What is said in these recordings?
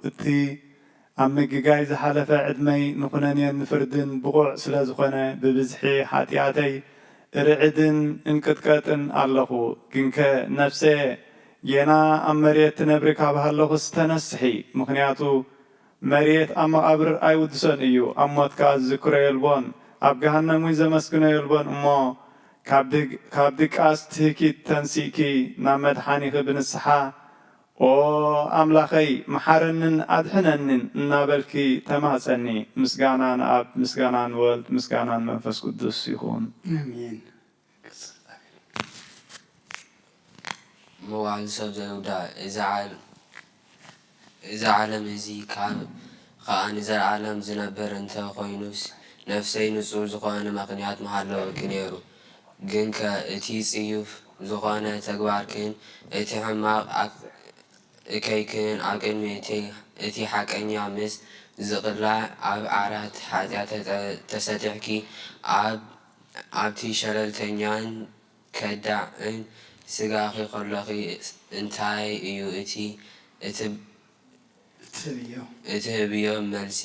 እቲ ኣብ ምግጋይ ዝሓለፈ ዕድመይ ንኹነኔን ንፍርድን ብቑዕ ስለ ዝኾነ፣ ብብዝሒ ሓጢኣተይ እርዕድን እንቅጥቀጥን ኣለኹ። ግንከ ነፍሰየ፣ ጌና ኣብ መሬት ትነብሪ ካብ ሃለኹስ ተነስሒ፣ ምኽንያቱ መሬት ኣብ መቓብር ኣይውድሶን እዩ፣ ኣብ ሞት ከኣ ዝዝክሮ የልቦን፣ ኣብ ገሃነም እውን ዘመስግኖ የልቦን። እሞ ካብ ድግ-፣ ካብ ድቃስ ትህኪት ተንሲእኪ ናብ መድሓኒኺ ብንስሓ፣ "ኦ ኣምላኸይ፣ መሓረንን ኣድሕነንን" እናበልኪ ተማጸኒ። ምስጋና ንኣብ፣ ምስጋና ንወልድ፣ ምስጋና ንመንፈስ ቅዱስ ይኹን። ኣሜን። መዋዕል ሰብ ዘይውዳእ። እዚ ዓል-፣ እዚ ዓለም እዚ ካብ ኸኣ ንዘለኣለም ዝነብር እንተ ኾይኑስ፣ ነፍሰይ ንጹር ዝኾነ ምኽንያት ምሃለወኪ ነይሩ። ግንከ እቲ ጽዩፍ ዝኾነ ተግባርክን እቲ ሕማቕ ኣክ-፣ እከይክን ኣብ ቅድሚ እቲ፣ እቲ ሓቀኛ ምስ ዝቕላዕ፣ ኣብ ዓራት ሓጢኣት ተጠ-፣ ተሰጢሕኪ፣ ኣብ፣ ኣብቲ ሸለልተኛን ከዳዕን ስጋኺ ከሎኺ እንታይ እዩ እቲ፣ እቲ እትህብዮ። እትህብዮ መልሲ?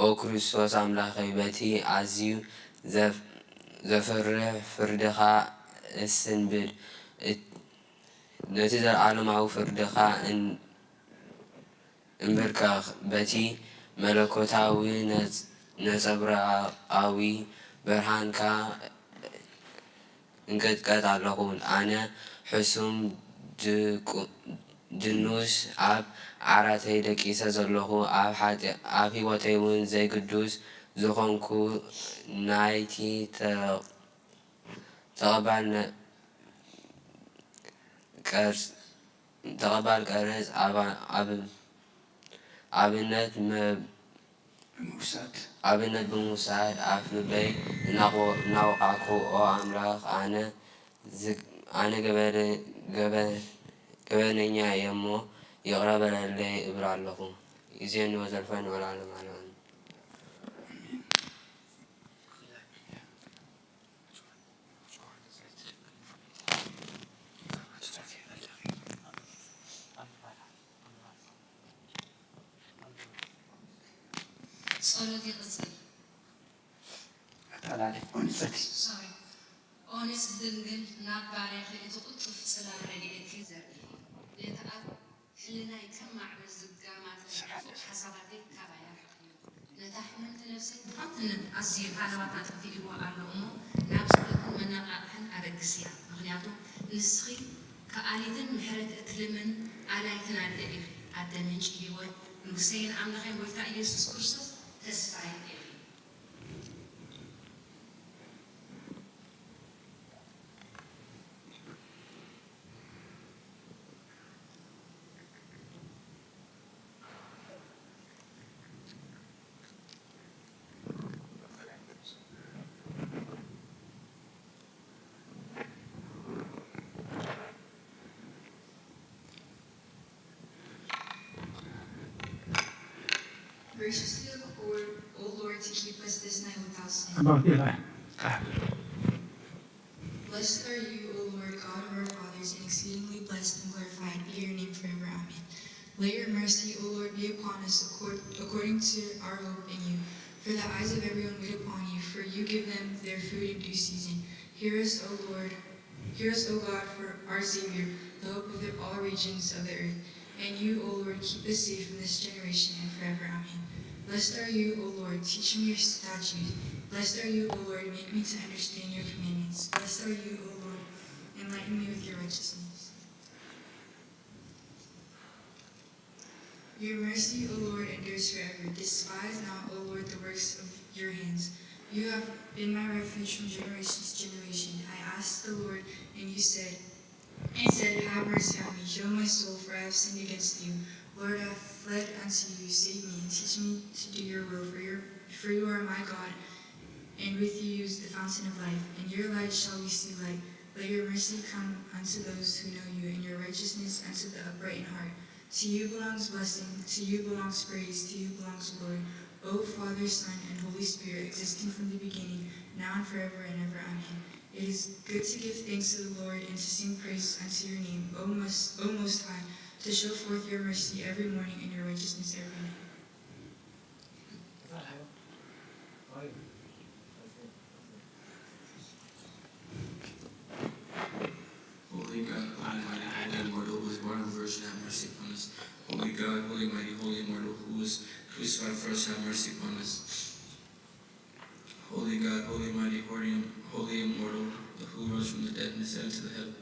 ኦ ክርስቶስ ኣምላኸይ፣ በቲ ኣዝዩ ዘፍ-፣ ዘፍርህ ፍርድኻ እስንብድ፣ እት-፣ ነቲ ዘለዓለማዊ ፍርድኻ እን-፣ እንብርከኽ፣ በቲ መለኮታዊ ነጽ-፣ ነጸብራቓዊ ብርሃንካ እንቅጥቀጥ ኣለኹ። ኣነ ሕሱም ድቁ-፣ ድኑስ ኣብ ዓራተይ ደቂሰ ዘለኹ፣ ኣብ ሓጢ-፣ ኣብ ህይወተይ እውን ዘይግዱስ ዝኾንኩ፣ ናይቲ ተ-፣ ተቐባልነ-፣ ቀርጽ-፣ ተቐባል ቀረጽ ኣባ-፣ ኣብ-፣ ኣብነት መ-፣ ብምውሳድ። ኣብነት ብምውሳድ ኣፍ ልበይ እናቆ-፣ እናወቃዕኩ፣ "ኦ ኣምላኽ፣ ኣነ ዝ-፣ ኣነ ገበነ-፣ ገበ-፣ ገበነኛ እየ እሞ፣ ይቕረ በለለይ" እብል ኣለኹ። ይእዜኒ ወዘልፈኒ ወለዓለመ ዓለምን። ጸሎት ይቕጽል። ኣጠቓላይ ኦንጸቲ። ሶሪ። ኦንስ ድንግል ናብ ባርያኺ እቲ ቅልጡፍ ጽላል ረድኤትኪ ዘርኢ። ነቲ ኣብ ህልናይ ከም ማዕበል ዝጋማተ ክፉእ ሓሳባተይ ካባይ ኣርሕቕዮ። ነታ ሕምምቲ ነፍሰይ ብኸንቱነት ኣዝዩ ሃለዋታ ጠፊእዋ ኣሎ እሞ፣ ናብ ጸሎትን መነቓቕሕን ኣበግስያ። ምኽንያቱ ንስኺ ከኣሊትን ምሕረት እትልምን ኣላይትን ኣደ ኢኺ፣ ኣደ ምንጪ ህይወት፣ ንጉሰይን ኣምላኸይን ጎይታ ኢየሱስ ክርስቶስ ተስፋይ ኢኺ። Graciously accord, O Lord, to keep us this night without sin. About Eli. Blessed are you, O Lord, God of our fathers, and exceedingly blessed and glorified be your name forever. Amen. Let your mercy, O Lord, be upon us accord-, according to our hope in you. For the eyes of everyone wait upon you, for you give them their food in due season. Hear us, O Lord, hear us, O God, for our Savior, the hope of the, all regions of the earth. And you, O Lord, keep us safe from this generation and forever. Amen. Blessed are you, O Lord, teach me your statutes. Blessed are you, O Lord, make me to understand your commandments. Blessed are you, O Lord, enlighten me with your righteousness. Your mercy, O Lord, endures forever. Despise not, O Lord, the works of your hands. You have been my refuge from generation to generation. I asked the Lord, and you said, and said, "Have mercy on me, heal my soul, for I have sinned against you." Lord, I have fled unto you. Save me and teach me to do your will, for your, for you are my God, and with you is the fountain of life. In your light shall we see light. Let your mercy come unto those who know you, and your righteousness unto the upright in heart. To you belongs blessing, to you belongs praise, to you belongs glory. O Father, Son, and Holy Spirit, existing from the beginning, now and forever and ever. Amen. It is good to give thanks to the Lord and to sing praise unto your name, O most, O Most High, to show forth your mercy every morning and your righteousness every Holy, mighty, holy, immortal, who was crucified for us, have mercy upon us. Holy God, holy, mighty, holy, holy, immortal, who rose from the dead and ascended to the heaven,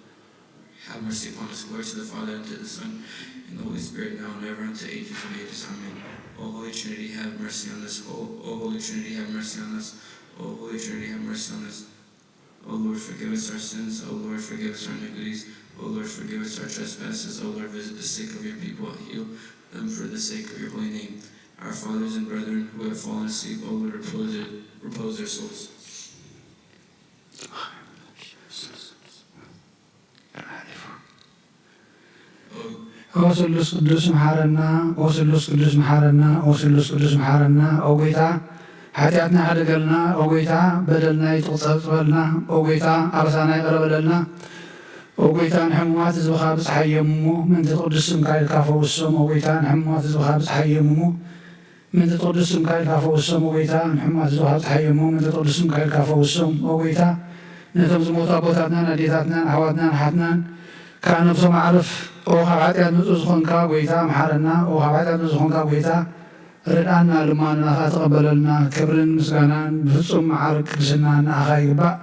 have mercy upon us. Glory to the Father, and to the Son, and the Holy Spirit, now and ever, and to ages of ages. Amen. O Holy Trinity, have mercy on us. O, O Holy Trinity, have mercy on us. O Holy Trinity, have mercy on us. O Lord, forgive us our sins. O Lord, forgive us our iniquities. O Lord, forgive us our trespasses. O Lord, visit the sick of your people and heal them for the sake of your holy name. Our fathers and brethren who have fallen asleep, O Lord, repose their, repose their souls. ኦ ስሉስ ቅዱስ መሓረና፣ ኦ ስሉስ ቅዱስ መሓረና፣ ኦ ስሉስ ቅዱስ መሓረና። ኦ ጎይታ፣ ሓጢኣትና ሕደገልና። ኦ ጎይታ፣ በደልና ይትጸብጸበልና። ኦ ጎይታ፣ ኣበሳና ይቕረ በለልና። ኦ ጎይታ፣ ንሕሙማት ህዝብኻ ብጽሓዮም እሞ፣ ምእንቲ ቅዱስ ስምካ ኢልካ ፈውሶም። ኦ ጎይታ፣ ንሕሙማት ህዝብኻ ብጽሓዮም እሞ፣ ምእንቲ ቅዱስ ስምካ ኢልካ ፈውሶም። ኦ ጎይታ፣ ንሕሙማት ህዝብኻ ብጽሓዮም እሞ፣ ምእንቲ ቅዱስ ስምካ ኢልካ ፈውሶም። ኦ ጎይታ፣ ነቶም ዝሞቱ ኣቦታትናን ኣዴታትናን ኣሕዋትናን ኣሓትናን፣ ካብ ነብሶም ኣዕርፍ። ኦ ካብ ሓጢኣት ንጹህ ዝኾንካ ጎይታ፣ መሓረና። ኦ ካብ ሓጢኣት ንጹህ ዝኾንካ ጎይታ፣ ርድኣና፣ ልማናና ኸኣ ተቐበለልና። ክብርን ምስጋናን ብፍጹም መዓርግ ቅድስና ንኣኻ ይግባእ።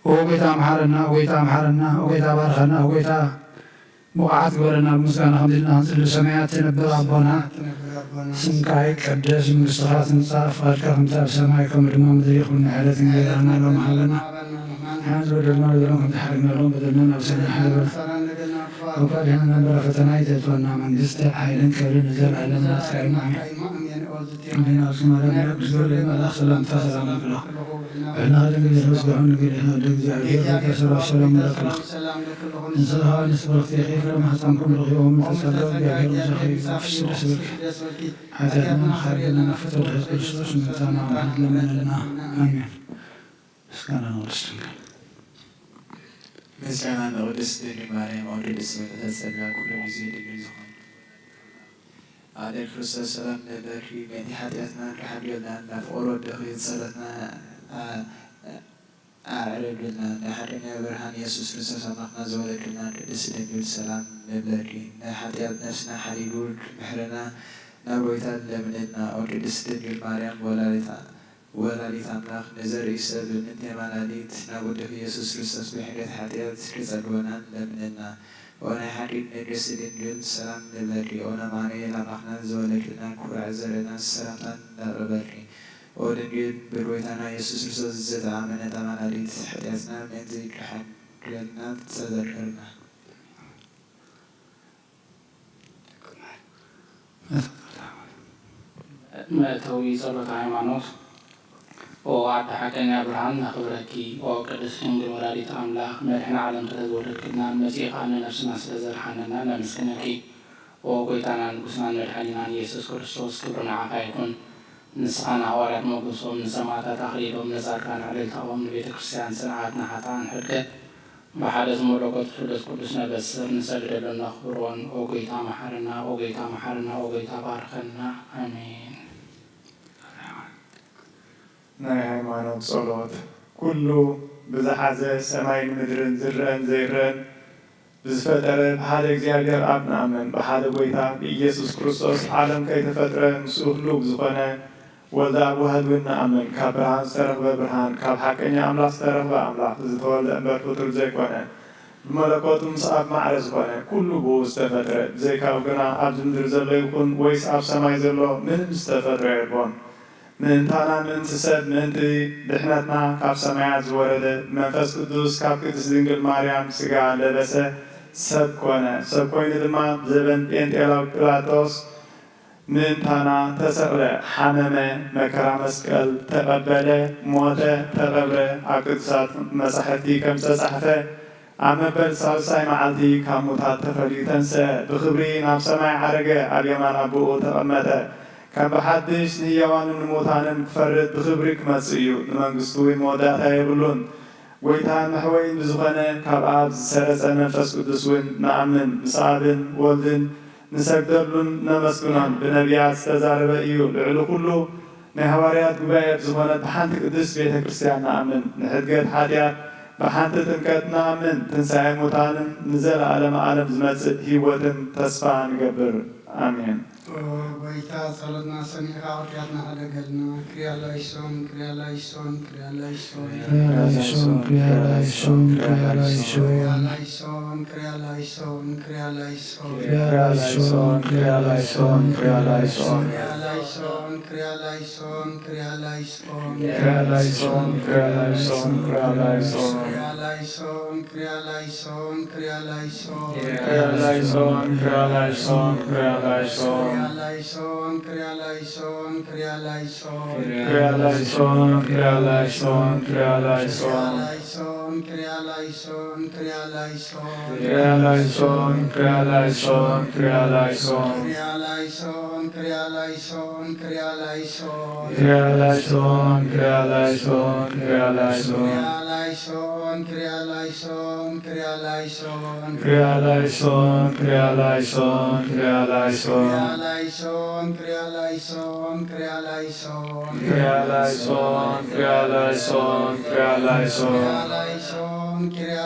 ኦ ጎይታ፣ መሓረና። ኦ ጎይታ፣ መሓረና። ኦ ጎይታ፣ ባርኸና። ኦ ጎይታ፣ ብቑዓት ግበረና። ብምስጋና ከምዚ ኢልና ክንጽሊ፣ ብሰማያት ትነብር ኣቦና፣ ስምካ ይቀደስ፣ መንግስትኻ ትምጻእ፣ ፍቓድካ ከምቲ ኣብ ሰማይ ከምኡ ድማ ምድሪ ይኹን። ንዕለት እንጀራና ሎሚ ሃበና። ንሕና ዝበደልና በደሎም ከምቲ ሓደግናሎም በደልና ናብ ሰማይ ሓለበና። እኳ ድሕና ነበር ፈተና ይተእትወና፣ መንግስቲ፣ ሓይልን ክብርን ንዘለኣለም ናትካ እዩ። ኣሜን። ኣሜን። ኣዝማዳ መልኣክ ምስ ገብርኤል መልኣክ ሰላምታ ሰላም ይብለኹ። ብሕና ድንግል ይሕወስ ብሕን ድንግል ይሕን ወደ እግዚኣብሔር በይታ ሰባ ሰላም ይብለክለኹ። ንስኻ ንስ ብርክቲ ኺፍረ ማሕፀንኩም ርኺቦም ተጸጋ እግዚኣብሔር ምሳኺ ፍስደስ ብልኪ። ሓጢኣትና ሓርገና ፍቶ ድሕስ ክርስቶስ ምንታና ምሕረት ለመነልና። ኣሜን። ምስጋና ንቅድስት ድንግል። ምስጋና ንቅድስት ድንግል ማርያም፣ ኣውደደ ስብሐት ተጸጋ ኩሉ ጊዜ ድንግል ዝኾነ ኣደ ክርስቶስ ሰላም ንብለኪ፣ በእንቲ ሓጢኣትና እንድሕር ሓልዮልና፣ እንዳ ፍቕር ወደኺ ጸሎትና ኣ-፣ ኣዕርግልና። ናይ ሓቀኛ ብርሃን ኢየሱስ ክርስቶስ ኣምላኽና ዝወለድልና ቅድስት ድንግል ሰላም ንብለኪ። ናይ ሓጢኣት ነፍስና ሓዲጉ ክምሕረና ናብ ጎይታ ንለምንልና። ኦ ቅድስት ድንግል ማርያም ወላዲታ ወላዲት ኣምላኽ ንዘርኢ ሰብ ምእንቲ ኣማላዲት ናብ ወድኺ ኢየሱስ ክርስቶስ ብሕድገት ሓጢኣት ክጸግወና ንለምንና። ኦ ናይ ሓቂ ንግስቲ ድንግል ሰላም ንብለኪ። ኦ ኣማኑኤል ኣምላኽና ዝወለድልና ኩራዕ ዘርእና ሰላምታ ነቕርበልኪ። ኦ ድንግል ብጎይታና ኢየሱስ ክርስቶስ ዝተኣመነት ኣማላዲት ሓጢኣትና ምእንቲ ክሓድገልና ተዘከርና። መእተዊ ጸሎተ ሃይማኖት። ኦ ኣደ ሓቀኛ ብርሃን ነኽብረኪ። ኦ ቅድስት ድንግል ወላዲት ኣምላኽ መድሕን ዓለም ስለዝወለድክልና መጺእኻ ንነፍስና ስለዘድሓንና ነመስግነኪ። ኦ ጎይታናን ንጉስናን መድሓኒናን ኢየሱስ ክርስቶስ ክብሪ ንዓኻ ይኹን። ንስኻ ንሃዋርያት ሞገሶም፣ ንሰማዕታት ኣኽሊሎም፣ ንጻድቃን ዕልልታኦም፣ ንቤተ ክርስቲያን ጽንዓት፣ ንሓጥኣን ሕድገት፣ ብሓደ ዝመለኮት ስሉስ ቅዱስ ነበስር፣ ንሰግደሉን ነኽብሮን። ኦ ጎይታ መሓረና፣ ኦ ጎይታ መሓረና፣ ኦ ጎይታ ባርከና። ኣሜን። ናይ ሃይማኖት ጸሎት። ኩሉ ብዝሓዘ ሰማይን ምድርን ዝረአን ዘይረአን ብዝፈጠረ ብሓደ እግዚኣብሔር ኣብ ንኣምን፣ ብሓደ ጎይታ ብኢየሱስ ክርስቶስ ዓለም ከይተፈጥረ ምስኡ ህሉው ብዝኾነ ወልድ ኣብ ዋህድ እውን ንኣምን። ካብ ብርሃን ዝተረኽበ ብርሃን፣ ካብ ሓቀኛ ኣምላኽ ዝተረኽበ ኣምላኽ፣ ዝተወልደ እምበር ፍጡር ዘይኮነ፣ ብመለኮቱ ምስ ኣብ ማዕረ ዝኾነ፣ ኩሉ ብኡ ዝተፈጥረ፣ ብዘይካኡ ግና ኣብዚ ምድሪ ዘሎ ይኹን ወይስ ኣብ ሰማይ ዘሎ ምንም ዝተፈጥረ የልቦን። ምእንታና ምእንቲ ሰብ ምእንቲ ድሕነትና ካብ ሰማያት ዝወረደ መንፈስ ቅዱስ ካብ ቅድስት ድንግል ማርያም ስጋ ለበሰ፣ ሰብ ኮነ። ሰብ ኮይኑ ድማ ብዘበን ጴንጤላዊ ጲላጦስ ምእንታና ተሰቕለ፣ ሓመመ፣ መከራ መስቀል ተቐበለ፣ ሞተ፣ ተቐብረ፣ ኣብ ቅዱሳት መጻሕፍቲ ከም ዝተጻሕፈ ኣብ መበል ሳልሳይ መዓልቲ ካብ ሙታት ተፈልዩ ተንስአ፣ ብኽብሪ ናብ ሰማይ ዓረገ፣ ኣብ የማን ኣቦኡ ተቐመጠ። ከም ብሓድሽ ንህያዋንን ንሙታንን ክፈርድ ብኽብሪ ክመጽእ እዩ። ንመንግስቱ እውን መወዳእታ የብሉን። ጐይታን መሕወይን ብዝኾነ ካብ ኣብ ዝሰረጸ መንፈስ ቅዱስ እውን ንኣምን። ምስ ኣብን ወልድን ንሰግደሉን ነመስግኖን። ብነቢያት ዝተዛረበ እዩ። ልዕሊ ኩሉ ናይ ሃዋርያት ጉባኤ ብዝኾነት ብሓንቲ ቅድስት ቤተ ክርስቲያን ንኣምን። ንሕድገት ሓጢኣት ብሓንቲ ጥምቀት ንኣምን። ትንሳኤ ሙታንን ንዘለዓለመ ዓለም ዝመጽእ ህይወትን ተስፋ ንገብር። ኣሜን። ኦ ጎይታ፣ ጸሎትና ሰሚዕካ፣ ቅትያትና ሕደገልና። ክሪያ ላይሶን፣ ክሪያ ላይሶን፣ ክሪያ ላይሶን። ክሪያ ላይሶን፣ ክሪያ ላይሶን፣ ክሪያ ላይሶን። ክሪያ ላይሶን፣ ክሪያ ላይሶን፣ ክሪያ ላይሶን። ክሪያ ላይሶን፣ ክሪያ ላይሶን፣ ክሪያ ላይሶን። ክሪያ ላይሶን፣ ክሪያ ላይሶን፣ ክሪያ ላይሶን። ክሪያ ላይሶን፣ ክሪያ ላይሶን፣ ክሪያ ላይሶን። ክሪያ ላይሶን፣ ክሪያ ላይሶን፣ ክሪያ ላይሶን። ክሪያ ላይሶን፣ ክሪያ ላይሶን፣ ክሪያ ላይሶን። ክሪያ ላይሶን፣ ክሪያ ላይሶን፣ ክሪያ ላይሶን። ክሪያ ላይሶን፣ ክሪያ ላይሶን፣ ክሪያ ላይሶን። ላይሶን፣ ክሪያ ላይሶን፣ ክሪያ ላይሶን። ክሪያ ላይሶን፣ ክሪያ ላይሶን፣ ክሪያ ላይሶን። ክሪያ ላይሶን፣ ክሪያ ላይሶን፣ ክሪያ ላይሶን። ክሪያ ላይሶን፣ ክሪያ ላይሶን፣ ክሪያ ላይሶን። ክሪያ ላይሶን፣ ክሪያ ላይሶን፣ ክሪያ ላይሶን። ክሪያ ላይሶን፣ ክሪያ ላይሶን፣ ክሪያ ላይሶን። ክሪያ ላይሶን፣ ክሪያ ላይሶን፣ ክሪያ ላይሶን። ክሪያ ላይሶን፣ ክሪያ ላይሶን፣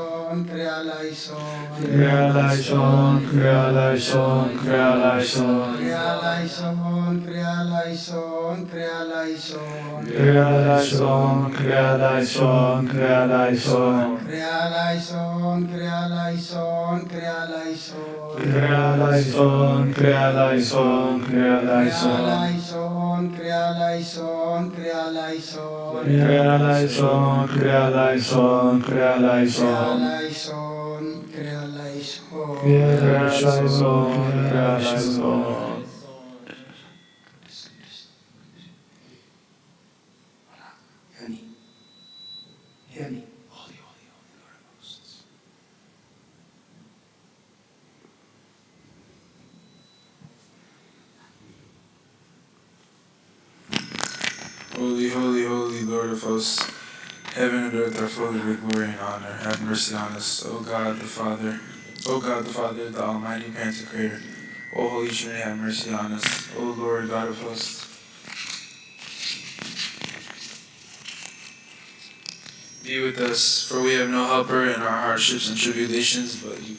ክሪያ ላይሶን። ክሪያ ላይሶን፣ ክሪያ ላይሶን፣ ክሪያ ላይሶን። ክሪያ ላይሶን፣ ክሪያ ላይሶን፣ ክሪያ ላይሶን። ክሪያ ላይሶን፣ ክሪያ ላይሶን፣ ክሪያ ላይሶን። ክሪያ ላይሶን፣ ክሪያ ላይሶን፣ ክሪያ ላይሶን። ክሪያ ላይሶን፣ ክሪያ ላይሶን፣ ክሪያ ላይሶን። ክሪያ ላይሶን፣ ክሪያ ላይሶን፣ ክሪያ ላይሶን። ላይሶን፣ ክሪያ ላይሶን፣ ክሪያ ላይሶን። ክሪያ ላይሶን፣ ክሪያ ላይሶን፣ ክሪያ ላይሶን። ላይሶን፣ ክሪያ ላይሶን። ክሪያ ላይሶን፣ ክሪያ ላይሶን። ዮኒ፣ ዮኒ። Holy, holy, holy, Lord of hosts, heaven and earth are full of your glory and honor. Have mercy on us, O God the Father, O God the Father, the Almighty, Pantocrator, O Holy Trinity, have mercy on us, O Lord God of hosts. Be with us, for we have no helper in our hardships and tribulations but you.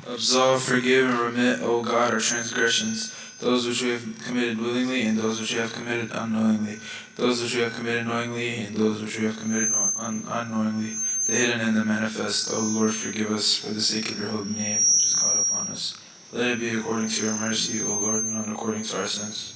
Absolve, forgive, and remit, O God, our transgressions, those which we have committed willingly and those which we have committed unknowingly, those which we have committed knowingly and those which we have committed un- unknowingly, the hidden and the manifest. O Lord, forgive us for the sake of your holy name, which is called upon us. Let it be according to your mercy, O Lord, and not according to our sins.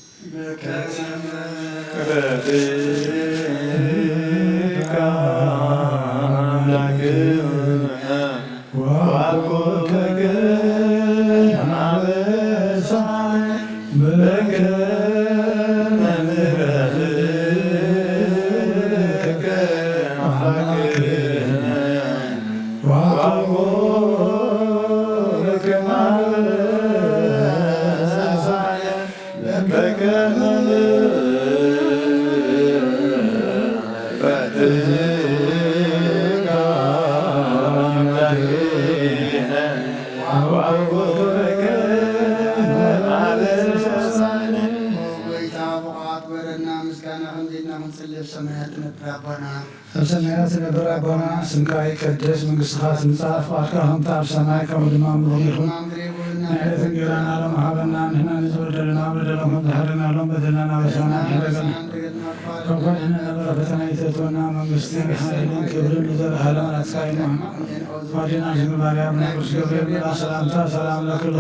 ጎይታ ብቕዓት ወረድና ምስጋና ከምዚልና ክንጽልብ ሰማያት ነብር ኣቦና ኣብ ሰማያት ትነብር ኣቦና፣ ስምካ ይቀደስ፣ መንግስትኻ ትምጻእ፣ ፍቓድካ ከምቲ ኣብ ሰማይ ከምኡ ድማ ኣብ ምድሪ ይኹን። ናይ ዕለት እንጀራና ሎም ሃበና፣ ንሕና ንዝበደሉና በደሎም ከም ዝሓረናሎም በደልና ናበሳና ይሕደገና፣ ካብ ኩሉ ንሕና ነበረ ፈተና ይተትወና፣ መንግስትን ሓይልን ክብርን ንዘለኣለም ናትካ እዩ። ኣዴና ድንግል ማርያም ናይ ቅዱስ ገብርኤል መልኣክ ሰላምታ ሰላም ለክሎ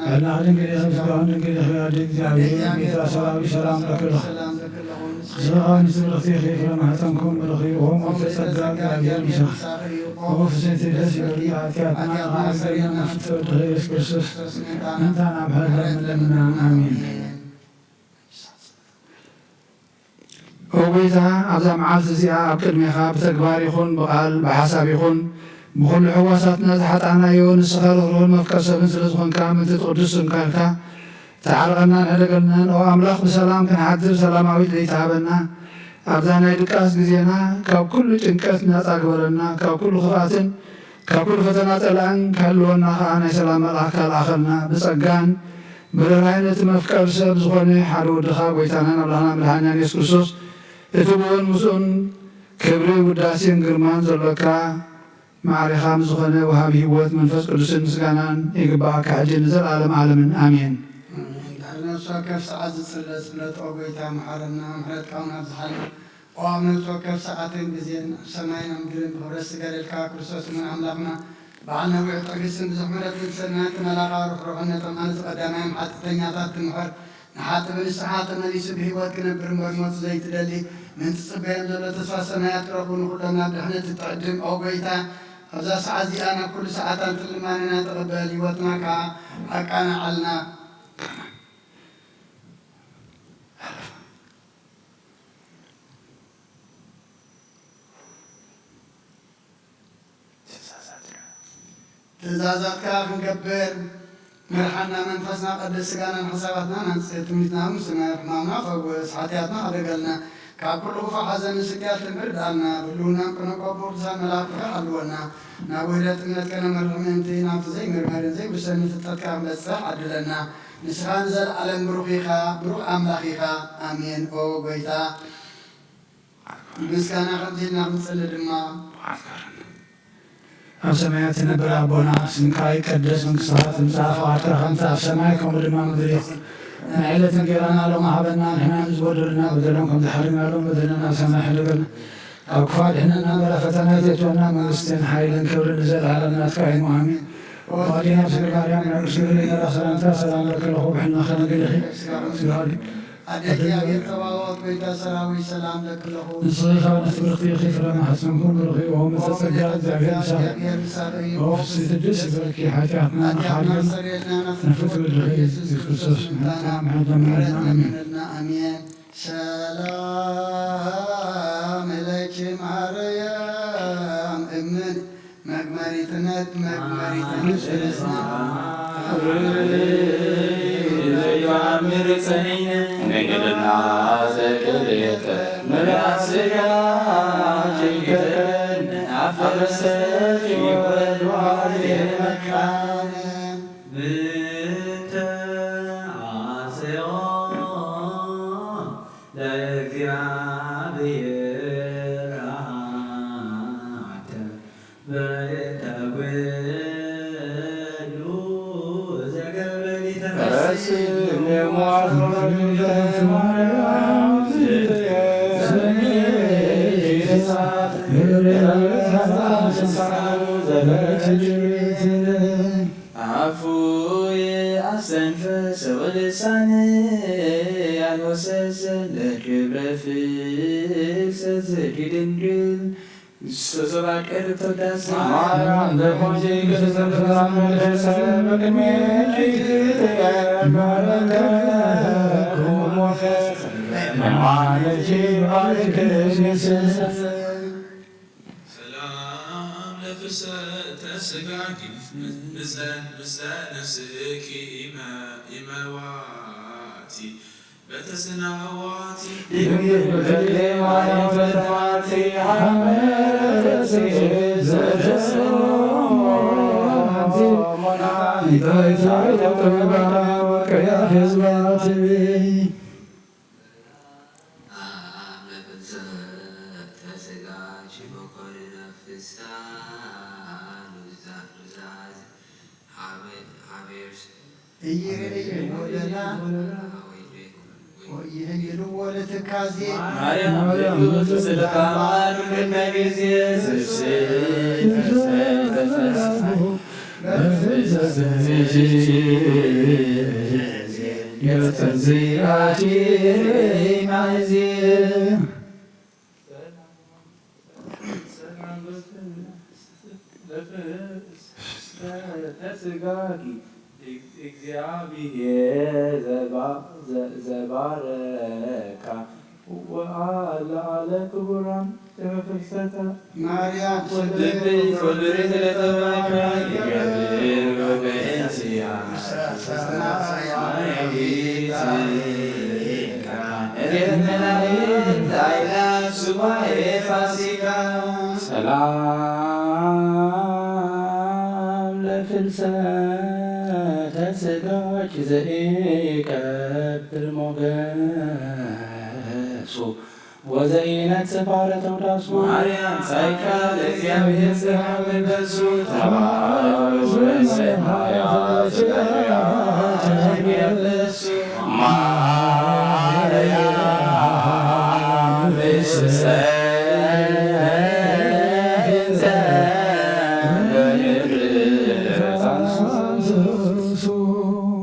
ዕላቕ ድንግል ኢኺ፣ ስጋውን ድንግል ኢኺ፣ ኣደ እግዚኣብሔር፣ ጌታ ሰራዊት ሰላም ለክሎ። ስጋውን ስብርኽቲ ኢኺ፣ ፍረ ማህፀንኩም ብሩኽ እዩ። ኦም ጸጋ እግዚኣብሔር ምሳኺ። ኦ ፍስሕቲ ደስ ይበልኪ፣ ሓጢኣትና ተኻእልና ፍትወድኺ ኢየሱስ ክርስቶስ ምእንታና ብሕረት ለምንለምና። ኣሜን። ኦ ጎይታ፣ ኣብዛ መዓልቲ እዚኣ ኣብ ቅድሜኻ ብተግባር ይኹን ብቓል ብሓሳብ ይኹን ብኹሉ ሕዋሳትና ዝሓጣናዮ፣ ንስኻ ርህሩህን መፍቀር ሰብን ስለ ዝኾንካ፣ ምእንቲ እቲ ቅዱስ ስምካ ኢልካ ተዓርቐናን ሕደገልናን። ኦ ኣምላኽ፣ ብሰላም ክንሓድር ሰላማዊት ለይቲ ሃበና። ኣብዛ ናይ ድቃስ ግዜና ካብ ኩሉ ጭንቀት ናጻ ግበረና፣ ካብ ኩሉ ክፍኣትን ካብ ኩሉ ፈተና ጸላእን ክሕልወና ከኣ ናይ ሰላም መልኣኽካ ልኣኸልና። ብጸጋን ብርህራሄን ነቲ መፍቀር ሰብ ዝኾነ ሓደ ወድኻ፣ ጎይታናን ኣምላኽና መድሓኒናን የሱስ ክርስቶስ፣ እቲ ብኡን ምስኡን ክብሪ ውዳሴን ግርማን ዘሎካ፣ ማዕሬኻ ምስ ዝኾነ ወሃቢ ህይወት መንፈስ ቅዱስን ምስጋናን ይግብኣካ፣ ሕጂ ንዘለኣለም ዓለምን። ኣሜን። ወከፍ ሰዓት ዝጽለ ጽሎት፣ ኦ ጎይታ፣ መሓረና፣ ምሕረትካ እውን ኣብዝሓልና። ኦ ኣብ ነፍሲ ወከፍ ሰዓትን ግዜን፣ ኣብ ሰማይን ኣብ ምድርን ብኽብረት ዝገለልካ ክርስቶስ እውን ኣምላኽና፣ በዓል ነዊሕ ትዕግስትን ብዙሕ ምሕረትን ሰናይን፣ እቲ መልኣኻ ርሕሩሕነቶም፣ ኣነስ ቀዳማዮም ሓጢኣተኛታት ትምሕር፣ ንሓጥእ ብንስሓ ተመሊሱ ብህይወት ክነብር እምበር ሞት ዘይትደሊ፣ ምን ትጽበዮም ዘሎ ተስፋ ሰማያት ክረኽቡ፣ ንኹሎም ናብ ድሕነት እትዕድም፣ ኦ ጎይታ፣ ኣብዛ ሰዓት እዚኣ ናብ ኩሉ ሰዓታትን ልማንና ተቐበል፣ ህይወትና ከኣ ኣቃንዓልና። ትእዛዛትካ ክንገብር መርሓና፣ መንፈስና ቀድስ፣ ስጋናን ሓሳባትናን ኣንጽህ፣ ትምኒትና እውን ስመር፣ ሕማምና ፈውስ፣ ሓጢኣትና ሕደገልና፣ ካብ ኩሉ ክፉእ ሓዘን ስቅያት ትምርዳልና፣ ብህልውናን ቅኑዕ ቅቡር ቅዱሳን መላእክትካ ሓልወና፣ ናብ ውህደት እምነት ከነመርሕ ምእንቲ፣ ናብቲ ዘይምርመርን ዘይውሰንን ፍልጠትካ ክንበጽሕ ዓድለና። ንስኻ ንዘለዓለም ብሩኽ ኢኻ፣ ብሩኽ ኣምላኽ ኢኻ። ኣሜን። ኦ ጎይታ፣ ምስጋና ከምዚ ኢልና ክንጽሊ ድማ፣ ኣብ ሰማያት ትነብር ኣቦና፣ ስምካ ይቀደስ፣ መንግስትኻ ትምጻእ፣ ፍቓድካ ከምቲ ኣብ ሰማይ ከምኡ ድማ ምድሪ ይኹን። ናይ ዕለት እንጌራና ሎሚ ሃበና፣ ንሕና ንዝበደሉና በደሎም ከም ዝሓለናሎም በደልና ኣብ ሰማይ ሕደገልና፣ ካብ ክፉእ ኣድሕነና፣ እምበር ኣብ ፈተና ኣይተእትወና፣ መንግስትን ሓይልን ክብርን ንዘለዓለም ናትካ እዩ፣ ኣሜን። ወዲና ስለ ማርያም ናይ ቅዱስ ገብርኤል ሰላምታ ሰላም ለኪ ለኹ ብሕና ከነግልኺ ስጋዲ ኣደ እግዚኣብሔር ጸባኦት፣ ጎይታ ሰራዊት፣ ሰላም ለኪ ለኹ። ንስኺ ካብ ኣንስቲ ብርኽቲ ኢኺ፣ ፍረ ማሕፀንኩም ብሩኽ እዩ። ኦ ምልዕተ ጸጋ፣ እግዚኣብሔር ምሳኺ። ኦ ፍስሕቲ ደስ ይበልኪ፣ ሓጢኣትና ሓጢኣትና ንኻሕድገን ሰረየልና፣ ነፍሲ ነፍስ ወከፍ ወድኺ ኢየሱስ ኢየሱስ ክርስቶስ ክርስቶስ ምሕረትና ምሕረትና ምሕረትና ምሕረትና። ኣሜን። ኣሜን። ሰላም ለኪ ማርያም እምን መግመሪትነት መግመሪትነት ርእስና ዘይኣምር ጸኒነ ድንግልና ዘክልተ ምልኣት ስጋ ኪንከን ኣፈረሰት ይወልድ ዋህድ መካነ ብንተ ኣሰዮ ለእግዚኣብሔር ኣተ በእንተ ኩሉ ዘገበሪተ ኣፉ የአስተንፍስ ወልሳን ያንወሰስ ለክብረ ፍልሰት ድንግል። ንስቶ ዘባቀር ተወዳስ ማርያም ዘኮንጂ ቅድስት ቅዱሳን መንፈስ በቅድሜኪ ትቀርብ ባረከ ኩሉ ሞገስ ለማለኪ ባርክ ንስስ ሰላም ለፍልሰተ ስጋኪ ምስለ ምስለ ነፍስኪ ኢመ ኢመዋቲ በተስናዋቲ ድንግል በክሌ ማርያም ፈተማቲ ሀመረሲ ዘደስኖ ሞናይታይታ ጥበባ ወቀያ ህዝባትቢ ይህይልዎ ለትካዜ ማርያም ስለ ቃል ቅድመ ጊዜ ስስይ ተፈስሑ ተስጋኪ እግዚኣብሔር ዘባረካ ወአለ አለ ክቡራን ተመፍልሰተ ማርያም ወልደይ ወልደይ ስለተባረከ ይገብር ወበእንቲያ እዴት መላእክት አይላፍ ሱባኤ ፋሲካ ሰላም ለፍልሰተ ስጋኪ ዘይቀብል ሞገሱ ወዘይነጽፍ አረ ተውዳሱ ማርያም ጸጋ ለእግዚአብሔር ጽርሐ መንፈሱ ተባረኩ በሰማያት በሰማያት ማርያም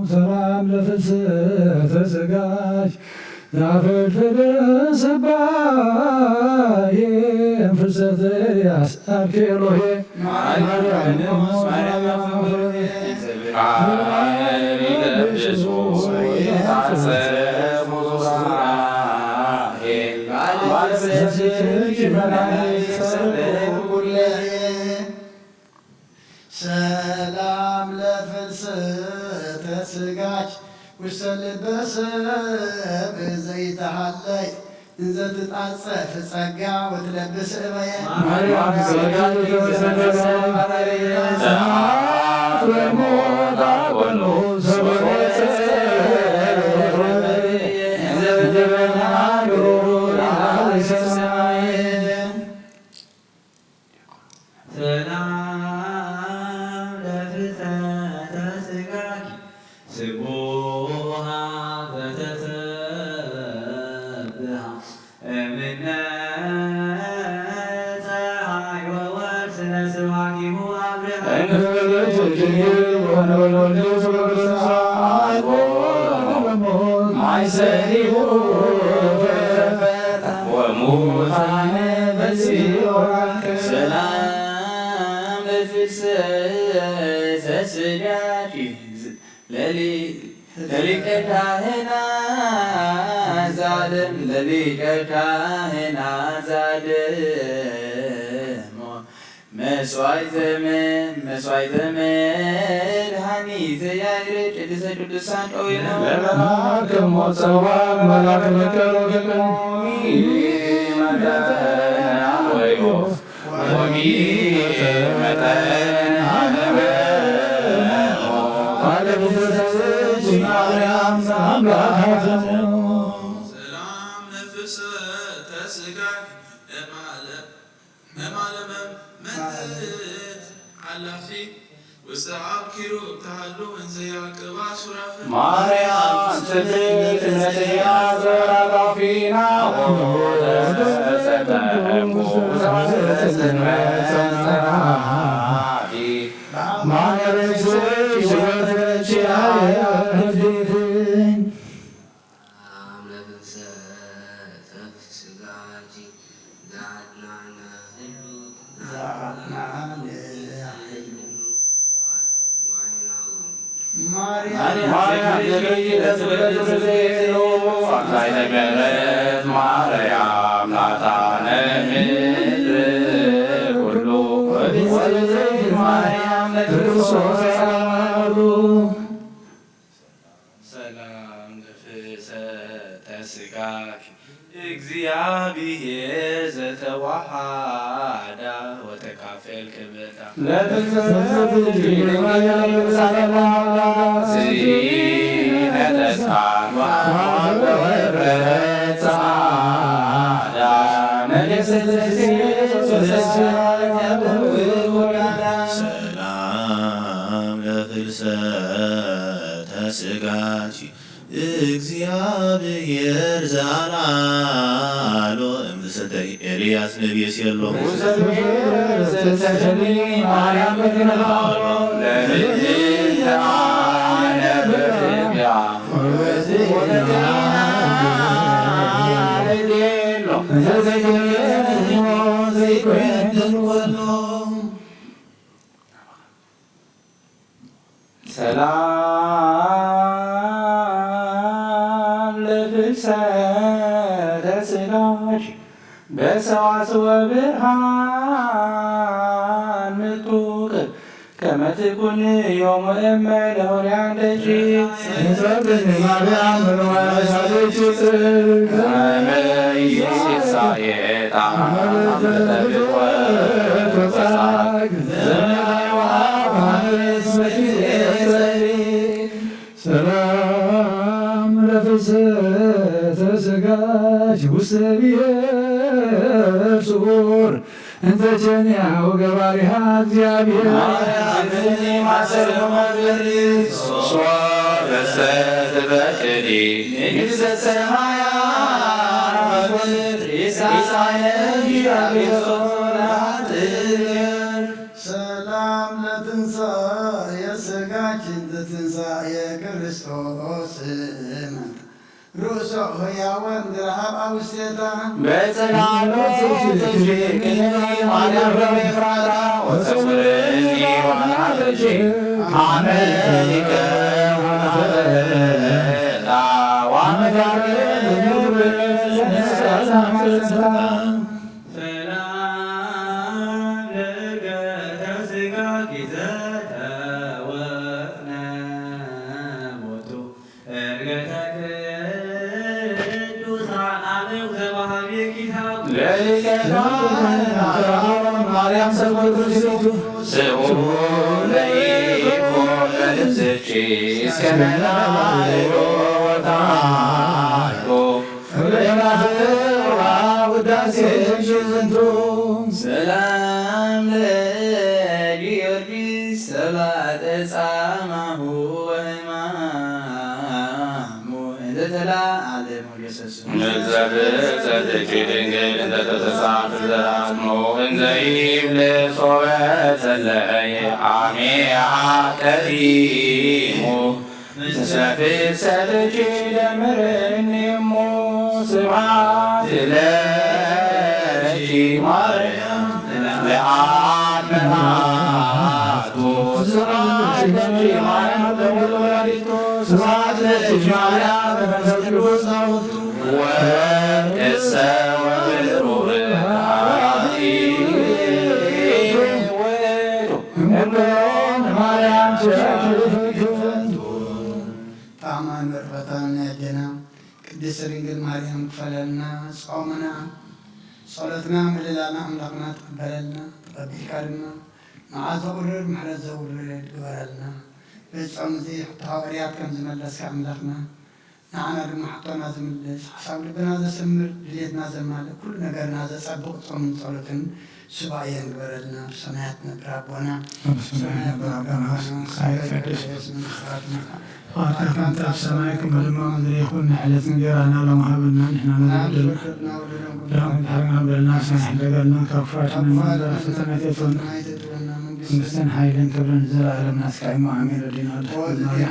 ሰላም ለፍልሰተ ስጋሽ ያፈልፈለ ስባዬ ፍልሰተ ያስአልክ ኤሎሄ ማርያም ሰላም ለፍልሰተ ስጋች ውስተ ልበ ሰብ ዘይተሃለይ እንዘ ትጣጸፍ ጸጋ ወትለብስ እበየ ማርያም ጸጋ ተወሰነ ሰማይ ሰዓት ለሞት አቆኑ ሰበሰ እንዘ ጀበና ግሩ ሰማይ ሰላም ለፍልሰተ ስጋኪ ስቡሃ ዘተሰብሃ እምነ ፀሐይ ወወርቅ ስነ ስብሐቲሁ አብርሃ እንክብር ድንግል ወነወልድ ስለ ክርስቶስ አልቦ ለሞት ማይሰኒሁ ወሙታነ በሲኦል ሰላም ለፍልሰተ ስጋኪ ለሊ- ለሊቀ ካህናት ዛለም ለሊቀ ካህናት ዛለም መስዋዕተ መ- መስዋዕተ መድኃኒት ያይረ ቅድስተ ቅዱሳን ቀዊሞ ለመልአከ ሞት ጸዋም መልአክ መከሮ ገቀሞሚ መጠን ወዮ ወሚ መጠን አለመ ማርያም አምላካት ሰላም ነፍሰ ተስጋይ ለማለም መማለመ መንት አላፊ ውስተ አብ ኪሩብ ተሃሉ እንዘ ያቅባ ሱራፌል ማርያም ጽድቅት ነጽያ ዘራጋፊና ወተሰጠንኩ ዘሰስመ ጸናፊ ማረች ወተረች አያ ህድፍኝ አምላክን ሰተፍ ስጋጂ ዛዕድናነ ህሉ ዛዕድናነ ህሉ ዋይናው ማርያም ማርያም ዘገይለት በትዘይሎ አብላይ ነገረት ማርያም ናታነ ምድር ኩሉ ወብዘይት ማርያም ለክርስቶስ ያሉ ሰላም ለፍልሰተ ስጋኪ እግዚአብሔር ዘተዋሃዳ ወተካፈል ክብርታ ለፍልሰተ ስጋኪ ሰላም ስኢነተስካን ወወረጻዳ ነገሰ ሰላም ለፍልሰተ ስጋኪ እግዚአብሔር ዘአልዓሎ እምዝሰተ ኤልያስ ነቢይ ሲሎ ማርያም ሰላም ለፍልሰተ ስጋኪ በሰዋስወ ብርሃን ምጡቅ ከመ ትኩን ዮም እመ ለሆርያን ደጅ እንጸልይ ማርያም ምንዋሳለች ጽድቅ ከመ ይሴሳየ ጣም ተብቆ ወጻግ ዘመናዊ ወአብ ማርያም ስመኪ ጸልይ ሰላም ለፍልሰተ ስጋኪ ውስተ ብሔር ስዑር እንተ ቸንያ ወገባሪሃ እግዚአብሔር ማርያም ማሰሮ መድሪ ሶር ትፈቅዲ ንግሥተ ሰማያት ወምድር ኢሳይነ ኪራቢሶ ናትግር። ሰላም ለትንሳኤ ሥጋኪ እንተ ትንሳኤ ክርስቶስ ርእሶ ህያወ እንድርሃብ አውስቴታ በጸላሎትኪ ማርያም በምፍራታ ወሰውረኒ ወናብኪ አመ ይቀውም ኃጢአታ ወአመ ሰላም ለእርገተ ሥጋኪ ዘተወፍነ ቦቱ። እርገተ ቅዱሳን አበው ዘበሃቤኪ ታቦት። ለሊቀ ካህናት አሮን ማርያም ሰቦቱ ሲቱ። ስሙ ለይኩን ለልብስኪ እስከ መላእክት ወታሕቱ። ፍሬ ናፍዋ ውዳሴ ዝንቱ። ሰላም ለጊዮርጊስ ሰባተ ጻማሁ ወሕማሙ እንተ ተለዓለ ሞገሰ ስሙ። ንዘብእ ጸድቂ ድንግል እንተ ተተሳፍ ዘራስሙ እንዘ ይብል ሶበ ጸለየ አሜሃ ቀዲሙ። ምስለ ፍልሰትኪ ደምረኒ እሞ ስብሐት ለኪ ማርያም ለአብ መዓቱ። ስብሐት ለኪ ማርያም ለወልድ ወላዲቱ። ስብሐት ለኪ ማርያም ለመንፈስ ቅዱስ ናውቱ። ወርቅሰ ወብሩር ሀራሪ ውእቱ። እምነ ማርያም ትሸፍን። ጣዕማን በረኸታን ናይ ኣዴና ቅድስት ድንግል ማርያም ክፈለልና። ጾምና፣ ጸሎትና፣ ምህለላና ኣምላኽና ተቐበለልና። ተቐቢልካ ድማ መዓት ዘቑርር ምሕረት ዘውርድ ግበረልና። በዚ ጾም እዚ ሕቶ ሃዋርያት ከም ዝመለስካ ኣምላኽና ንዓና ድማ ሕቶና ዝምልስ፣ ሓሳብ ልብና ዘስምር፣ ድሌትና ዘማልእ፣ ኩሉ ነገርና ዘጸብቕ ጾምን ጸሎትን ሱባኤን ግበረልና። ብሰማያት ነብር ኣቦና፣ ኣብ ሰማይ ነብር ኣቦና፣ ስምካ ይትቀደስ፣ ስምካ ይትቀደስ፣ መንግስትካ ትምጻእ፣ ፍቃድካ ከምቲ ኣብ ሰማይ ከምኡ ድማ ኣብ ምድሪ ይኹን። ናይ ዕለት እንጀራና ሎሚ ሃበና፣ ንሕና ንበድል ዳግም ድሕርና በደልና ንሕና ንሕደገልና፣ ካብ ክፉኣት ንመን፣ ፈተና ኣይተእትወና፣ መንግስትን ሓይልን ክብርን ንዘለኣለም ናትካ እዩ። ኣሜን። ወዲና ወዲ ማርያም፣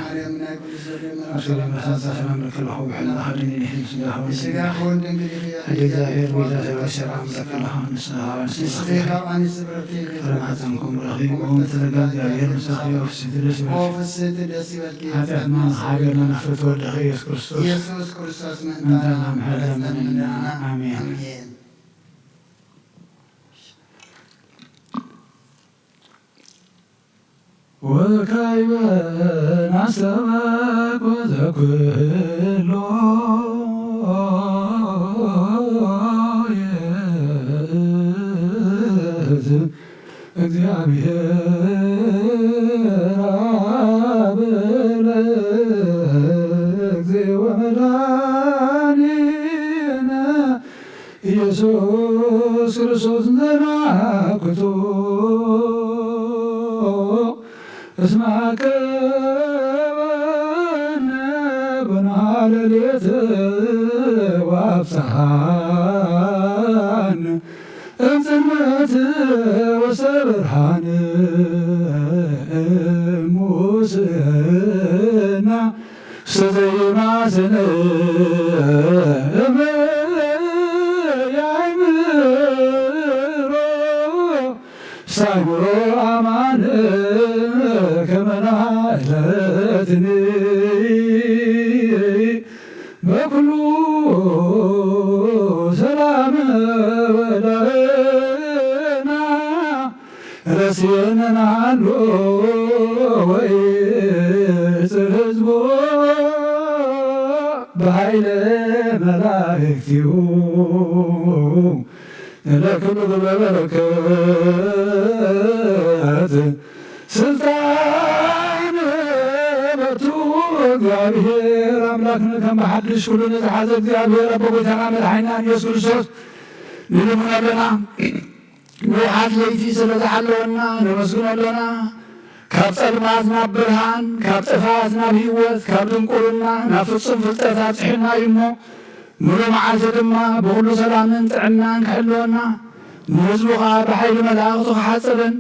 ኣስገደ መሳሳ ሰላም ለኪ ለኹ ብሕልና ኸድኒ ልሂን ስጋ ኸወን ስጋ ኸወን ድንግል ይኽያ። ኣደ እግዚኣብሔር ቤዛ ሰባ ሰላም ለኪ ለኹ ንስኻ ንስኻ ንስኻ ካብ ኣንስቲ ብርክቲ ኢኺ። ፍረ ማህፀንኩም ብሩኽ እዩ። ኦም ተዘጋ እግዚኣብሔር ምሳኺ ወፍስቲ ደስ ይበልኪ። ወፍስቲ ደስ ይበልኪ። ኃጢአትና ንኻሕገልና ንፍት ወድኺ ኢየሱስ ክርስቶስ ኢየሱስ ክርስቶስ ምእንታና ምሕረት ለምንና። ኣሜን። ኣሜን። ወካዕበ ናስተበቅ ወዘኩሎ ይእዝ እግዚአብሔር አብ ለእግዚእ ወመድኃኒነ ኢየሱስ ክርስቶስ እንዘናክቶ እስመ አቀበነ ብንሃ ሌሊት ወአብጽሐነ እምጽልመት ውስተ ብርሃን እሙስና ሰዘይማስን እም ያይምሮ ሳይምሮ አማን ከመናለትኒ በኩሉ ሰላም ወዳና ረስየነናሎ ወይጽር ህዝቦ በኃይለ መላእክቲሁ ለክሉ ግብረ በረከት ስልጣን በቱ። እግዚአብሔር አምላክነ ከም ብሓድሽ ኩሉ ንዝሓዘ እግዚአብሔር ኣቦ ጎይታና መድሓኒና ኢየሱስ ክርስቶስ ንልምኖ ኣለና። ንውሓት ለይቲ ስለ ዝሓለወና ነመስግኖ ኣለና። ካብ ጸልማት ናብ ብርሃን፣ ካብ ጥፍኣት ናብ ህይወት፣ ካብ ድንቁርና ናብ ፍጹም ፍልጠት ኣብጽሑና እዩ እሞ፣ ሙሉ መዓልቲ ድማ ብኹሉ ሰላምን ጥዕናን ክሕልወና፣ ንህዝቡ ኸኣ ብሓይሊ መላእኽቱ ክሓጽርን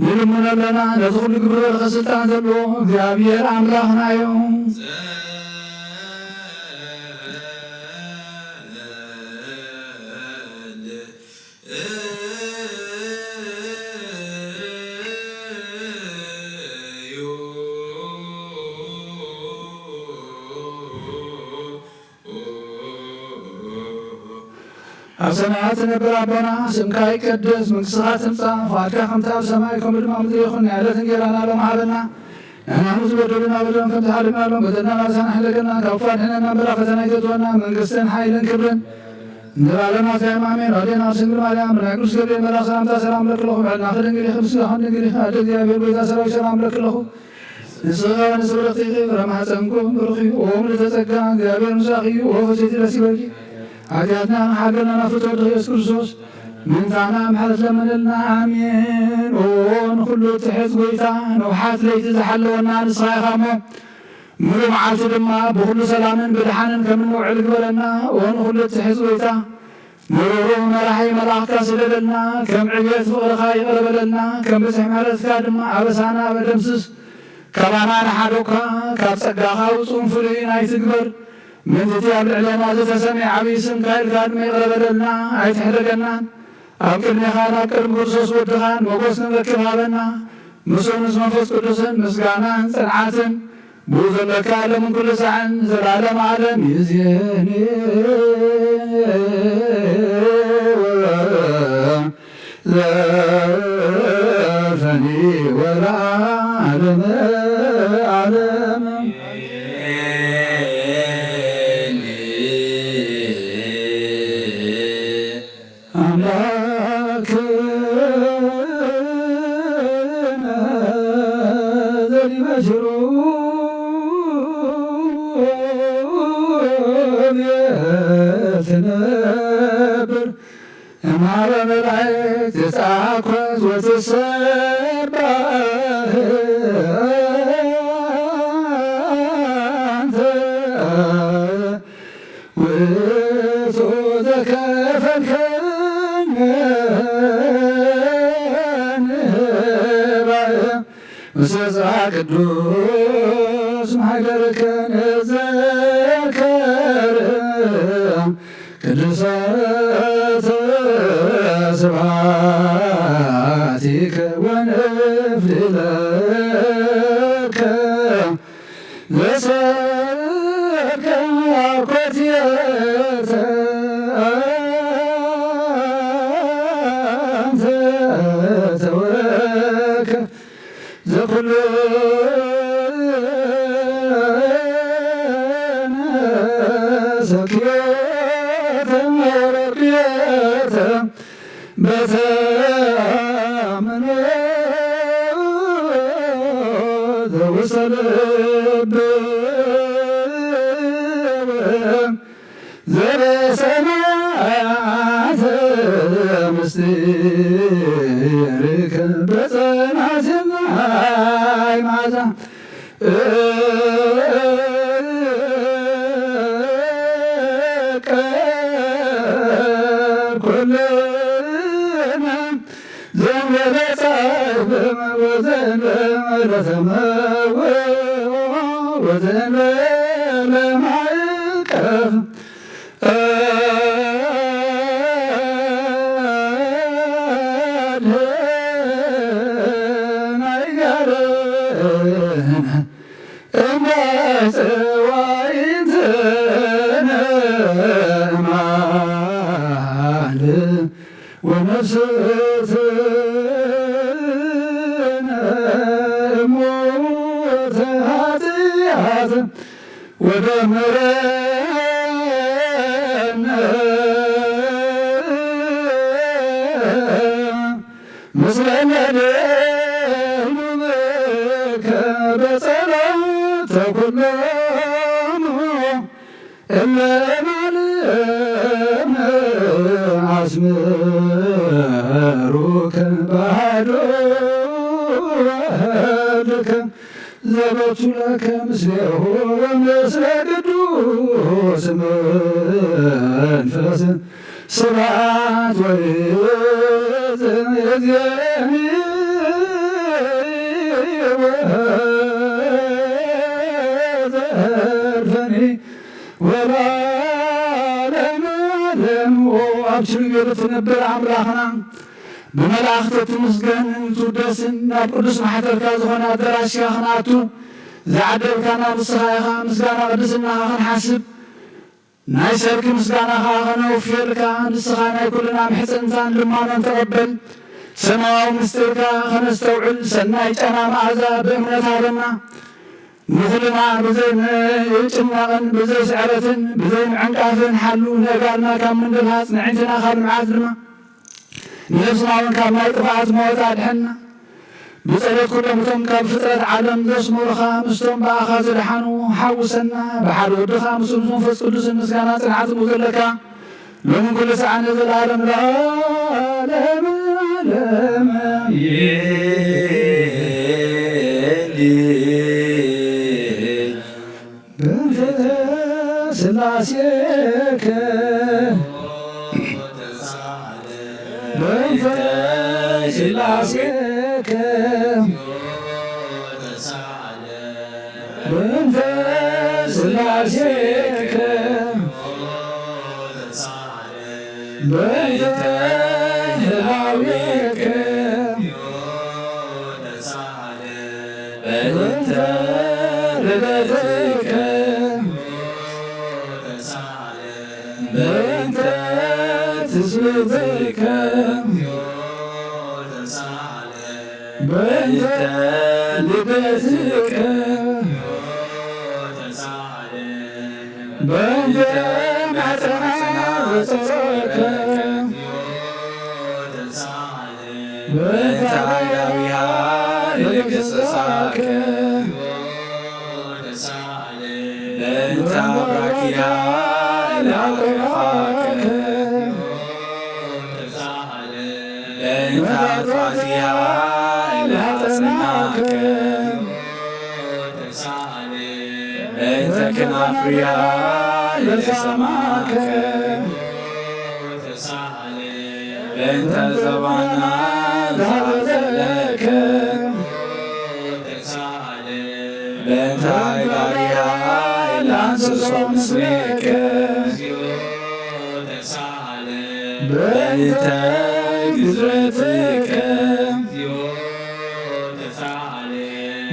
ንልምኖ ኣለና። ነዚ ኩሉ ግብሪ በረኸት ስልጣን ዘለዎ እግዚኣብሔር ኣምላኽና እዩ። ኣብ ሰማያት ትነብር ኣቦና፣ ስምካ ይቀደስ፣ መንግስትኻ ትምጻእ፣ ፍቓድካ ከምቲ ኣብ ሰማይ ከምኡ ድማ ኣብ ምድሪ ይኹን። ናይ ዕለት እንጌራና ሎም ሃበና። ንሕና ንዝበደሉና በደሎም ከም ዝሓለፍናሎም በደልና ናሳና ሕለገና፣ ካብ ክፉ ኣድሕነና እምበር ኣብ ፈተና ኣይተእትወና። መንግስትን ሓይልን ክብርን ንዘለዓለም ኣሜን። ኣዴና ስንግል ማርያም ብናይ ቅዱስ ገብርኤል መልኣኽ ሰላምታ ሰላም እብለኪ ኣለኹ። ብሕልናኺ ድንግል ኢኺ፣ ብስጋኺ ድንግል ኢኺ። ኣደ እግዚኣብሔር ጎይታ ሰራዊት ሰላም እብለኪ ኣለኹ። ንስኻ ንስብረኽቲ ኢኺ፣ ፍረ ማሕፀንኩም ብሩኽ እዩ። ኦ ምልዕተ ጸጋ፣ እግዚኣብሔር ምሳኺ እዩ። ኦ ፍስሕቲ ደስ ይበልኪ። ሓጢኣትና ሓገና ናብ ፍትወ ወልድኺ ኢየሱስ ክርስቶስ ምንታና ምሕረት ለምንልና። ኣሜን። ኦ ንኹሉ ትሕዝ ጎይታ፣ ንውሓት ለይቲ ዝሓለወና ንስኻ ኢኻ እሞ፣ ምሉእ መዓልቲ ድማ ብኹሉ ሰላምን ብድሓንን ከም እንውዕል ግበረና። ኦ ንኹሉ ትሕዝ ጎይታ፣ ንርሩህ መራሒ መልኣኽካ ስደደልና፣ ከም ዕብየት ፍቕርኻ ይቕረ በለልና፣ ከም ብዝሒ ምሕረትካ ድማ ኣበሳና ኣበደምስስ። ካባና ንሓደኳ ካብ ጸጋኻ ውጹን ፍሉይን ኣይትግበር። ምእንቲ እቲ ኣብ ልዕሌና ዝተሰምየ ዓብዪ ስምካ ኢልካ ድማ ይቕረ በለልና፣ ኣይትሕደገናን። ኣብ ቅድሜኻን ኣብ ቅድሚ ክርስቶስ ወድኻን ሞገስ ክንረክብ ሃበና። ምስኡ ምስ መንፈስ ቅዱስን ምስጋናን ጽንዓትን ብኡ ዘለካ ዓለምን ኩሉ ሳዕን ዘላለም ዓለም ይእዜኒ ወዘልፈኒ ወለዓለመ ዓለም። ኣምላክነ ዘዲበ ሽሩ ትነብር እምሃበ መላእክት ትትአኮት ወትሰባህ አንተ ውእቱ ዘከፈልከነ ንባብ ምስለ ቅዱስ ማሕደርከ ንዘከር ቅዱሳተ ስብሐቲከ ወንፍዲ ለከ ዘሰከ ኮትየተ አንተ ተወከ ዘኩሉ ሰክዮተ ወረድየተ በተአምኖ ዘውሰልብ ዘበሰማያት ምስጢርከ በጸናት ሰማይ ማዛ ቀር ኩልነ ዘንበለ ጻሕፍም ወዘንበለ ተመወ ወዘንበለ ማዕቀፍ ወደምረነ ምስለ ነደይኑ ብከ በጸሎተ ኩሎሙ እለ ማልም አስምሩከ ባዶ ወልድከ ዘበቱ ለከ ምስሌሁ ወምስለ ቅዱስ መንፈስ ስብሐት ወይእዜኒ ወዘልፈኒ ወለዓለመ ዓለም። ኦ ኣብ ችርዮ ትነብር ኣምላኽና፣ ብመላእኽቲ ትምስገን ትውደስን ናብ ቅዱስ ማሕደርካ ዝኾነ ኣዳራሽካ ክንኣቱ ዝዓደልካና ንስኻ ኢኻ። ምስጋና ቅድስናኻ ክንሓስብ ናይ ሰርኪ ምስጋና ኸዓ ኸነውፍየልካ፣ ንስኻ ናይ ኩልና ምሕጽንታን ልማኖን ተቐበል። ሰማያዊ ምስጢርካ ኸነስተውዕል፣ ሰናይ ጨና መኣዛ ብእምነት ሃበና። ንኹልና ብዘይምጭናቕን ብዘይስዕረትን ብዘይምዕንቃፍን ሓሉ። ነጋርና ካብ ምንድልሃጽ፣ ንዕንትና ካብ ልምዓት ድማ፣ ንነብስና እውን ካብ ናይ ጥፍኣት ሞት ኣድሕና። ብጸሎት ኩሎም እቶም ካብ ፍጥረት ዓለም ዘስመሩኻ፣ ምስቶም ብኣኻ ዝደሓኑ ሓውሰና። ብሓደ ወድኻ ምስኡ ምስ መንፈስ ቅዱስ ምስጋና ጽንዓት ዘለካ፣ ሎምን ኩሉ ሰዓት ንዘለኣለም ለዓለም ዓለም። በእንተ ስላሴከ፣ በእንተ ስላሴከ፣ በእንተ ስላሴከ፣ በእንተ ህላዌከ፣ በእንተ ርደትከ፣ በእንተ ትስብእትከ፣ በእንተ ልደትከ፣ በእንተ ማሕፀና ዘፀረከ፣ በእንተ ሃይላዊሃ ለገሰሳከ፣ በእንተ አብራኪሃ ለአቅረፋከ፣ በእንተ አጥባቲሃ ለአጽናከ፣ በእንተ ክናፍሪሃ ለሰማከ፣ በእንተ ዘባና ለአዘለከ፣ በእንተ አእጋሪሃ ለአንስሶ ምስሌከ፣ በእንተ ግዝረትከ፣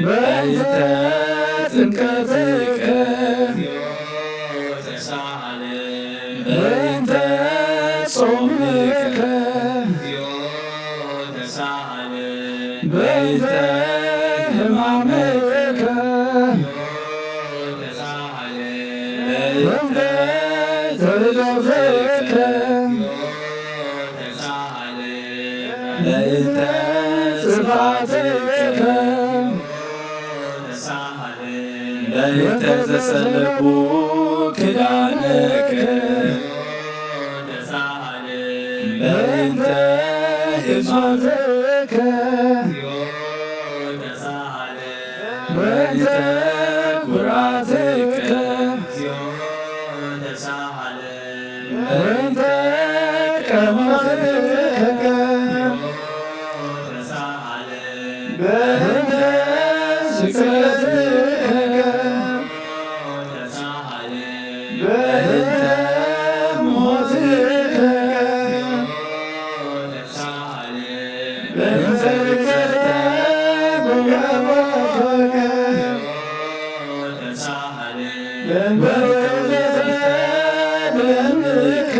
በእንተ ጥምቀትከ፣ በእንተ ጾምከ፣ በእንተ ሕማምከ፣ በእንተ ተረፈከ፣ በእንተ ጽፋትከ፣ በእንተ ዘሰለቡ ክዳንከ፣ በእንተ ህዝባትከ፣ በእንተ ኩራትከ፣ በእንተ ቀመትከ፣ በእንተ ስቅለትከ፣ በእንተ ሞትከ፣ በእንተ ርገተ ጎልጎታከ፣ በእንተ ውርደተ ደምከ፣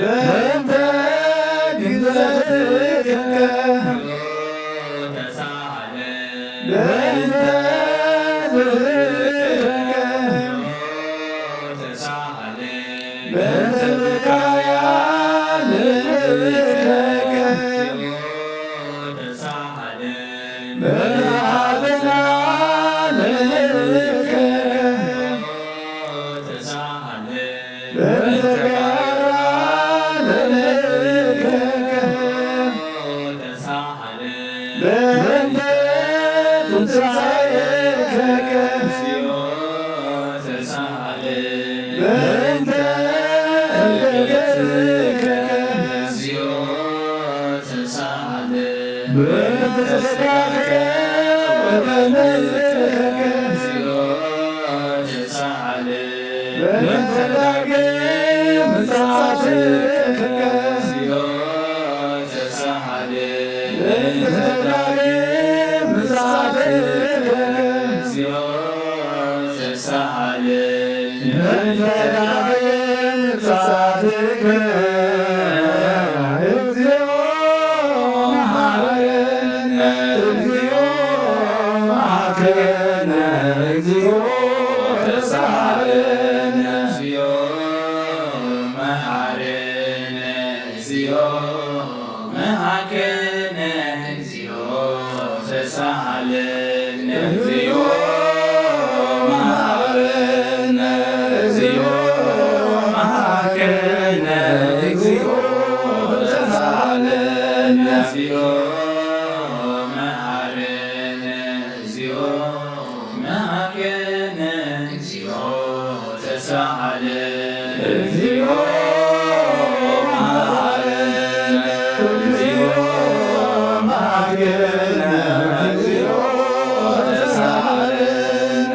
በእንተ ግዝረትከ፣ በእንተ ዝክርከ፣ በእንተ ብካያ ልልከ፣ በእንተ ኃጢአትና ልልከ፣ ትንሳኤከ እግዚኦ ተሳሃለ በእንተ ልደትከ እግዚኦ ተሳሃለ በእንተ ስጋከ ወበመልክከ እግዚኦ ተሳሃለ በእንተ ዳግም ምጽአትከ እግዚኦ ተሳሃለ በእንተ ዳግም ምጽአትከ እግዚኦ ተሳሃለ በእንተ ዳግም ምጽአትከ እግዚኦ መሐረነ እግዚኦ መሐረነ እግዚኦ ተሳሃለነ እግዚኦ መሐረነ እግዚኦ መሐረነ እግዚኦ ተሳሃለነ እግዚኦ መሐረነ እግዚኦ መሐረነ እግዚኦ ተሳሃለነ እግዚኦ መሐረነ እግዚኦ መሐረነ እግዚኦ ተሳሃለ እግዚኦ መሐረነ እግዚኦ መሐረነ እግዚኦ ተሳሃለነ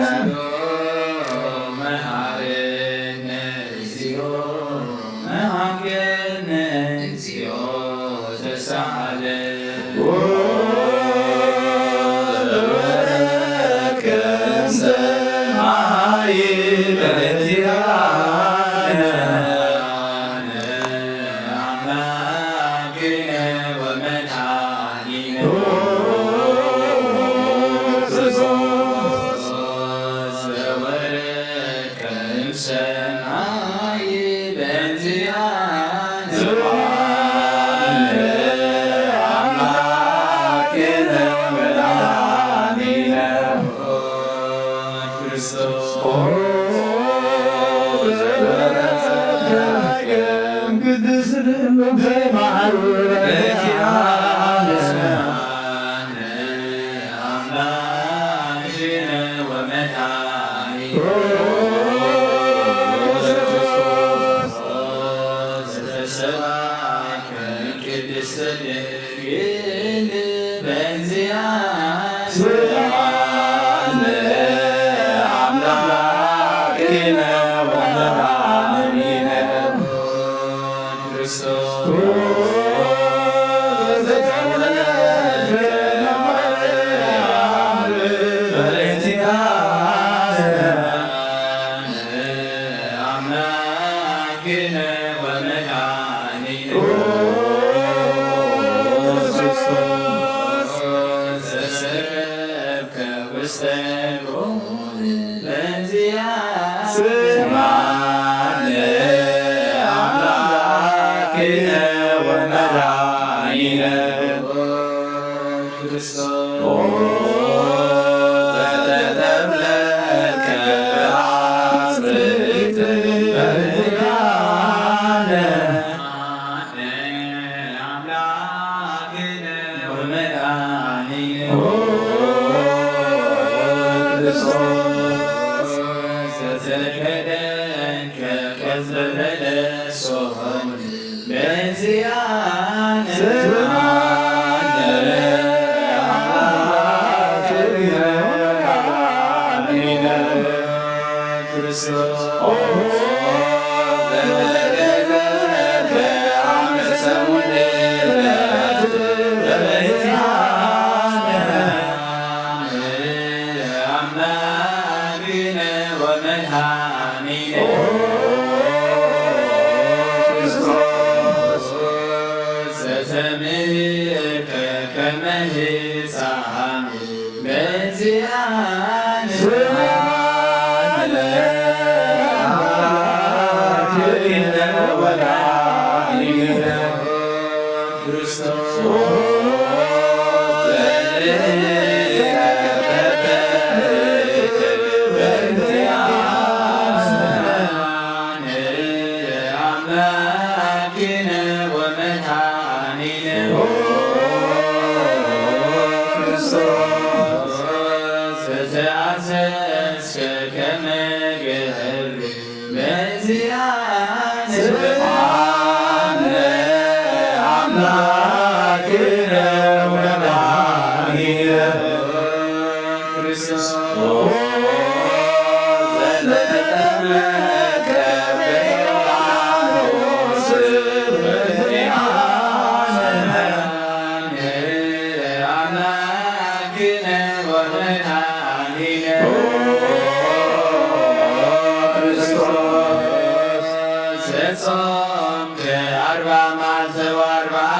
መሐረነ እግዚኦ መሐረነ እግዚኦ ተሳሃለ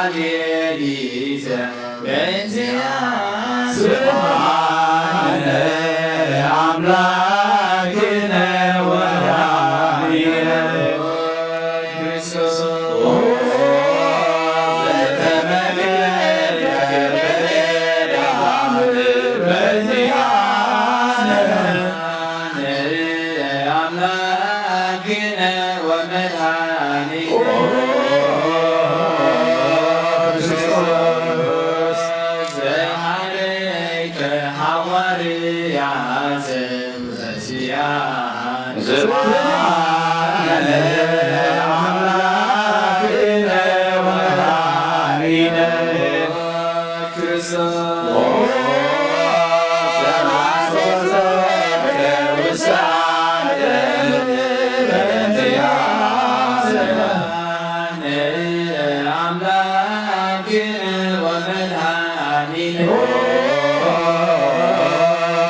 ሌሊተ በዚኣ ስብሐነ ለአምላክነ ወመድኃኒነ ክርስቶስ ዘተመክረ በዚኣ ስብሐነ ለአምላክነ ወመድኃኒነ ክርስቶስ ዘሐረይከ ሐዋርያት በዚኣ ስብሐነ ለአምላክነ ወመድኃኒነ ክርስቶስ አምላክነ ወመድኃኒነ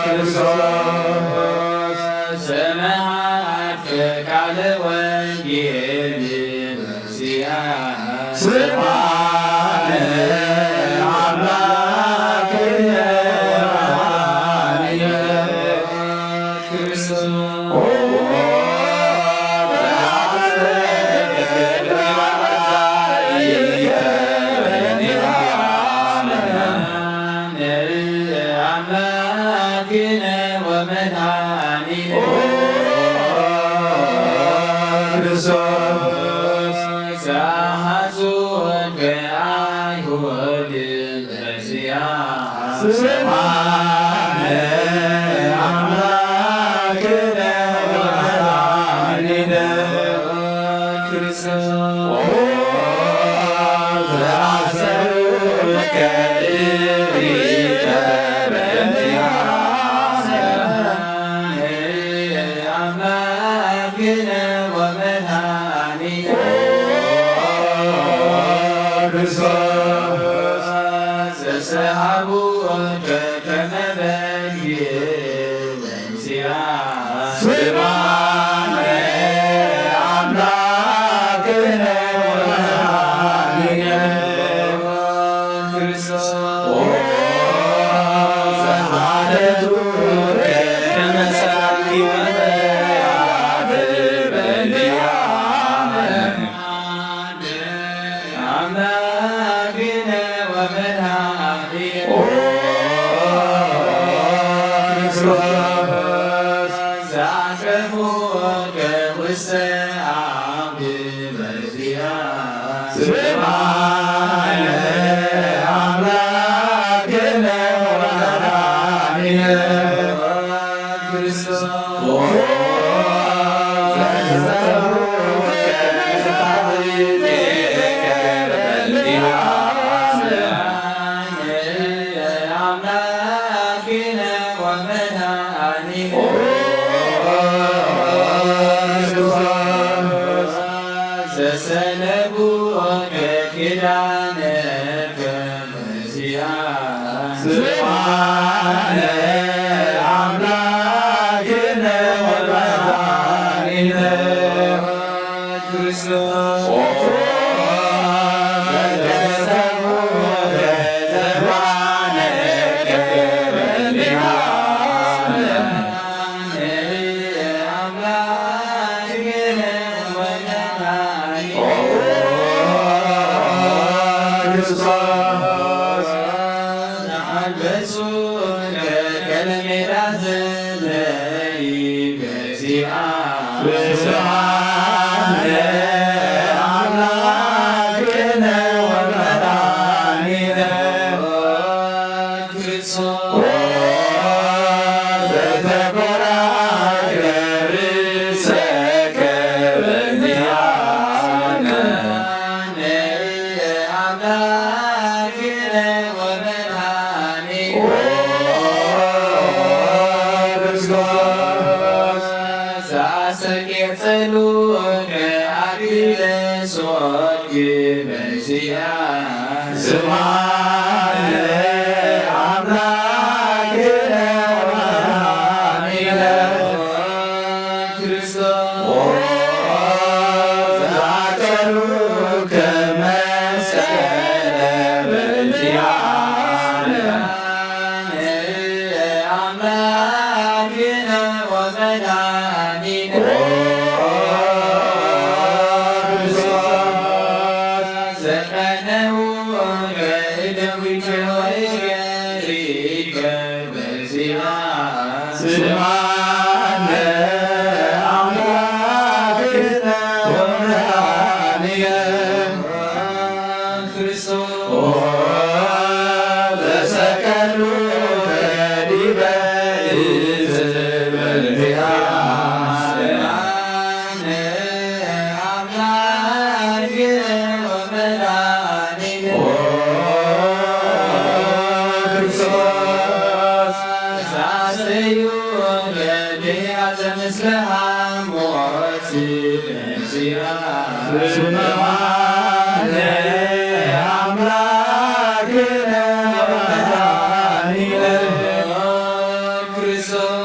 ክርስቶስ ሰማዕት ቃለ ወንጌል ስብሐነ አምላክነ ወመድኃኒነ ክርስቶስ አምላክነ ወመድኃኒነ ክርስቶስ ዘአሐዙከ አይሁድ በዚአ ስብሐነ አምላክነ ወመድኃኒነ ክርስቶስ ዘአሰሩከ እሪተ በዚአ አምላክነ ወመድኃኒነ ክርስቶስ ዘሰሃቡከ ከመ በግ ስብሐነ አምላክነ ወመድኃኒነ ክርስቶስ ዘሐተቱከ ከመ ሳልኪ ወበያት በዚአ አምላክነ ወመድኃኒነ ክርስቶስ ዘአቅረቡከ ውስተ አብ በዚአ ስብሐነ አምላክነ ወመድኃኒነ ክርስቶስ አምላክነ ወመድኃኒነ ዘሰለቡ ኪዳነከ በዚአ ስብሐነ አምላክነ ወመድኃኒነ ክርስቶስ ስብሐነ አምላክነ ወመድኃኒነ ክርስቶስ ዘአቀሩከ መስቀል ኦ ክርስቶስ ዘቀነውከ እደዊከ ወይገሪከ በዚኣ ስማነ ኣምላክነ ወመድኃኒነ ክርስቶስ። ኦ ዘሰቀሉከ ዲበ ዕፅ በዚኣ ስማነ ኣምላክነ ወመድኃኒነ ኦ ክርስቶስ። ሳሰዩ ገሊያ ዘምስለ ሃሞት በዚኣ ስማነ ኣምላክነ ወመድኃኒነ ክርስቶስ።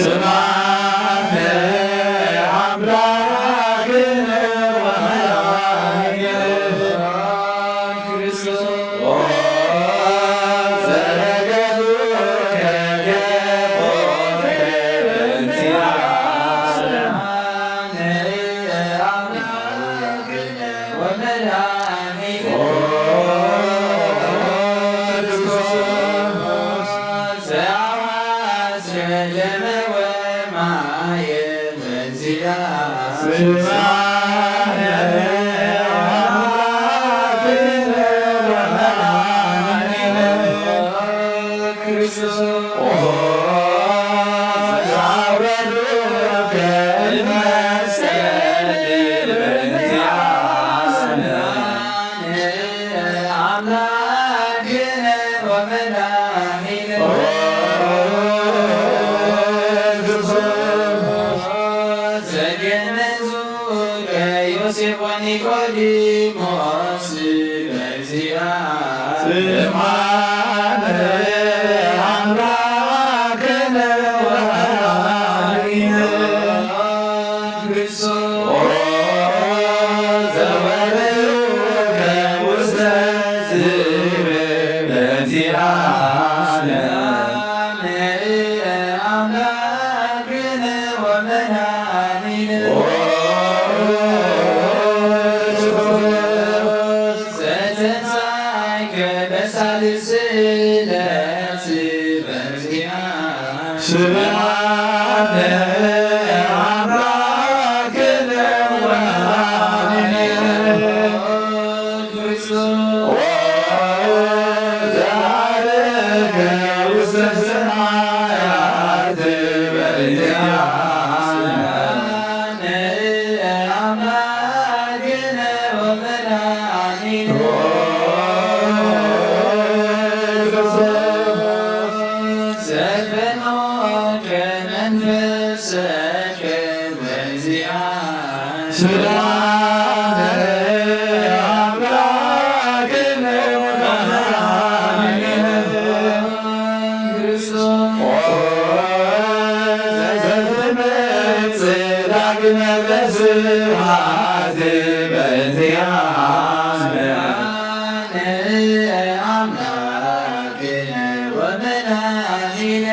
ስማነ ኣምላክነ ወመድኃኒነ ክርስቶስ። ዮሴፍ ወኒቆዲሞስ በዚኣ ስማነ ኣምላክነ ወመድኃኒነ ክርስቶስ። ኦ ዘወረድከ ውስተ ዝብእ በዚኣ ስማነ ኣምላክነ ወመድኃኒነ ዘተንሳእከ በሳልስት ዕለት በዚኣ ስማነ ኣምላክነ ወመድኃኒነ ክርስቶስ። ዘዓረገ ውስተ ሰማያት በዚኣ ስማነ ኣምላክነ ወመድኃኒነ ክርስቶስ። ዘፈኖከ መንፈሰከ በዚኣ ስማነ ኣምላክነ ወመድኃኒነ ክርስቶስ። ኦ ዘትመጽእ ዳግመ በስብሐት በዚኣ ስማነ ኣምላክነ ወመድኃኒነ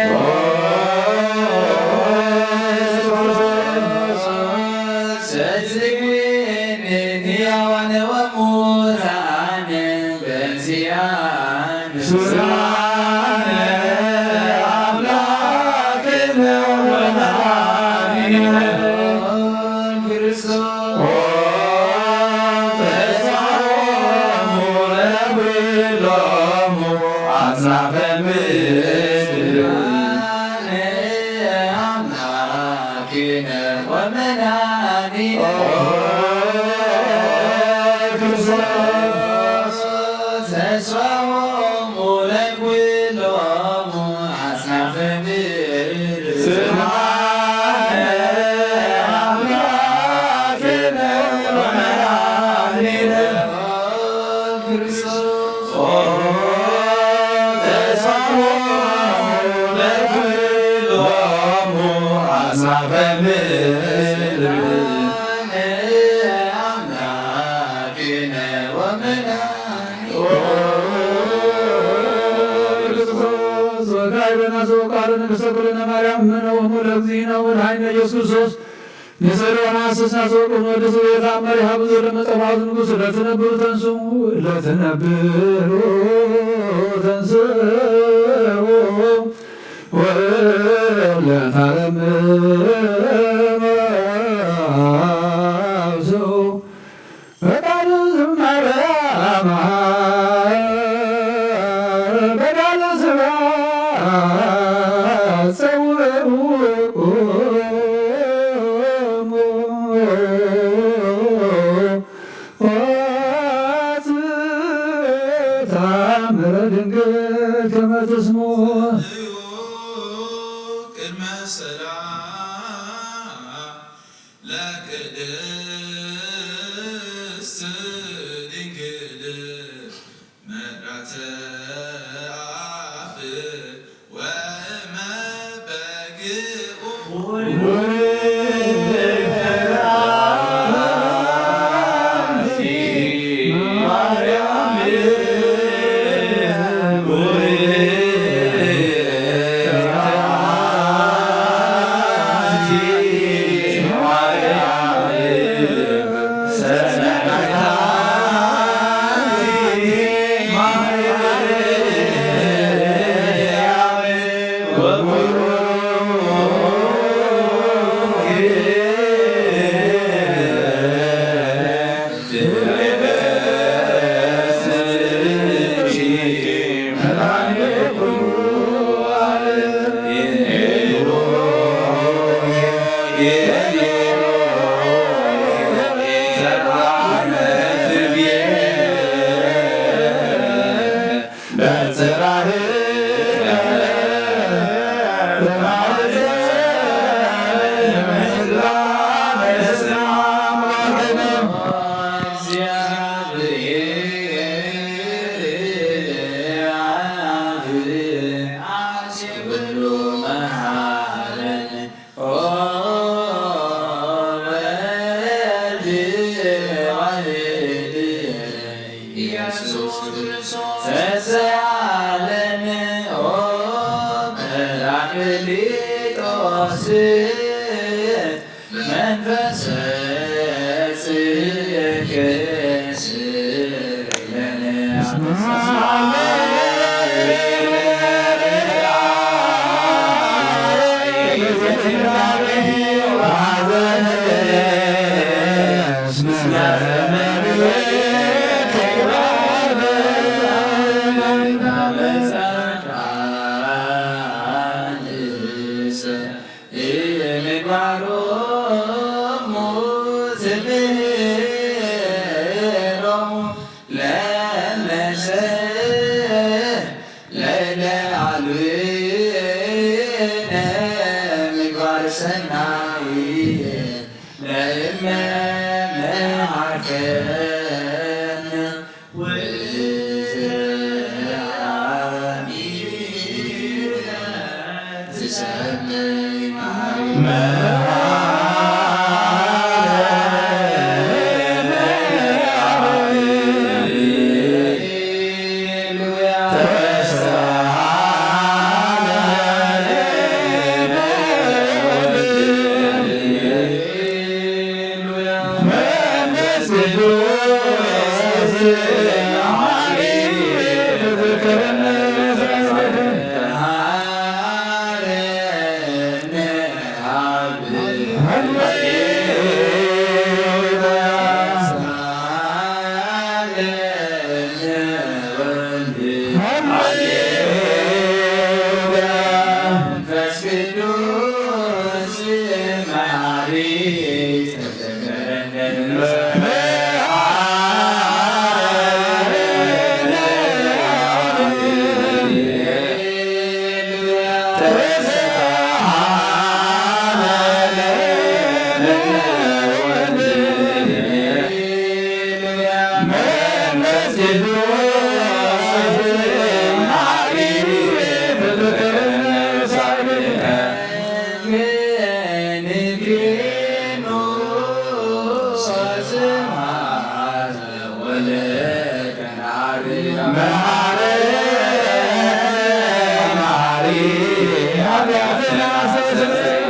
ዘትግብእኒ ሕያዋን ወሙታን በዚኣ ስማነ ኣምላክነ ወመድኃኒነ ክርስቶስ። ተስፋሆሙ ለኩሎሙ ኣጽናፈ ምድር። ኣምላክነ ወመድኃኒነ ክርስቶስ። ተስፋሆሙ ለኩሎሙ አጽናፈ ምድር። ስማነ አምላክነ ወመድኃኒነ ክርስቶስ። አጽናፈ ምድር አምላኪነ ወመድኃኒነ ክርስቶስ ወካዕበነ ዘወቃለ ንግሥተ ኩልነ ማርያም እምነ ወእሙ ለእግዚእነ ወመድኃኒነ ኢየሱስ ክርስቶስ ንሰብእ ወነሐስስ ናስወርቅ ወንወድስ ቤዛ መሪሃ ብዙር ለመጠፋት ንጉሥ ለትነብሩ ተንሱ ለትነብሩ ተንስኡ ወለታረም አብስኡ በቃል ዝማሬ አማረ በቃል ስብሐት ጸውዑ ወትታምረ ድንግል ከመ ትስምዑ። ቅድመ ሰላም ለቅድስት ድንግል መራተ አፍ ወመበግኡ ኢየሱስ ክርስቶስ ተሳለነ ኦ ጰራቅሊጦስ መንፈሰ ጽድቅ ስእለነ መሐረነ መሐሪ ኃጢአትና አስተስርይ።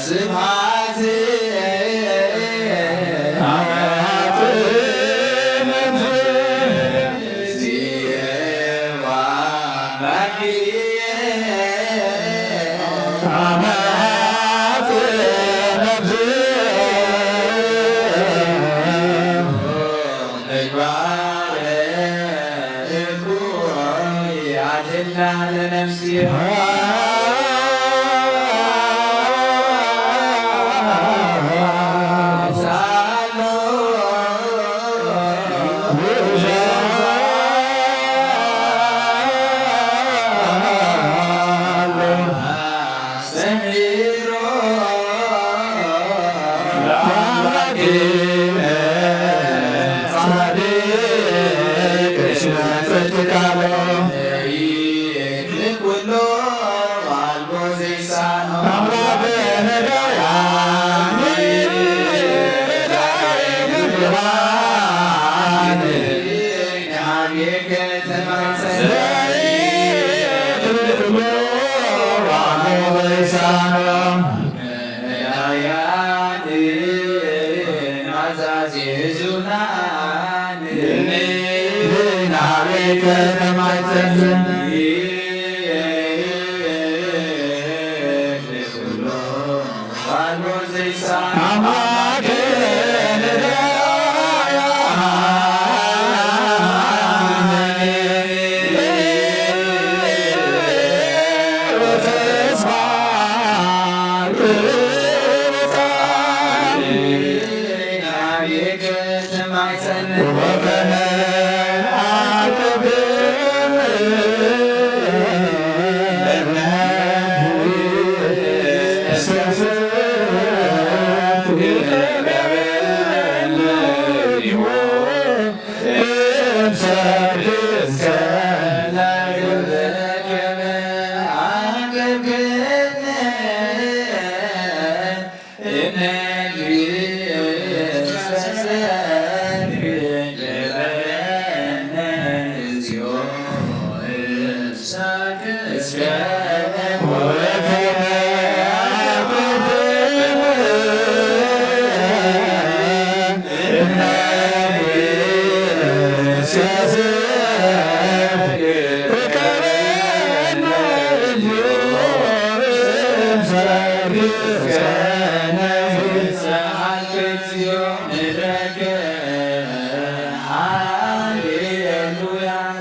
ስብሐት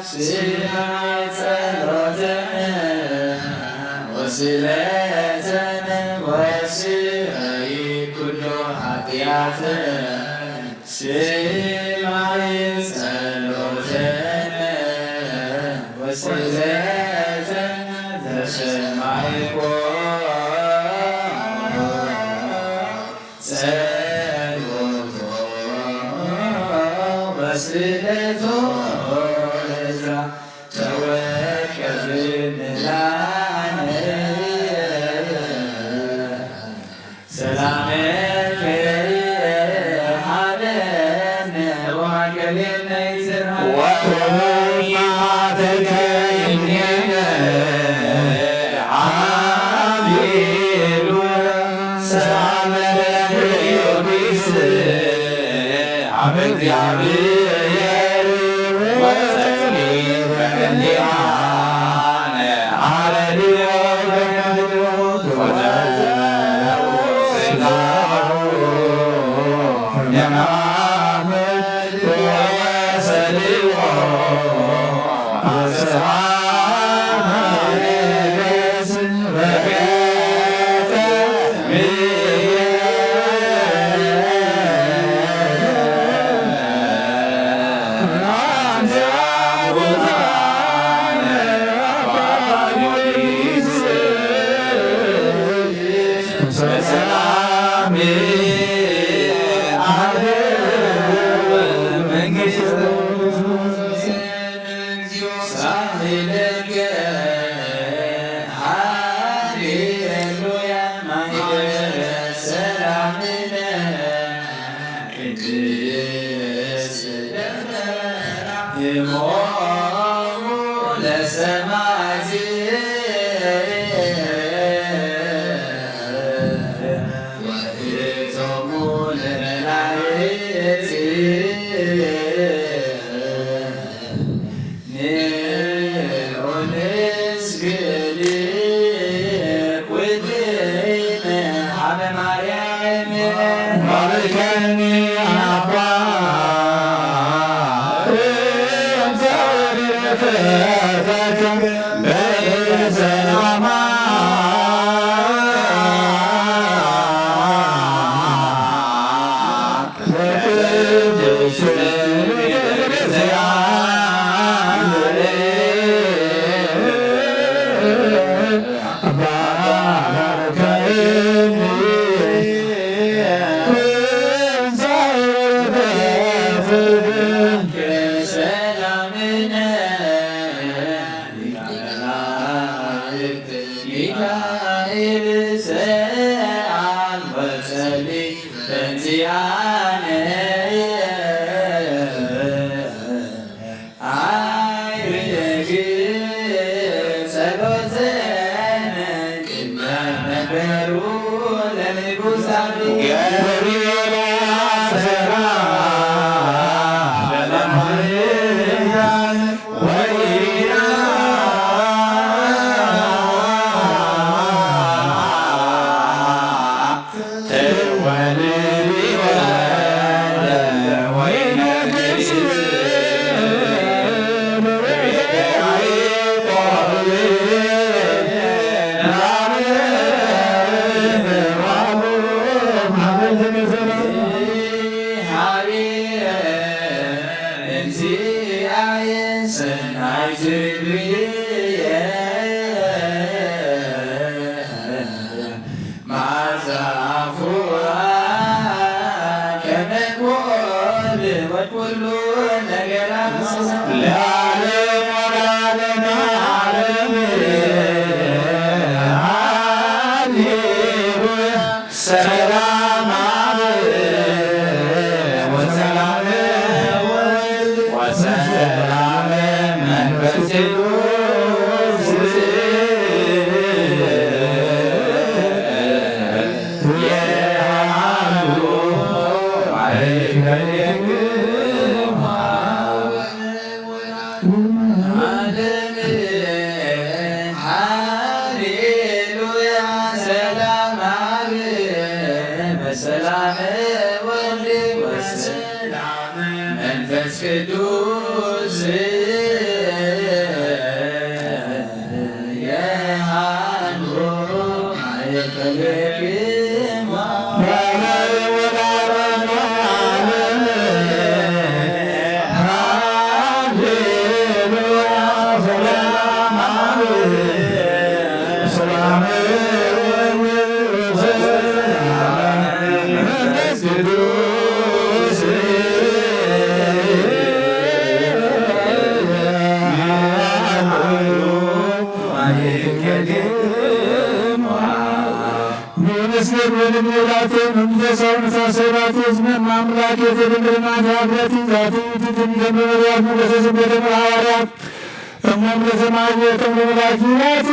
ስለ ጸሎተነ ወስለ ዘነ ወስረይ ኩሉ ኃጢአተነ ስማይ ጸሎተነ ወስለ ዘነ ዘሰማይኮ ጸሎቶ ወስለቶ እዝራ ተወከፍንላነ ሰላመከ ሀበነ ወማእከሌነ ይትርሃ ወኩሉ ሃሌሉያ ሰላም ለጊዮርጊስ አብ እግዚአብሔር ወጸኒ በእንቲአነ አረድዮ በገድሉ ወዘተው ስጋሁ ደማሙ ወሰሊሆ ማርያም ባርከኒ ኣባ እንተ በሰላማ ሚካኤል ሰአል ወጸሊ በእንቲአነ አይርግ ጸሎተነ ቅድመ መንበሩ ለንጉሳዊ ገብርኤል አሰራ ለማርያም ወይና ሰላም አብ ወሰላም ወወልድ ወሰላም መንፈስ ቅዱስ የሃሉ ማእከሌክሙ። ሃሌሉያ ሰላም አብ በሰላም ወልድ በሰላም መንፈስ ቅዱስ የሃሉ ማእከሌክሙ። ንመስገን ወንብላቴ መንፈሳዊ መሳሰባቴ ዝመም አምላክ የተደንግልና ዛግረቲ ዛቲ ትትን ደንበበሪያት ሞገሰ ስደተ ሐዋርያት እሞም ለሰማይ የተምረ መላእክት ይላቲ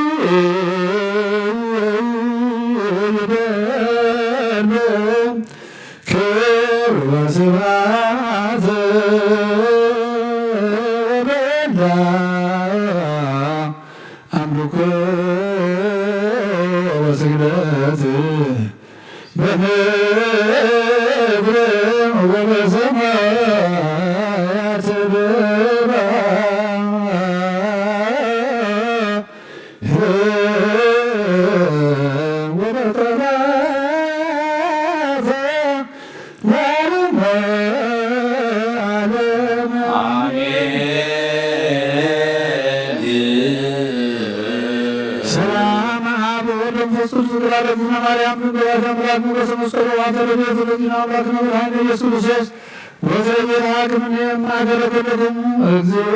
ይበሉ ክብር ወስብሐት ወበላ አምልኮ ወስግደት በምድር ወበሰማያት በባ ወበጠባተ ለዓለመ ዓለም አሜን። ሰላም አብ ወወልድ ወመንፈስ ቅዱስ። ፍቅር አለዝነ ማርያም ድንግል አምላክ ሞገሰ መስቀሉ ዋተ ረድኤቱ ለዝነ አምላክ ነብር ኃይለ ኢየሱስ ክርስቶስ ወዘይት ሐክምኔ ማእከለ ኩልክሙ እግዚእ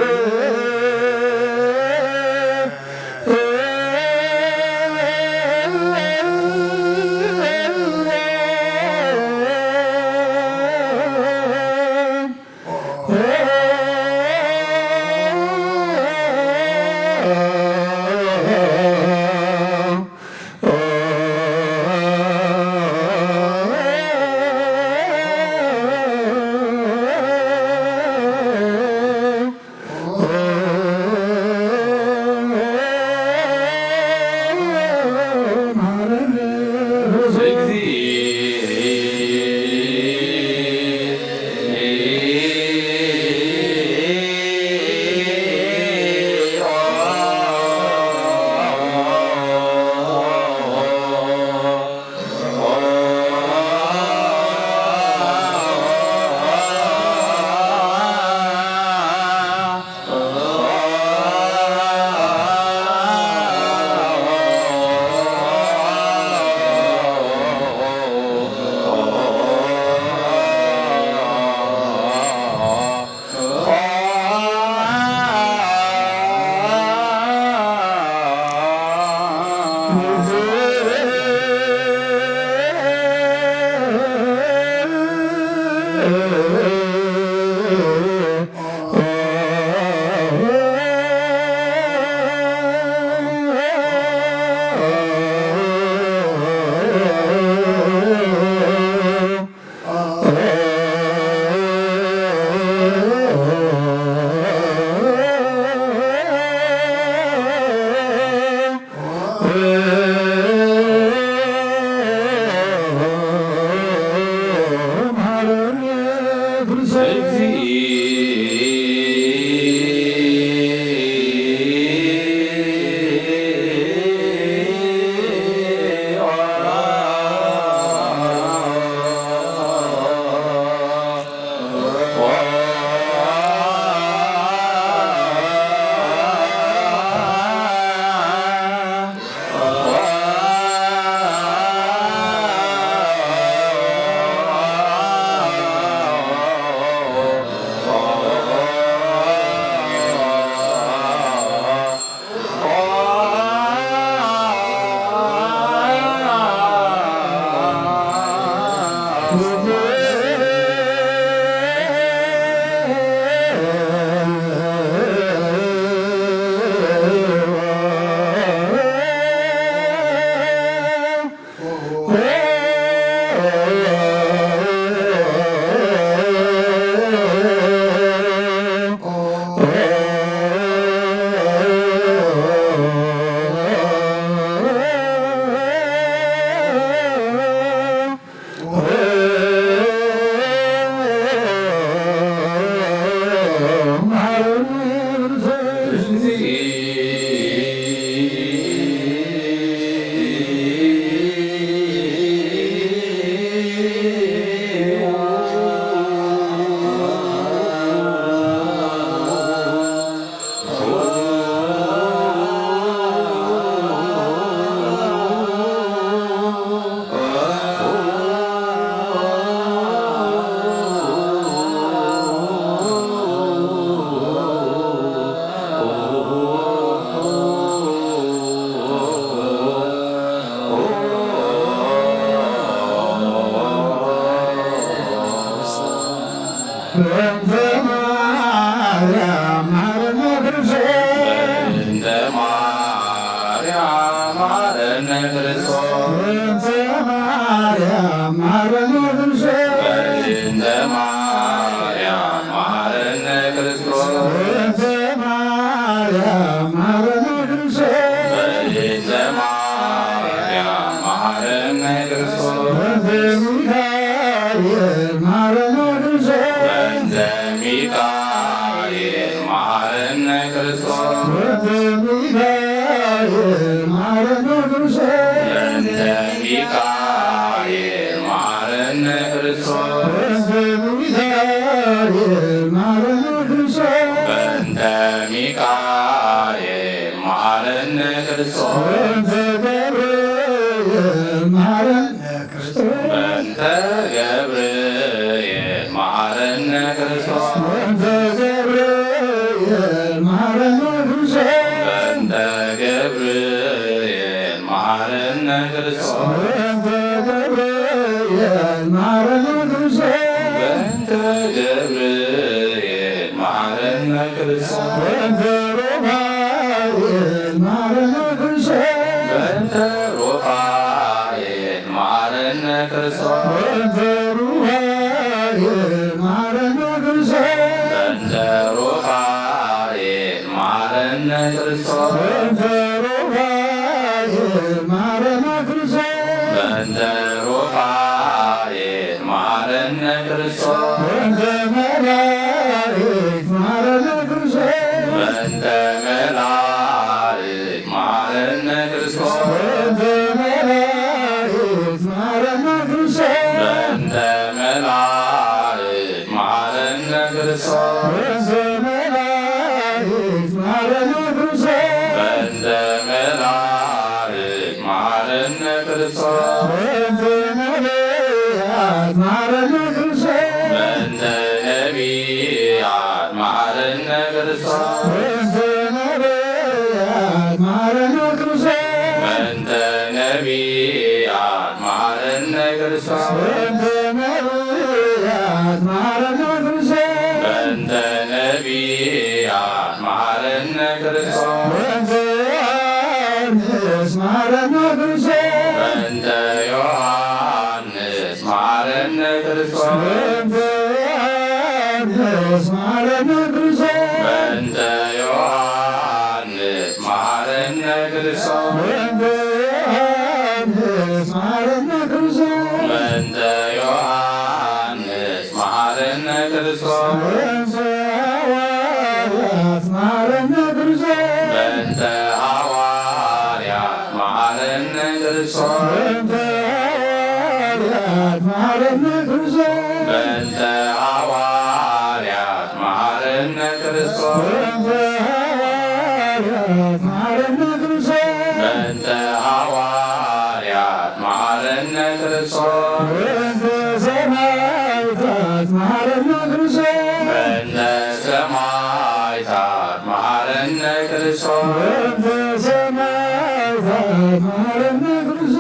በእንተ ማርያም መሐረነ ክርስቶስ። በእንተ ማርያም መሐረነ ክርስቶስ። በእንተ ማርያም መሐረነ ክርስቶስ። በእንተ ማርያም መሐረነ ክርስቶስ። በእንተ ማርያም መሐረነ ክርስቶስ። በእንተ ማርያም መሐረነ ክርስቶስ። በእንተ ሚካኤል መሐረነ ክርስቶስ። በእንተ ሚካኤል መሐረነ ክርስቶስ። በእንተ ሚካኤል መሐረነ ክርስቶስ። በእንተ ሚካኤል መሐረነ ክርስቶስ። በእንተ ሚካኤል መሐረነ ክርስቶስ። በእንተ ሚካኤል መሐረነ ክርስቶስ። በእንተ ገብርኤል መሐረነ ክርስቶስ። በእንተ ገብርኤል መሐረነ ክርስቶስ። በእንተ ገብርኤል መሐረነ ክርስቶስ። በእንተ ገብርኤል መሐረነ ክርስቶስ። በእንተ ገብርኤል መሐረነ ክርስቶስ። በእንተ ገብርኤል መሐረነ ክርስቶስ። በእንተ ሩፋኤል መሐረነ ክርስቶስ። በእንተ ሩፋኤል መሐረነ ክርስቶስ። በእንተ ሩፋኤል መሐረነ ክርስቶስ። በእንተ ሩፋኤል መሐረነ ክርስቶስ። በእንተ ሩፋኤል መሐረነ ክርስቶስ። በእንተ ሩፋኤል መሐረነ ክርስቶስ። በእንተ መላእክት መሐረነ ክርስቶስ። በእንተ መላእክት መሐረነ ክርስቶስ። በእንተ መላእክት መሐረነ ክርስቶስ። በእንተ መላእክት መሐረነ ክርስቶስ። በእንተ መላእክት መሐረነ ክርስቶስ። በእንተ መላእክት መሐረነ ክርስቶስ። በእንተ ነቢያት መሐረነ ክርስቶስ። በእንተ ነቢያት መሐረነ ክርስቶስ። በእንተ ነቢያት መሐረነ ክርስቶስ። በእንተ ነቢያት መሐረነ ክርስቶስ። በእንተ ነቢያት መሐረነ ክርስቶስ። በእንተ ነቢያት መሐረነ ክርስቶስ። በእንተ ዮሐንስ መሐረነ ክርስቶስ። በእንተ ዮሐንስ መሐረነ ክርስቶስ። በእንተ ዮሐንስ መሐረነ ክርስቶስ። በእንተ ዮሐንስ መሐረነ ክርስቶስ። በእንተ ዮሐንስ መሐረነ ክርስቶስ። በእንተ ዮሐንስ መሐረነ ክርስቶስ። በእንተ ሐዋርያት መሐረነ ክርስቶስ። በእንተ ሐዋርያት መሐረነ ክርስቶስ። በእንተ ሐዋርያት መሐረነ ክርስቶስ። በእንተ ሐዋርያት መሐረነ ክርስቶስ። በእንተ ሐዋርያት መሐረነ ክርስቶስ። በእንተ ሐዋርያት መሐረነ ክርስቶስ። በእንተ ሰማዕታት መሐረነ ክርስቶስ። በእንተ ሰማዕታት መሐረነ ክርስቶስ።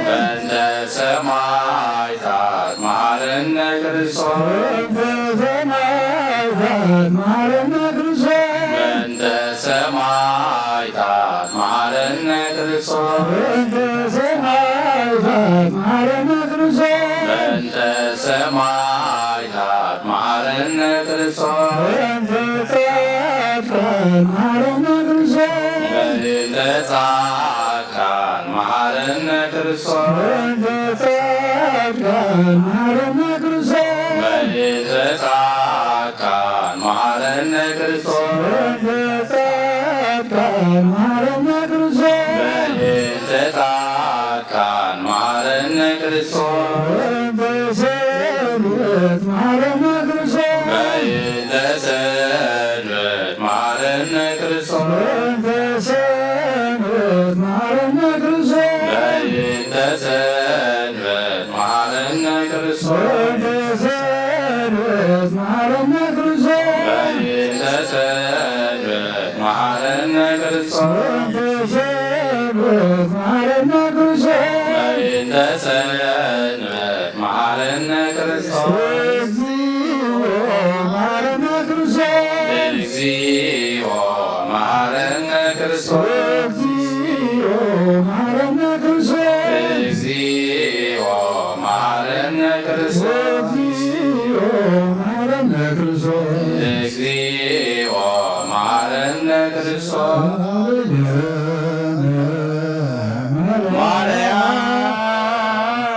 በእንተ ሰማዕታት መሐረነ ክርስቶስ። በእንተ ሰማዕታት መሐረነ ክርስቶስ። በእንተ ሰማዕታት መሐረነ ክርስቶስ። በእንተ ሰማዕታት መሐረነ ክርስቶስ። በእንተ ሰማዕታት መሐረነ ክርስቶስ። በእንተ ሰማዕታት መሐረነ ክርስቶስ። በእንተ ጻድቃን መሐረነ ክርስቶስ። በእንተ ጻድቃን መሐረነ ክርስቶስ። በእንተ ጻድቃን መሐረነ ክርስቶስ። በእንተ ጻድቃን መሐረነ ክርስቶስ። በእንተ ጻድቃን መሐረነ ክርስቶስ። በእንተ ጻድቃን መሐረነ ክርስቶስ። በእንተ ሰንበት መሐረነ ክርስቶስ። በእንተ ሰንበት መሐረነ ክርስቶስ። በእንተ ሰንበት መሐረነ ክርስቶስ። በእንተ ሰንበት መሐረነ ክርስቶስ። በእንተ ሰንበት መሐረነ ክርስቶስ። በእንተ ሰንበት መሐረነ ክርስቶስ። በእንተ ሰንበት መሐረነ ክርስቶስ። በእንተ ሰንበት መሐረነ ክርስቶስ። እግዚኦ ክርስቶስ። እግዚኦ መሐረነ ክርስቶስ። እግዚኦ መሐረነ ክርስቶስ። እግዚኦ መሐረነ ክርስቶስ። እግዚኦ መሐረነ ክርስቶስ። ማርያም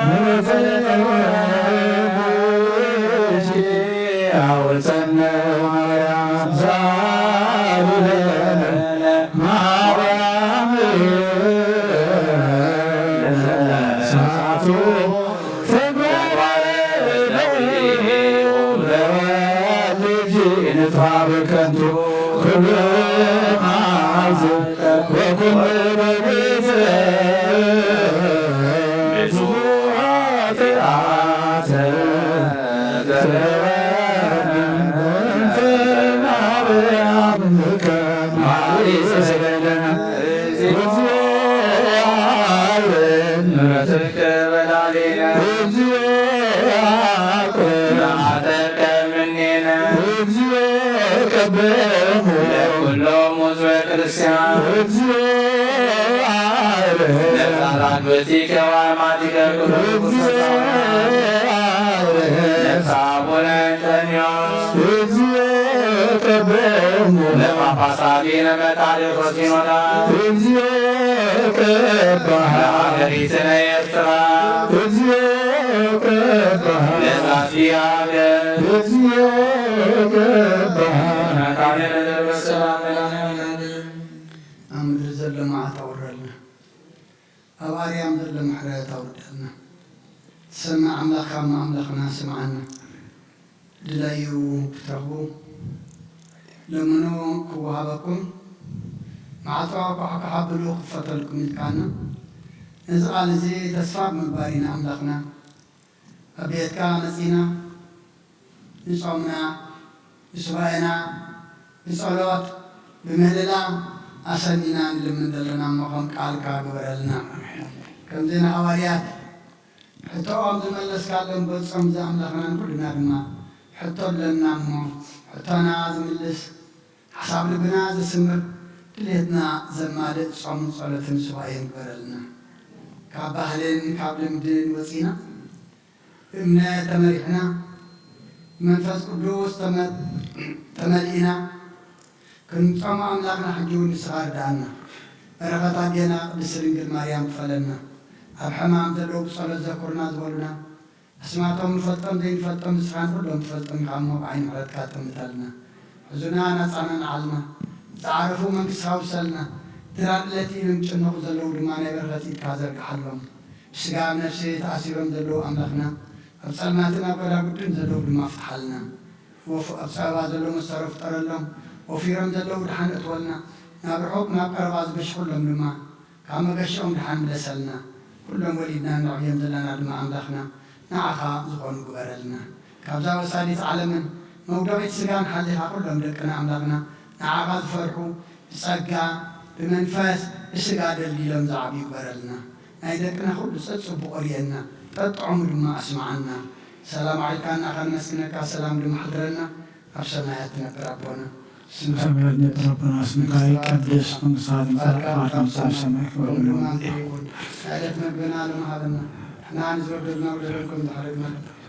ምሕረተ አውፀነ ማርያም ዛብለነ ማርያም ሳቱ ተግባረ ለወልጅ ንጥፋ በከንቱ ኩሉ መዓልቲ ወኩሉ ሌሊት ብዙ ኃጢአት ለኩሎም ሕዝበ ክርስቲያን ለጻድቃን በቲከ ወአማቲከ ኩሉ ነፍሰ አቡነ እንጠንዮስ ለጳጳሳት ለመቃርዮስ ሲኖዳ ለሀገሪትነ ኤርትራ ለዛቲ ሀገር መካነ ለደርበ ሰላም ለናነ ኣብ ምድሪ ዘሎ መዓት ኣውረልና፣ ኣብ ኣርያም ዘሎ ምሕረት ኣውርደልና። ትሰምዕ ኣምላኽ ካብ ኣምላኽና ስምዓና። ድለዩ ክትረኽቡ፣ ለምኑ ክወሃበኩም፣ ማዕጾ ኳሕኳሕ ኣብሉ ክፈተልኩም ኢልካና። ነዚ ቃል እዚ ተስፋ ብምግባር ኢና ኣምላኽና ኣብ ቤትካ መጺና። ንጾምና፣ ንሱባኤና፣ ብጸሎት፣ ብምህልላ ኣሰኒና ንልምን ዘለና እሞ ከም ቃልካ ግበረልና። ከምዚ ንሃዋርያት ሕቶኦም ዝመለስካሎም ገጾም ዝኣምላኽና ንኩልና ድማ ሕቶ ኣለና እሞ ሕቶና ዝምልስ ሓሳብ ልብና ዘስምር ድሌትና ዘማልእ ጾምን ጸሎትን ሱባኤን ግበረልና። ካብ ባህልን ካብ ልምድን ወጺና ብእምነት ተመሪሕና፣ ብመንፈስ ቅዱስ ተመ-፣ ተመሊእና ክንጾም ኣምላኽና ሕጂ እውን ንስኻ ርድኣና። በረኸት ኣዴና ቅድስቲ ድንግል ማርያም ክፈለና። ኣብ ሕማም ዘለዉ ብጸሎት ዘኩርና ዝበሉና፣ ኣስማቶም ንፈልጦም ዘይንፈልጦም ንስኻ ንኹሎም ትፈልጦም ኢኻ እሞ ብዓይኒ ምሕረትካ ጠምተልና። ሕዙናን ኣጻናንዓልና። ዝዓረፉ መንግስትኻ ውሰልና። ድራር ለቲ ዝጨነቑ ዘለዉ ድማ ናይ በረኸት ኢድካ ዘርግሓሎም። ብስጋ ኣብ ነፍሲ ተኣሲሮም ዘለዉ ኣምላኽና፣ ኣብ ጸልማትን ኣብ ጓዳጉድን ዘለዉ ድማ ፍትሓልና። ወፍ-፣ ኣብ ጸበባ ዘለዉ መሰሮ ፍጠረሎም። ወፊሮም ዘለዉ ድሓን እትወልና። ናብ ርሑቕ ናብ ቀረባ ዝገሽኹሎም ድማ ካብ መገሽኦም ድሓን ምለሰልና። ኩሎም ወሊድና ነዕብዮም ዘለና ድማ ኣምላኽና ንዓኻ ዝኾኑ ግበረልና። ካብዛ ወሳዲት ዓለምን መውደቒት ስጋን ሓሊኻ ኩሎም ደቅና ኣምላኽና ንዓኻ ዝፈርሑ ብጸጋ ብመንፈስ ብስጋ ደልዲሎም ዝዓብዩ ግበረልና። ናይ ደቅና ኩሉ ጸጽቡቕ ርእየና፣ ጠጥዖሙ ድማ ኣስምዓና። ሰላም ኣዒልካና ከነመስግነካ፣ ሰላም ድማ ሓድረና። ኣብ ሰማያት ትነብር ኣቦና፣ ስምካ ሰማያት ትነብር ኣቦና፣ ስምካ ይቀደስ፣ መንግስትኻ ትምጻእ፣ ፈቃድካ ትምጻእ፣ ኣብ ሰማይ ከም ኣብ ምድሪ። ናይ ዕለት መግብና ሎሚ ሃበና፣ ንሕና ንዝበደሉና በደሎም ከም ዝሓረግና፣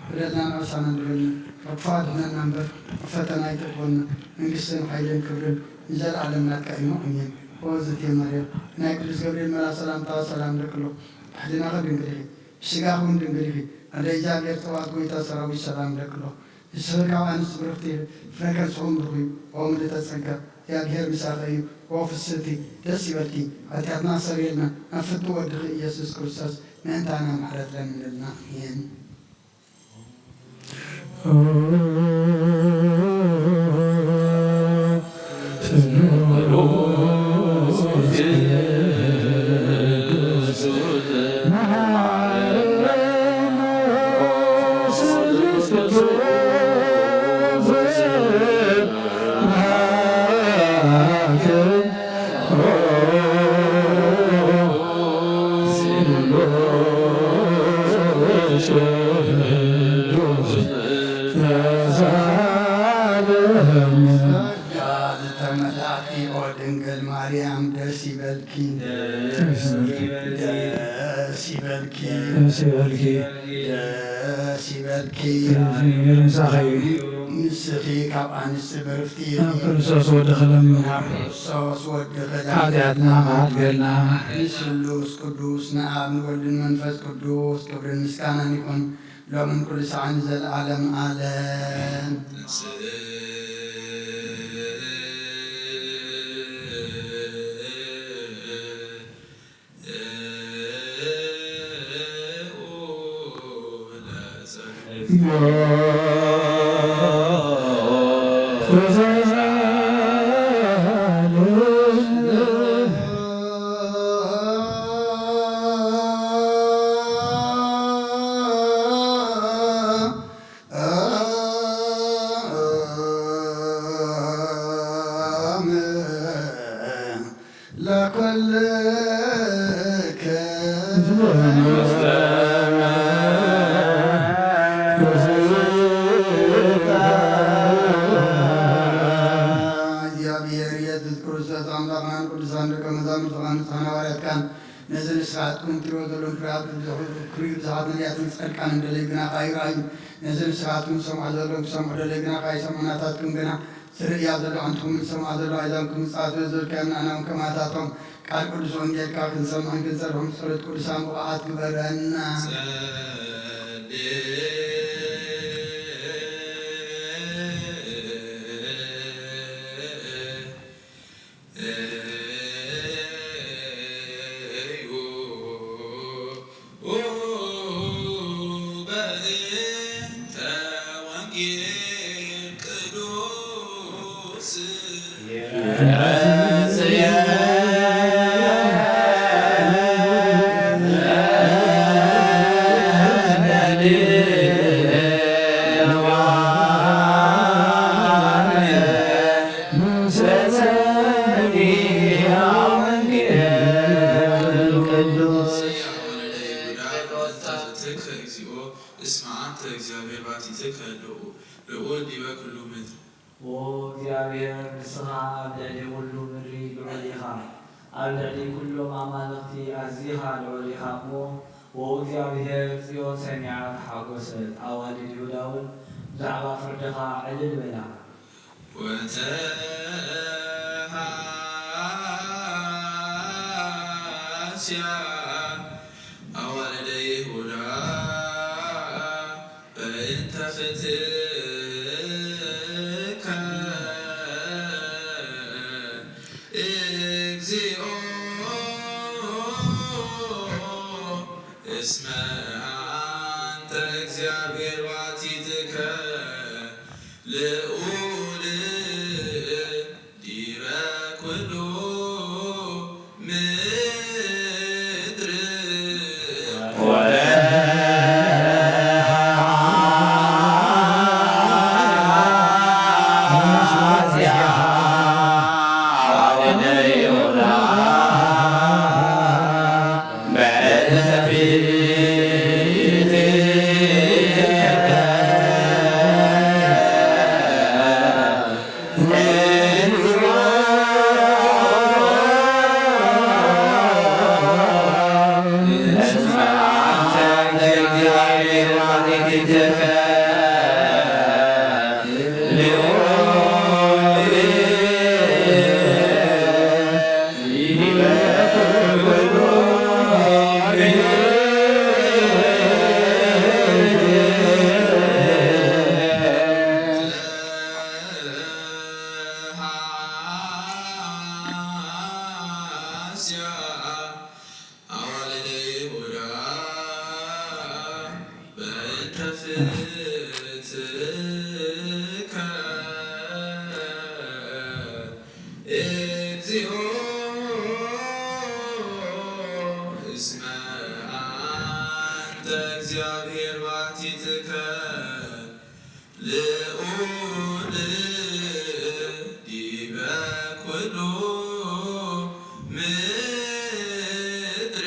በደልና ንዕሳና ንበደልና፣ ካብ ክፉእ ኣድሕነና እምበር፣ ኣብ ፈተና ኣይተእትወና፣ መንግስትን ሓይልን ክብርን ንዘለኣለም ናትካ እዩ። ኣሜን። ኦ ዝቴ ማርያም፣ ናይ ቅዱስ ገብርኤል መልኣኽ ሰላምታ ሰላም እብለኪ ኣለኹ። ብሕሊናኺ ድንግል ኢኺ፣ ብስጋኺ እውን ድንግል ኢኺ። ኣደ እግዚኣብሔር ጸባኦት፣ ጎይታ ሰራዊት ሰላም እብለኪ ኣለኹ። ንስኺ ካብ ኣንስቲ ብርኽቲ ኢኺ፣ ፍረ ከርስኺ እውን ብሩኽ እዩ። ኦ ምልእተ ጸጋ፣ እግዚኣብሔር ምሳኺ እዩ። ኦ ፍስህቲ፣ ደስ ይበልኪ፣ ሓጢኣትና ኣስተሰርየልና፣ ናብ ፍቱ ወድኺ ኢየሱስ ክርስቶስ ምእንታና ምሕረት ለምንልና። ኣሜን። ጸጋ ዝተመላእኪ ኦ ድንግል ማርያም ማርያም ደስ ይበልኪ፣ ደስ ይበልኪ፣ ደስ ይበልኪ፣ ደስ ይበልኪ፣ ደስ ይበልኪ። ምሳኺ እዩ። ንስኺ ካብ ኣንስቲ ብርኽቲ ኢኺ። ኣብ ክርስቶስ ወድኺ ለምኑ። ኣብ ክርስቶስ ወድኺ ለምኑ። ሓጢኣትና ክሓድገልና። ንስሉስ ቅዱስ ንኣብ ንወልድን መንፈስ ቅዱስ ክብርን ምስጋናን ይኹን። ሎምን ኩሉ ሰዓን ዘለዓለም ዓለም። ለኩልክ እግዚኣብሔር ኢየሱስ ክርስቶስ ኣምላኽናን ቅዱሳን ደቀ መዛሙርትኻን ንስኻን ሃዋርያትካን ነዚ ንስኻትኩም ትሪእዎ ዘለኹም ፍርያት ክሪኡ ብዙሓት ነቢያትን ጻድቃንን ደለዩ ግና ከኣ ይረኣዩ። ነዚ ንስኻትኩም ትሰምዑ ዘለኹም ክሰምዑ ደለዩ ግና ከኣ ይሰምዑ። ናታትኩም ግና ዝርእያ ዘሎ ኣንትኹም ዝሰምዓ ዘሎ ኣይዛንኩም ዝጻፍ ዘዝልካዮም ንኣናውን ከማታቶም ቃል ቅዱስ ወንጌልካ ክንሰምዕን ክንሰርሖም ጸሎት ቅዱሳን ብቑዓት ግበረና። እስመ አንተ እግዚአብሔር ባቲትከ ልዑ-፣ ልዑል ዲበ ኩሉ ምድር። ኦ እግዚኣብሔር፣ ንስኻ ኣብ ልዕሊ ኩሉ ምድሪ ልዑል ኢኻ፣ ኣብ ልዕሊ ኩሎም ኣማልኽቲ ኣዚኻ ልዑል ኢኻ እሞ፣ ኦ እግዚኣብሔር፣ ጽዮን ሰሚዓ ተሓጐሰት፣ ኣዋልድ ይሁዳ እውን ብዛዕባ ፍርድኻ ዕልል በላ። ወተሃስያ ኣዋልደ ይሁዳ በእንተ ፍትከ እግዚኦ እስመ አንተ እግዚአብሔር ባቲትከ ልዑል ዲበ ኩሉ ምድር። አዋልደ ይሁዳ በእንተ ፍትከ እግዚኦ እስመ አንተ እግዚአብሔር ባቲትከ ልዑል ዲበ ኩሉ ምድር።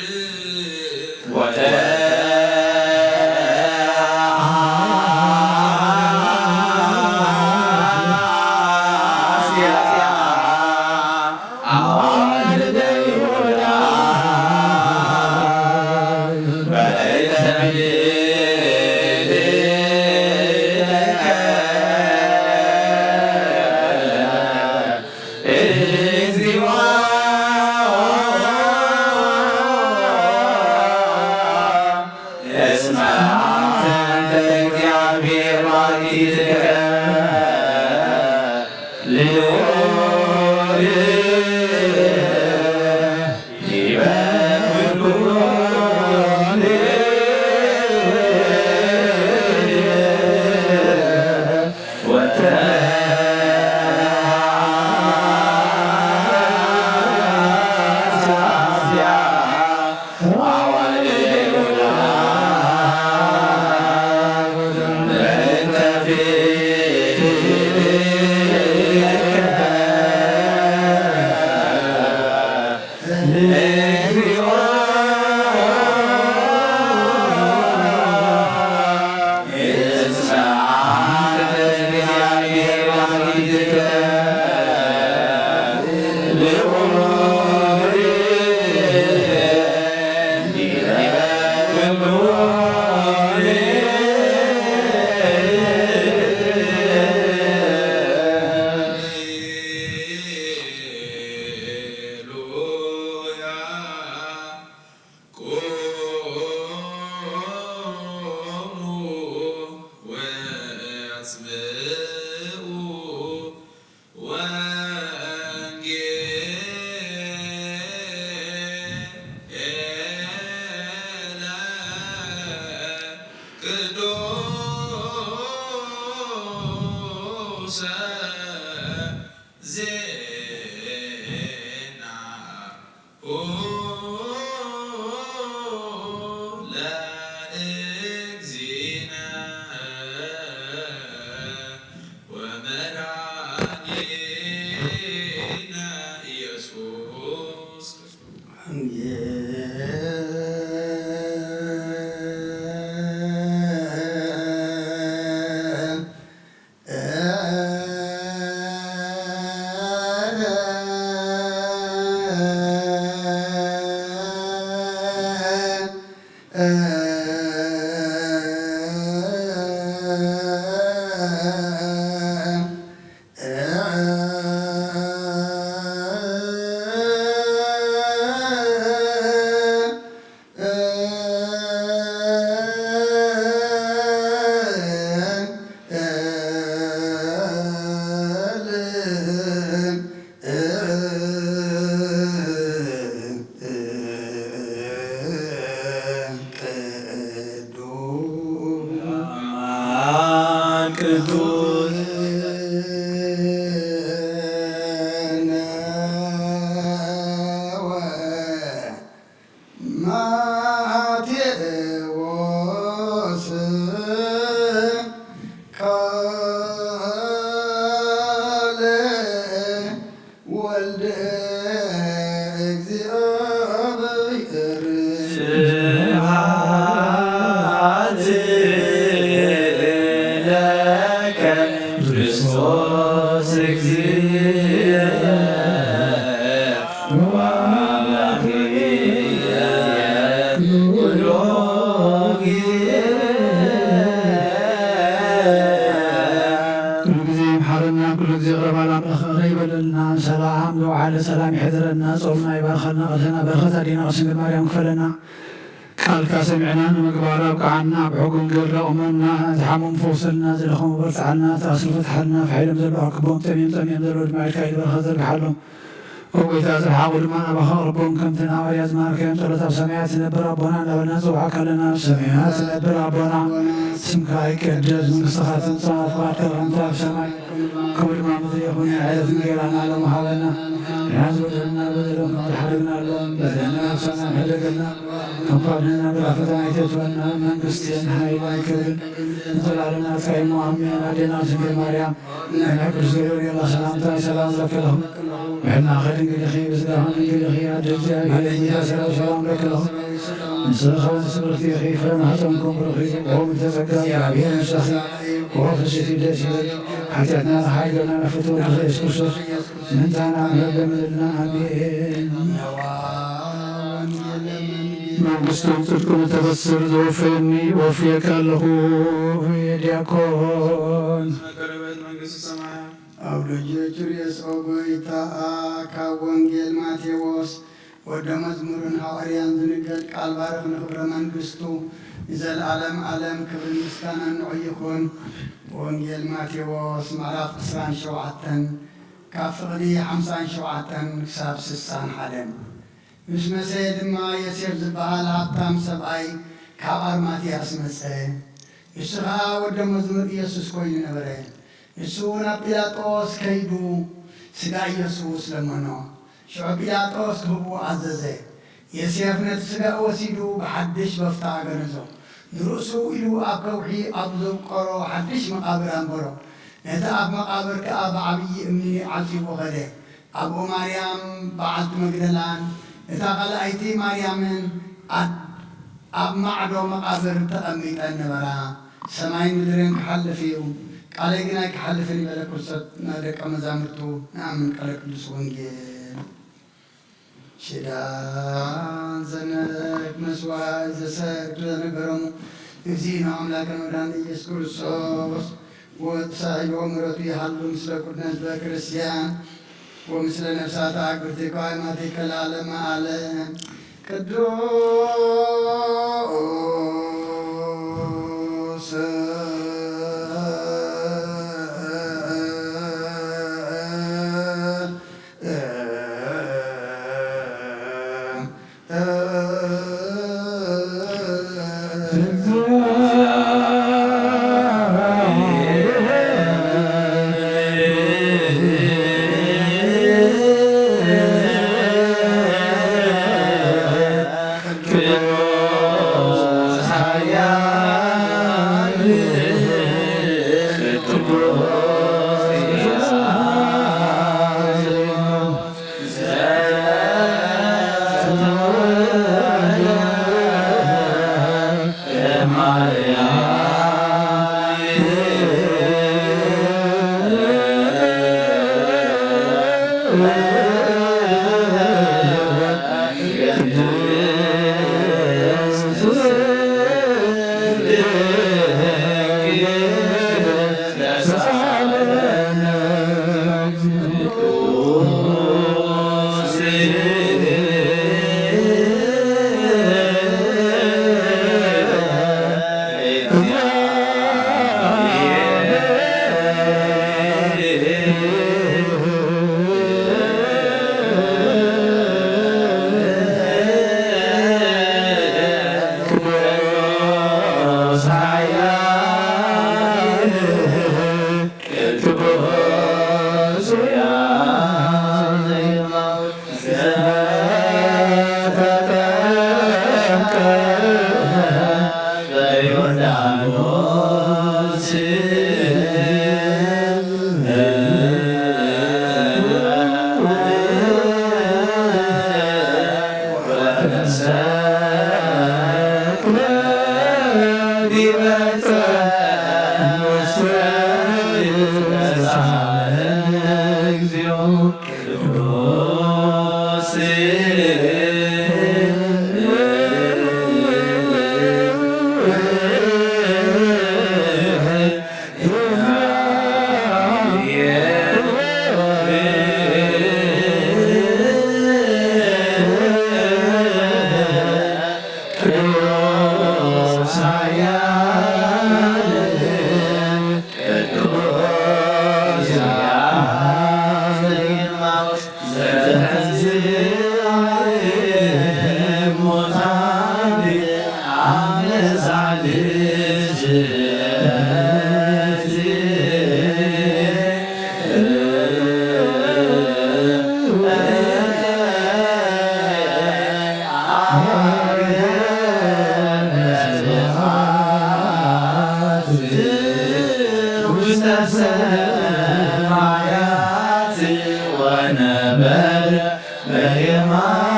ማቴዎስ ካልእ ወልደ እግዚኣብሔር። ስብሐት ለከ ክርስቶስ እግዚእ ወአምላክየ ኩሎ ጊዜ። ኩሉ ግዜ ይምሓረና፣ ኩሉ ግዜ ይቕረ ባል ኣምላኽ ይቕረ ይበለልና። ሰላም ዝወዓለ ሰላም ይሕደረና፣ ጾምና ይባርኸልና፣ ቃልሰና በረኸት ኣዴና ቅድስት ድንግል ማርያም ክፈለና። ቃልካ ሰሚዕና ንምግባር ኣብቅዓና፣ ብሕጊ ወንጌል ኣቑመና፣ ዝሓመሙ ፈውሰልና፣ ዝደኸሙ በርትዓልና፣ ተኣስሩ ፍትሓልና፣ ፋሕ ኢሎም ዘለዉ ኣርክቦም፣ ጠምዮም ጠምዮም ዘለዉ ድማ ኢድካ ኢድ በረኸት ዘርግሓሎም። ኦ ጎይታ፣ ዝረሓቑ ድማ ናባኻ ኣቕርቦም፣ ከምቲ ንሃዋርያት ዝመሃርካዮም ጸሎት፣ ኣብ ሰማያት ትነብር ኣቦና እንዳበልና ንጽውዓካ ኣለና። ኣብ ሰማያት ትነብር ኣቦና፣ ስምካ ይቀደስ፣ መንግስትኻ ትምጻእ፣ ፍቓድካ ከምቲ ኣብ ሰማይ ከምኡ ድማ ምድሪ ይኹን። ዕለት እንጌራና ሎሚ ሃበና፣ ንሕና ዝበደሉና በደሎም ከም ዝሓደግናሎም፣ በደልና ንስኻ ሕደገልና፣ ካብ ክፋ ኣድሕነና፣ ካብ ፈተና ኣይተእትወና፣ መንግስትን ሓይልን ክብርን ንዘለኣለም ናትካ እዩ። እሞ ኣሜን። ኣዴና ድንግል ማርያም፣ ናይ ቅዱስ ገብርኤል ሰላምታ ሰላም ለኪ ለኹ፣ ብሕልናኺ ድንግል ኢኺ፣ ብስጋኺ ድንግል ኢኺ፣ ኣደ እግዚኣብሔር፣ እመቤታችን ሰላም ለኪ ለኹ፣ ንስኺ ከወንስ ብርክቲ ኢኺ፣ ፍረ ማህፀንኩም ብሩክ እዩ። ኦ ምልዕተ ጸጋ፣ እግዚኣብሔር ምሳኺ፣ ኦ ፍስሕቲ ደስ ይበል። ሓጢኣትና ንሓይገና ንፍቶ ወልድኻ ኢየሱስ ክርስቶስ ምንታና ምህር ለምንልና። ኣሜን። መንግስቱን ጽድቁን እተበስር ዘወፈየኒ ወፍየካ ኣለኹ። ዲያቆን። መቀረበት መንግስት ሰማያት። ኣብ ልጆቹ ርእስ ኦ ጎይታ፣ ካብ ወንጌል ማቴዎስ ወደ መዝሙርን ሃዋርያን ዝንገር ቃል ባርኽ ንኽብረ መንግስቱ። ንዘለኣለም ኣለም ክብርን ምስጋናን ንዑ ይኹን። ወንጌል ማቴዎስ ምዕራፍ ዕስራን ሸውዓተን ካብ ፍቕዲ ሓምሳን ሸውዓተን ክሳብ ስሳን ሓደን። ምስ መሰየ ድማ ዮሴፍ ዝበሃል ሃብታም ሰብኣይ ካብ ኣርማትያስ መጸ። ንሱ ኸኣ ወደ መዝሙር ኢየሱስ ኮይኑ ነበረ። ንሱ ናብ ጲላጦስ ከይዱ ስጋ ኢየሱስ ለመኖ። ሽዑ ጲላጦስ ክህብዎ ኣዘዘ። ዮሴፍ ነቲ ስጋ ወሲዱ ብሓድሽ በፍታ ገነዞ። ንርእሱ ኢሉ ኣብ ከውሒ ኣብ ዘውቀሮ ሓድሽ መቓብር ኣንበሮ። ነቲ ኣፍ መቓብር ከኣ ብዓብዪ እምኒ ዓጺዎ ኸደ። ኣብኡ ማርያም በዓልቲ መግደላን እታ ካልኣይቲ ማርያምን ኣድ-፣ ኣብ ማዕዶ መቓብር ተቐሚጠን ነበራ። ሰማይን ምድርን ክሓልፍ እዩ፣ ቃለይ ግን ኣይክሓልፍን እዩ በለ ክርስቶስ ንደቀ መዛሙርቱ። ንኣምን ቃለ ቅዱስ ወንጌል። ሽዳን ዘነክ መስዋዕት ዘሰክር ዘነገሮሙ እግዚእነ ኣምላክነ መድኃኒነ ኢየሱስ ክርስቶስ ወትሳይሎ ምሕረቱ ይሃሉ ምስለ ኩልነ ህዝበ ክርስቲያን ወምስለ ነፍሳት ኣግብርቲከ ወአማቲከ ለዓለመ ዓለም። ቅዱስ ውስተ ሰማያት ወነበረ በየማናሁ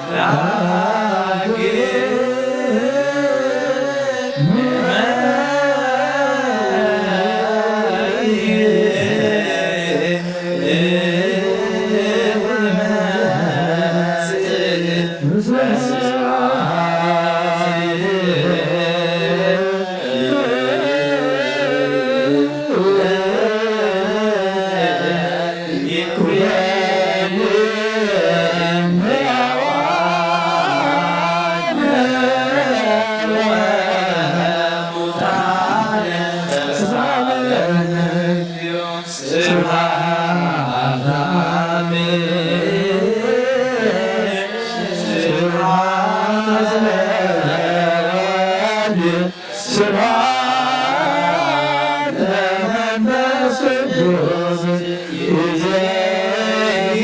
ዳግመ ስብሐት ለመንፈስ ቅዱስ ይዜኒ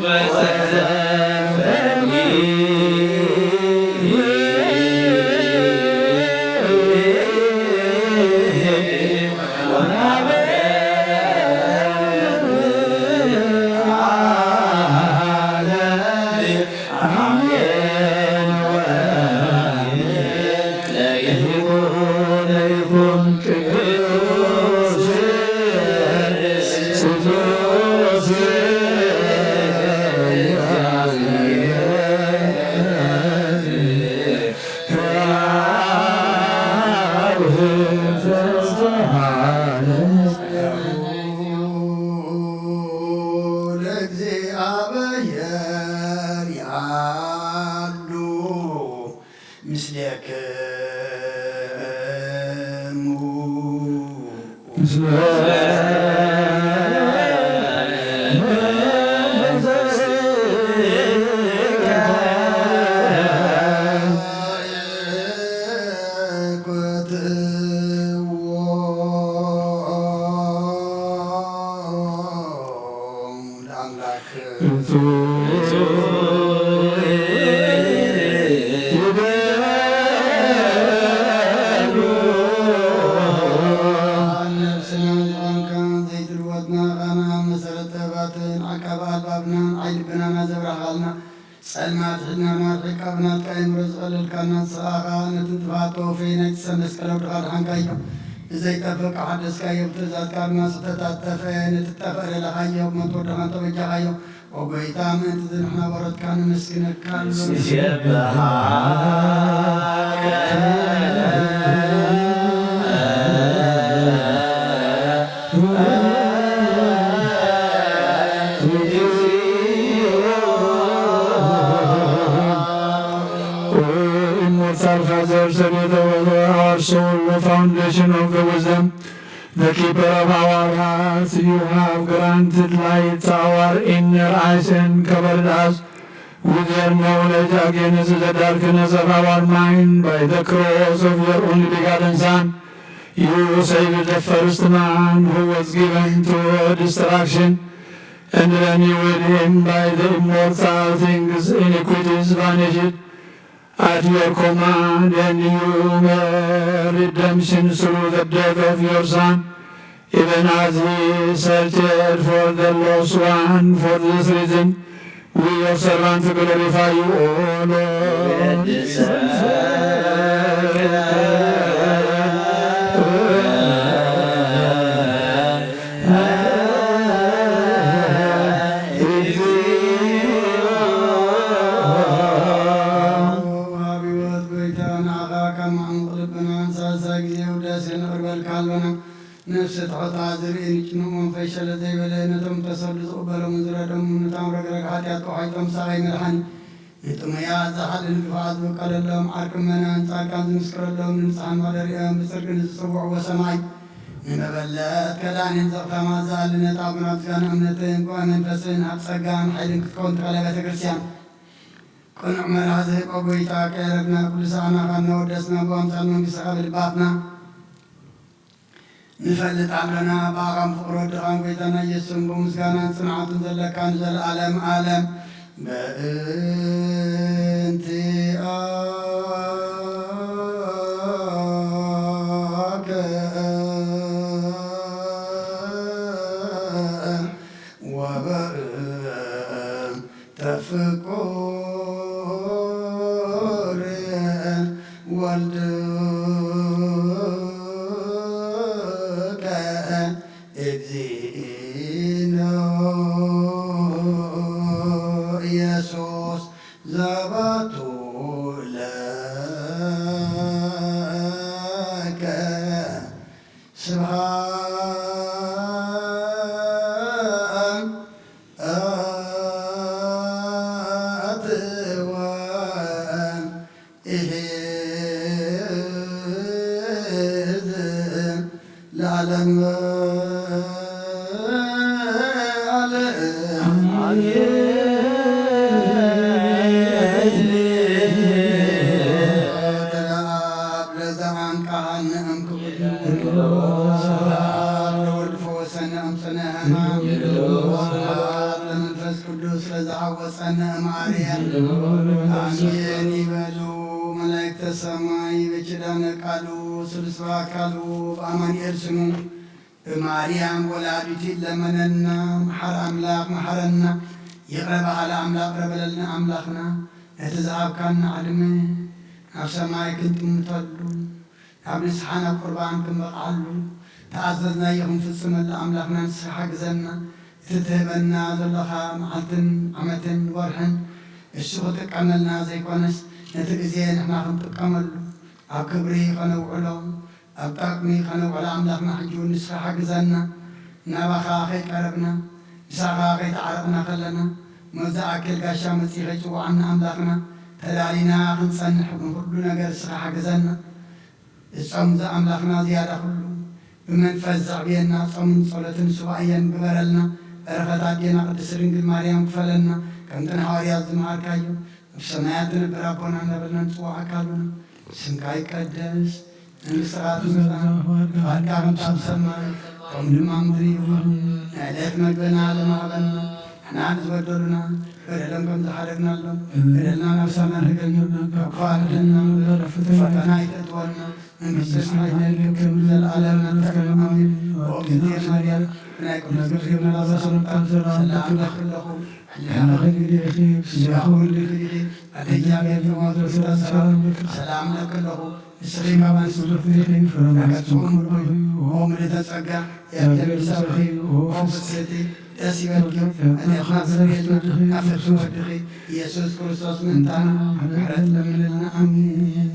ወዘልፈኒ። ለእግዚአብሔር ያሉ ምስሌክሙ። ምስለ ለአምላክ። ነፍስና ዝኾንካ ዘይትልወጥና ቃና መሰረት ጥበባትን ዓቃቢ ኣልባብናን ዓይኒ ልብናና ዘብራህካልና፣ ጸልማት ሕድናና ርሒቃ ብናትካ ኣእምሮ ዝቐለልካና ንስኻ ኸኣ ነቲ ጥፍኣት ተወፈየ ናይቲ ሰብ መስቀል ኣውድኻ ኣድሓንካዮ። ንዘይጠፍእ ሓደስካዮ፣ ብትእዛዝካ ድማ ስሕተታት ጠፍአ። ነቲ ዝጠፍአ ደለኻዮ፣ ብሞት ወድኻን ተበጃኻዮ። ኦ ጐይታ፣ ምእንቲ እዚ ንሕና በረትካ ነመስግነካ። ንሴብሐካ። Immortal Father, Senator, our soul, the foundation of the wisdom, the keeper of our hearts, you have granted light to our inner eyes and covered us with your knowledge against the darkness of our mind by the cross of your only begotten Son. You saved the first man who was given to destruction, and then you with him by the immortal things iniquities vanished at your command, and you made redemption through the death of your Son, even as he searched for the lost one. For this reason, we, your servants, glorify you, O Lord. አብዮት ጐይታ፣ ንዓኻ ካብ ማዕሙቕ ልብና ንሳልሳይ ግዜ ውዳሴ ነቕርበልካ ኣሎና። ነፍሲ ትሑታ ዝርኢ ንጭኑቕ መንፈስ ሸለ ዘይበለ፣ ነቶም ተሰዱ ዝቕበሎምን ዝረድኦምን፣ ነቶም ረግረግ ሓጢኣት ተዋሒጦም ሳቐይ መድሓኒ፣ ንጥሙያት ዝሓልን ግፉዓት ዝብቀለሎም፣ ዓርኪ ምእመናን ጻድቃን ዝምስክረሎም፣ ንንጹሓን መቕደሪኦም ብጽድቂ ንዝጽውዕዎ ሰማይ፣ ንመበለት ከዳኒን ዘኽታማት ዝኣሊ ነቲ ኣቦና ምስጋና እምነትን ቅኑዕ መንፈስን ሃብ፣ ጸጋን ሓይልን ክትከውን ተኸለ ቤተ ክርስቲያን። ቅኑዕ መርሃ ዝህብ ኦ ጐይታ፣ ከየረብና ኩሉ ሰዓና ካብ እናወደስና ብኣምሳል መንግስትኻ ብልባትና ንፈልጥ ኣሎና። ብኣኻን ፍቕሪ ወድኻን ጐይታና ኢየሱስን ብምስጋናን ጽንዓትን ዘለካ ንዘለኣለም ኣለም። በእንቲኣከ ወበእንተ ፍቁር ወልድከ እግዚእነ ኢየሱስ ዘባቱ ለከ ስብሐት ወለዓለመ ዓለም። ሰማይ በኪዳነ ቃሉ ስሉስ በአካሉ በአማኑኤል ስሙ ብማርያም ወላዲቱ ይለመነና። መሓር ኣምላኽ መሓረና፣ ይቕረ በሃሊ ኣምላኽ ይቕረ በለልና ኣምላኽና። ነቲ ዝሃብካና ዕድመ ናብ ሰማይ ክንጥምተሉ፣ ናብ ንስሓ ናብ ቁርባን ክንበቕዓሉ፣ ተኣዘዝናዮ ክንፍጽመሉ ኣምላኽና ንስኻ ሓግዘና። እቲ ትህበና ዘለኻ መዓልትን ዓመትን ወርሕን እሱ ክጥቀመልና ዘይኮነስ ነቲ ግዜ ንሕና ክንጥቀመሉ ኣብ ክብሪ ከነውዕሎ ኣብ ጠቕሚ ከነውዕሎ ኣምላኽና ሕጂ እውን ንስኻ ሓግዘና። ናባኻ ከይቀረብና ምሳኻ ከይተዓረቕና ከለና ሞት ዝኣክል ጋሻ መጺኡ ከይጽውዓና ኣምላኽና ተዳሊና ክንጸንሕ ንኹሉ ነገር ንስኻ ሓግዘና። እጾም ዝኣምላኽና ዝያዳ ኩሉ ብመንፈስ ዘዕብየና ጾምን ጸሎትን ሱባኤን ግበረልና። በረኸት ኣዴና ቅድስት ድንግል ማርያም ክፈለና። ከምቲ ንሃዋርያት ዝመሃርካዮ ኣብ ሰማያት ትነብር ኣቦና እናበልና ንጽውዓካ ኣሎና። ስምካ ይቀደስ፣ መንግስትኻ ትምጻእ፣ ፍቓድካ ከምቲ ኣብ ሰማይ ከምኡ ድማ ኣብ ምድሪ ይኹን። ናይ ዕለት መግብና ሎሚ ሃበና። ንሕና ንዝበደሉና በደሎም ከም ዝሓደግናሎም በደልና ናብ ሳና ንሕገገና ካብ ክፉእ ኣድሕነና እምበር ፈተና ኣይተእትወና። መንግስትን ሓይልን ክብርን ዘለኣለም ናትካ እዩ። ኣሜን። ኦ እግዝእትየ ማርያም ብናይ ቅዱስ ገብርኤል ሰላምታ ሰላም ለኪ ኣለኹ። ሕሊናኺ ድንግል ኢኺ፣ ስጋኺ እውን ድንግል ኢኺ። ኣደ እግዚኣብሔር ፍቅር ሰላም ለኪ። ሰላም ለኪ ኣለኹ። ንስኺ ካብ ኣንስቲ ፍሬ ከርሥኺ ብሩክ እዩ። ኦ ምልዕተ ጸጋ፣ እግዚኣብሔር ምሳኺ፣ ኦ ፍስሕቲ፣ ደስ ይበልኪ። ኃጢአትና ኣስተሰርየልና፣ ናብ ፍትሒ ወድኺ ኢየሱስ ክርስቶስ ምእንታና ምሕረት ለምንልና። ኣሜን።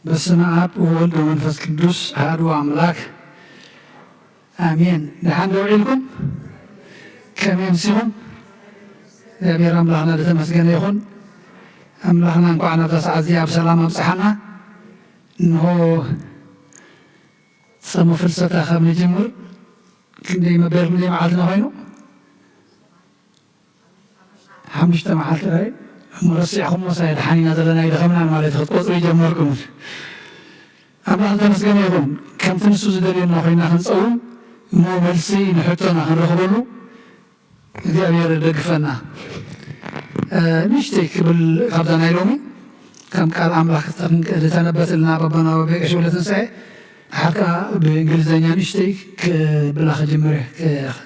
በስመ አብ ወወልድ ወመንፈስ ቅዱስ አሐዱ አምላክ አሜን። ደሓን ዶ ውዒልኩም? ከመይ ኣምሲኹም? እግዚኣብሔር ኣምላኽና ዝተመስገነ ይኹን። ኣምላኽና እንኳዕ ናብዛ ሰዓት እዚኣ ብሰላም ኣብጽሓና። እንሆ ጸሙ ፍልሰታ ካብ ንጅምር ክንደይ መበል ክንደይ መዓልትና ኮይኑ? ሓሙሽተ መዓልቲ ጥራይ እሞ ረሲዕኹሞ ሳይ ደሓን ኢና ዘለና ኣይደኸምናን ማለት ክትቆጽሩ ይጀመርኩም። ኣምላኽ ዝተመስገነ ይኹን። ከምቲ ንሱ ዝደልየና ኮይና ክንጸውም እሞ መልሲ ንሕቶና ክንረኽበሉ እግዚኣብሔር ይደግፈና። እ፣ ንእሽተይ ክብል ካብዛ ናይ ሎሚ ከም ቃል ኣምላኽ ዝተንበ-፣ ዝተነበተልና በቦና በበ ቀሺ ወልደትንሳኤ ሓትካ ብእንግሊዝኛ ንእሽተይ ክብላ ክጅምር እየ፣ ክ-፣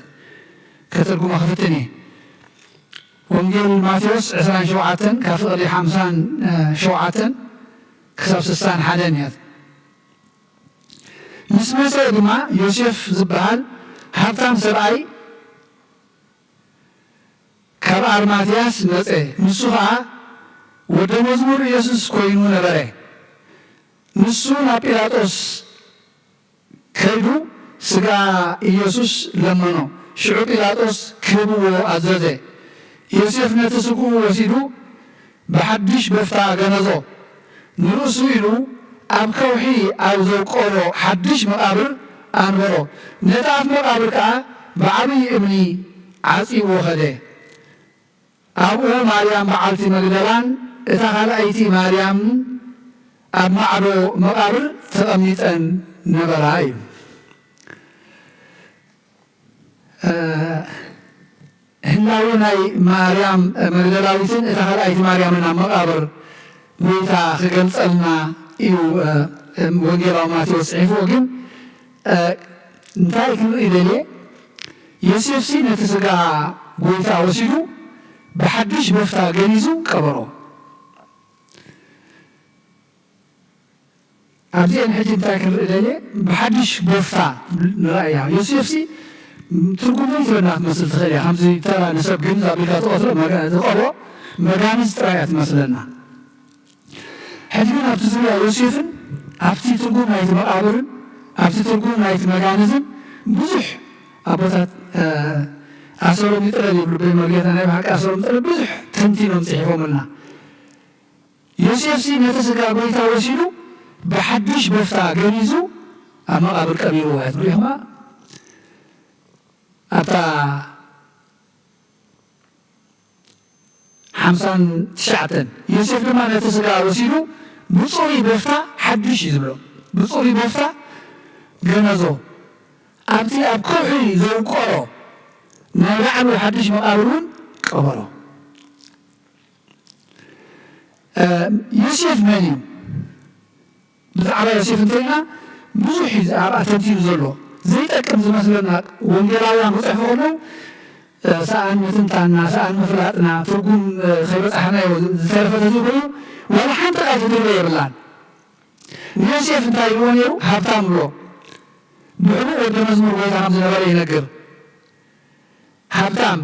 ከተርጉማ ክፍትን እየ። ወንጌል ማቴዎስ ዕስራን ሸውዓተን ካብ ፍቕዲ ሓምሳን ሸውዓተን ክሳብ ስሳን ሓደን እያ። ምስ መሰ ድማ ዮሴፍ ዝበሃል ሃብታም ሰብኣይ ካብ ኣርማትያስ መጸ። ንሱ ኸኣ ወደ መዝሙር ኢየሱስ ኮይኑ ነበረ። ንሱ ናብ ጲላጦስ ከይዱ ስጋ ኢየሱስ ለመኖ። ሽዑ ጲላጦስ ክህብዎ ኣዘዘ። ዮሴፍ ነቲ ስግኡ ወሲዱ ብሓድሽ በፍታ ገነዞ። ንርእሱ ኢሉ ኣብ ከውሒ ኣብ ዘውቀሎ ሓድሽ መቓብር ኣንበሮ። ነቲ ኣፍ መቓብር ከኣ ብዓብዪ እምኒ ዓጺዎ ኸደ። ኣብኡ ማርያም በዓልቲ መግደላን እታ ካልኣይቲ ማርያምን ኣብ ማዕዶ መቓብር ተቐሚጠን ነበራ እዩ። እ፣ ህላዌ ናይ ማርያም መግደላዊትን እታ ካልኣይቲ ማርያምን ኣብ መቓብር ጎይታ ክገልጸልና እዩ፣ እ፣ ወንጌላዊ ማቴዎስ ጽሒፍዎ። ግን፣ እ፣ እንታይ ክንርኢ ደልየ? ዮሴፍሲ ነቲ ስጋ ጎይታ ወሲዱ ብሓድሽ በፍታ ገኒዙ ቀበሮ። ኣብዚአን ሕጂ እንታይ ክንርኢ ደልየ? ብሓድሽ በፍታ ንረኣያ። ዮሴፍሲ ትርጉም ዘይትበና ክትመስል ትኽእል እያ። ከምዚ ተራ ንሰብ ግን ኣቢልካ ትቐትሎ መጋ-፣ ትቐብሮ መጋንዝ ጥራይ እያ ትመስለና። ሕጂ ግን ኣብቲ ዙርያ ዮሴፍን ኣብቲ ትርጉም ናይቲ መቓብርን ኣብቲ ትርጉም ናይቲ መጋንዝን ብዙሕ ኣቦታት፣ እ፣ ኣሰሮም ይጥለል ይብሉ። ብመርጌታ ናይ ብሓቂ ኣሰሮም ይጥለል ብዙሕ ተንቲኖም ጽሒፎምልና። ዮሴፍሲ ነቲ ስጋ ጎይታ ወሲዱ ብሓድሽ በፍታ ገኒዙ ኣብ መቓብር ቀቢርዎ እያ ትብሉ ኢኹማ። ኣብታ ሓምሳን ትሽዓተን፣ ዮሴፍ ድማ ነቲ ስጋ ወሲዱ ብጽሩይ በፍታ ሓድሽ እዩ ዝብሎ። ብጽሩይ በፍታ ገነዞ። ኣብቲ ኣብ ከውሒ ዘውቀሮ ናይ ላዕሉ ሓድሽ መቓብር እውን ቀበሮ። እ፣ ዮሴፍ መን እዩ? ብዛዕባ ዮሴፍ እንተኢልና ብዙሕ እዩ ኣብኣ ተንቲኑ ዘሎ። ዘይጠቅም ዝመስለና ወንጌላውያን ክጽሕፉ ከለዉ፣ እ፣ ሰኣን ምትንታንና፣ ሰኣን ምፍላጥና፣ ትርጉም፣ እ፣ ከይበጻሕናዮ ዝተረፈ ተዘይኮይኑ ዋላ ሓንቲ ቃል ትድርበ የብላን። ንዮሴፍ እንታይ ኢልዎ ነይሩ? ሃብታም ብሎ። ብሕቡእ ወዲ መዝሙር ጎይታ ከም ዝነበረ ይነግር። ሃብታም፣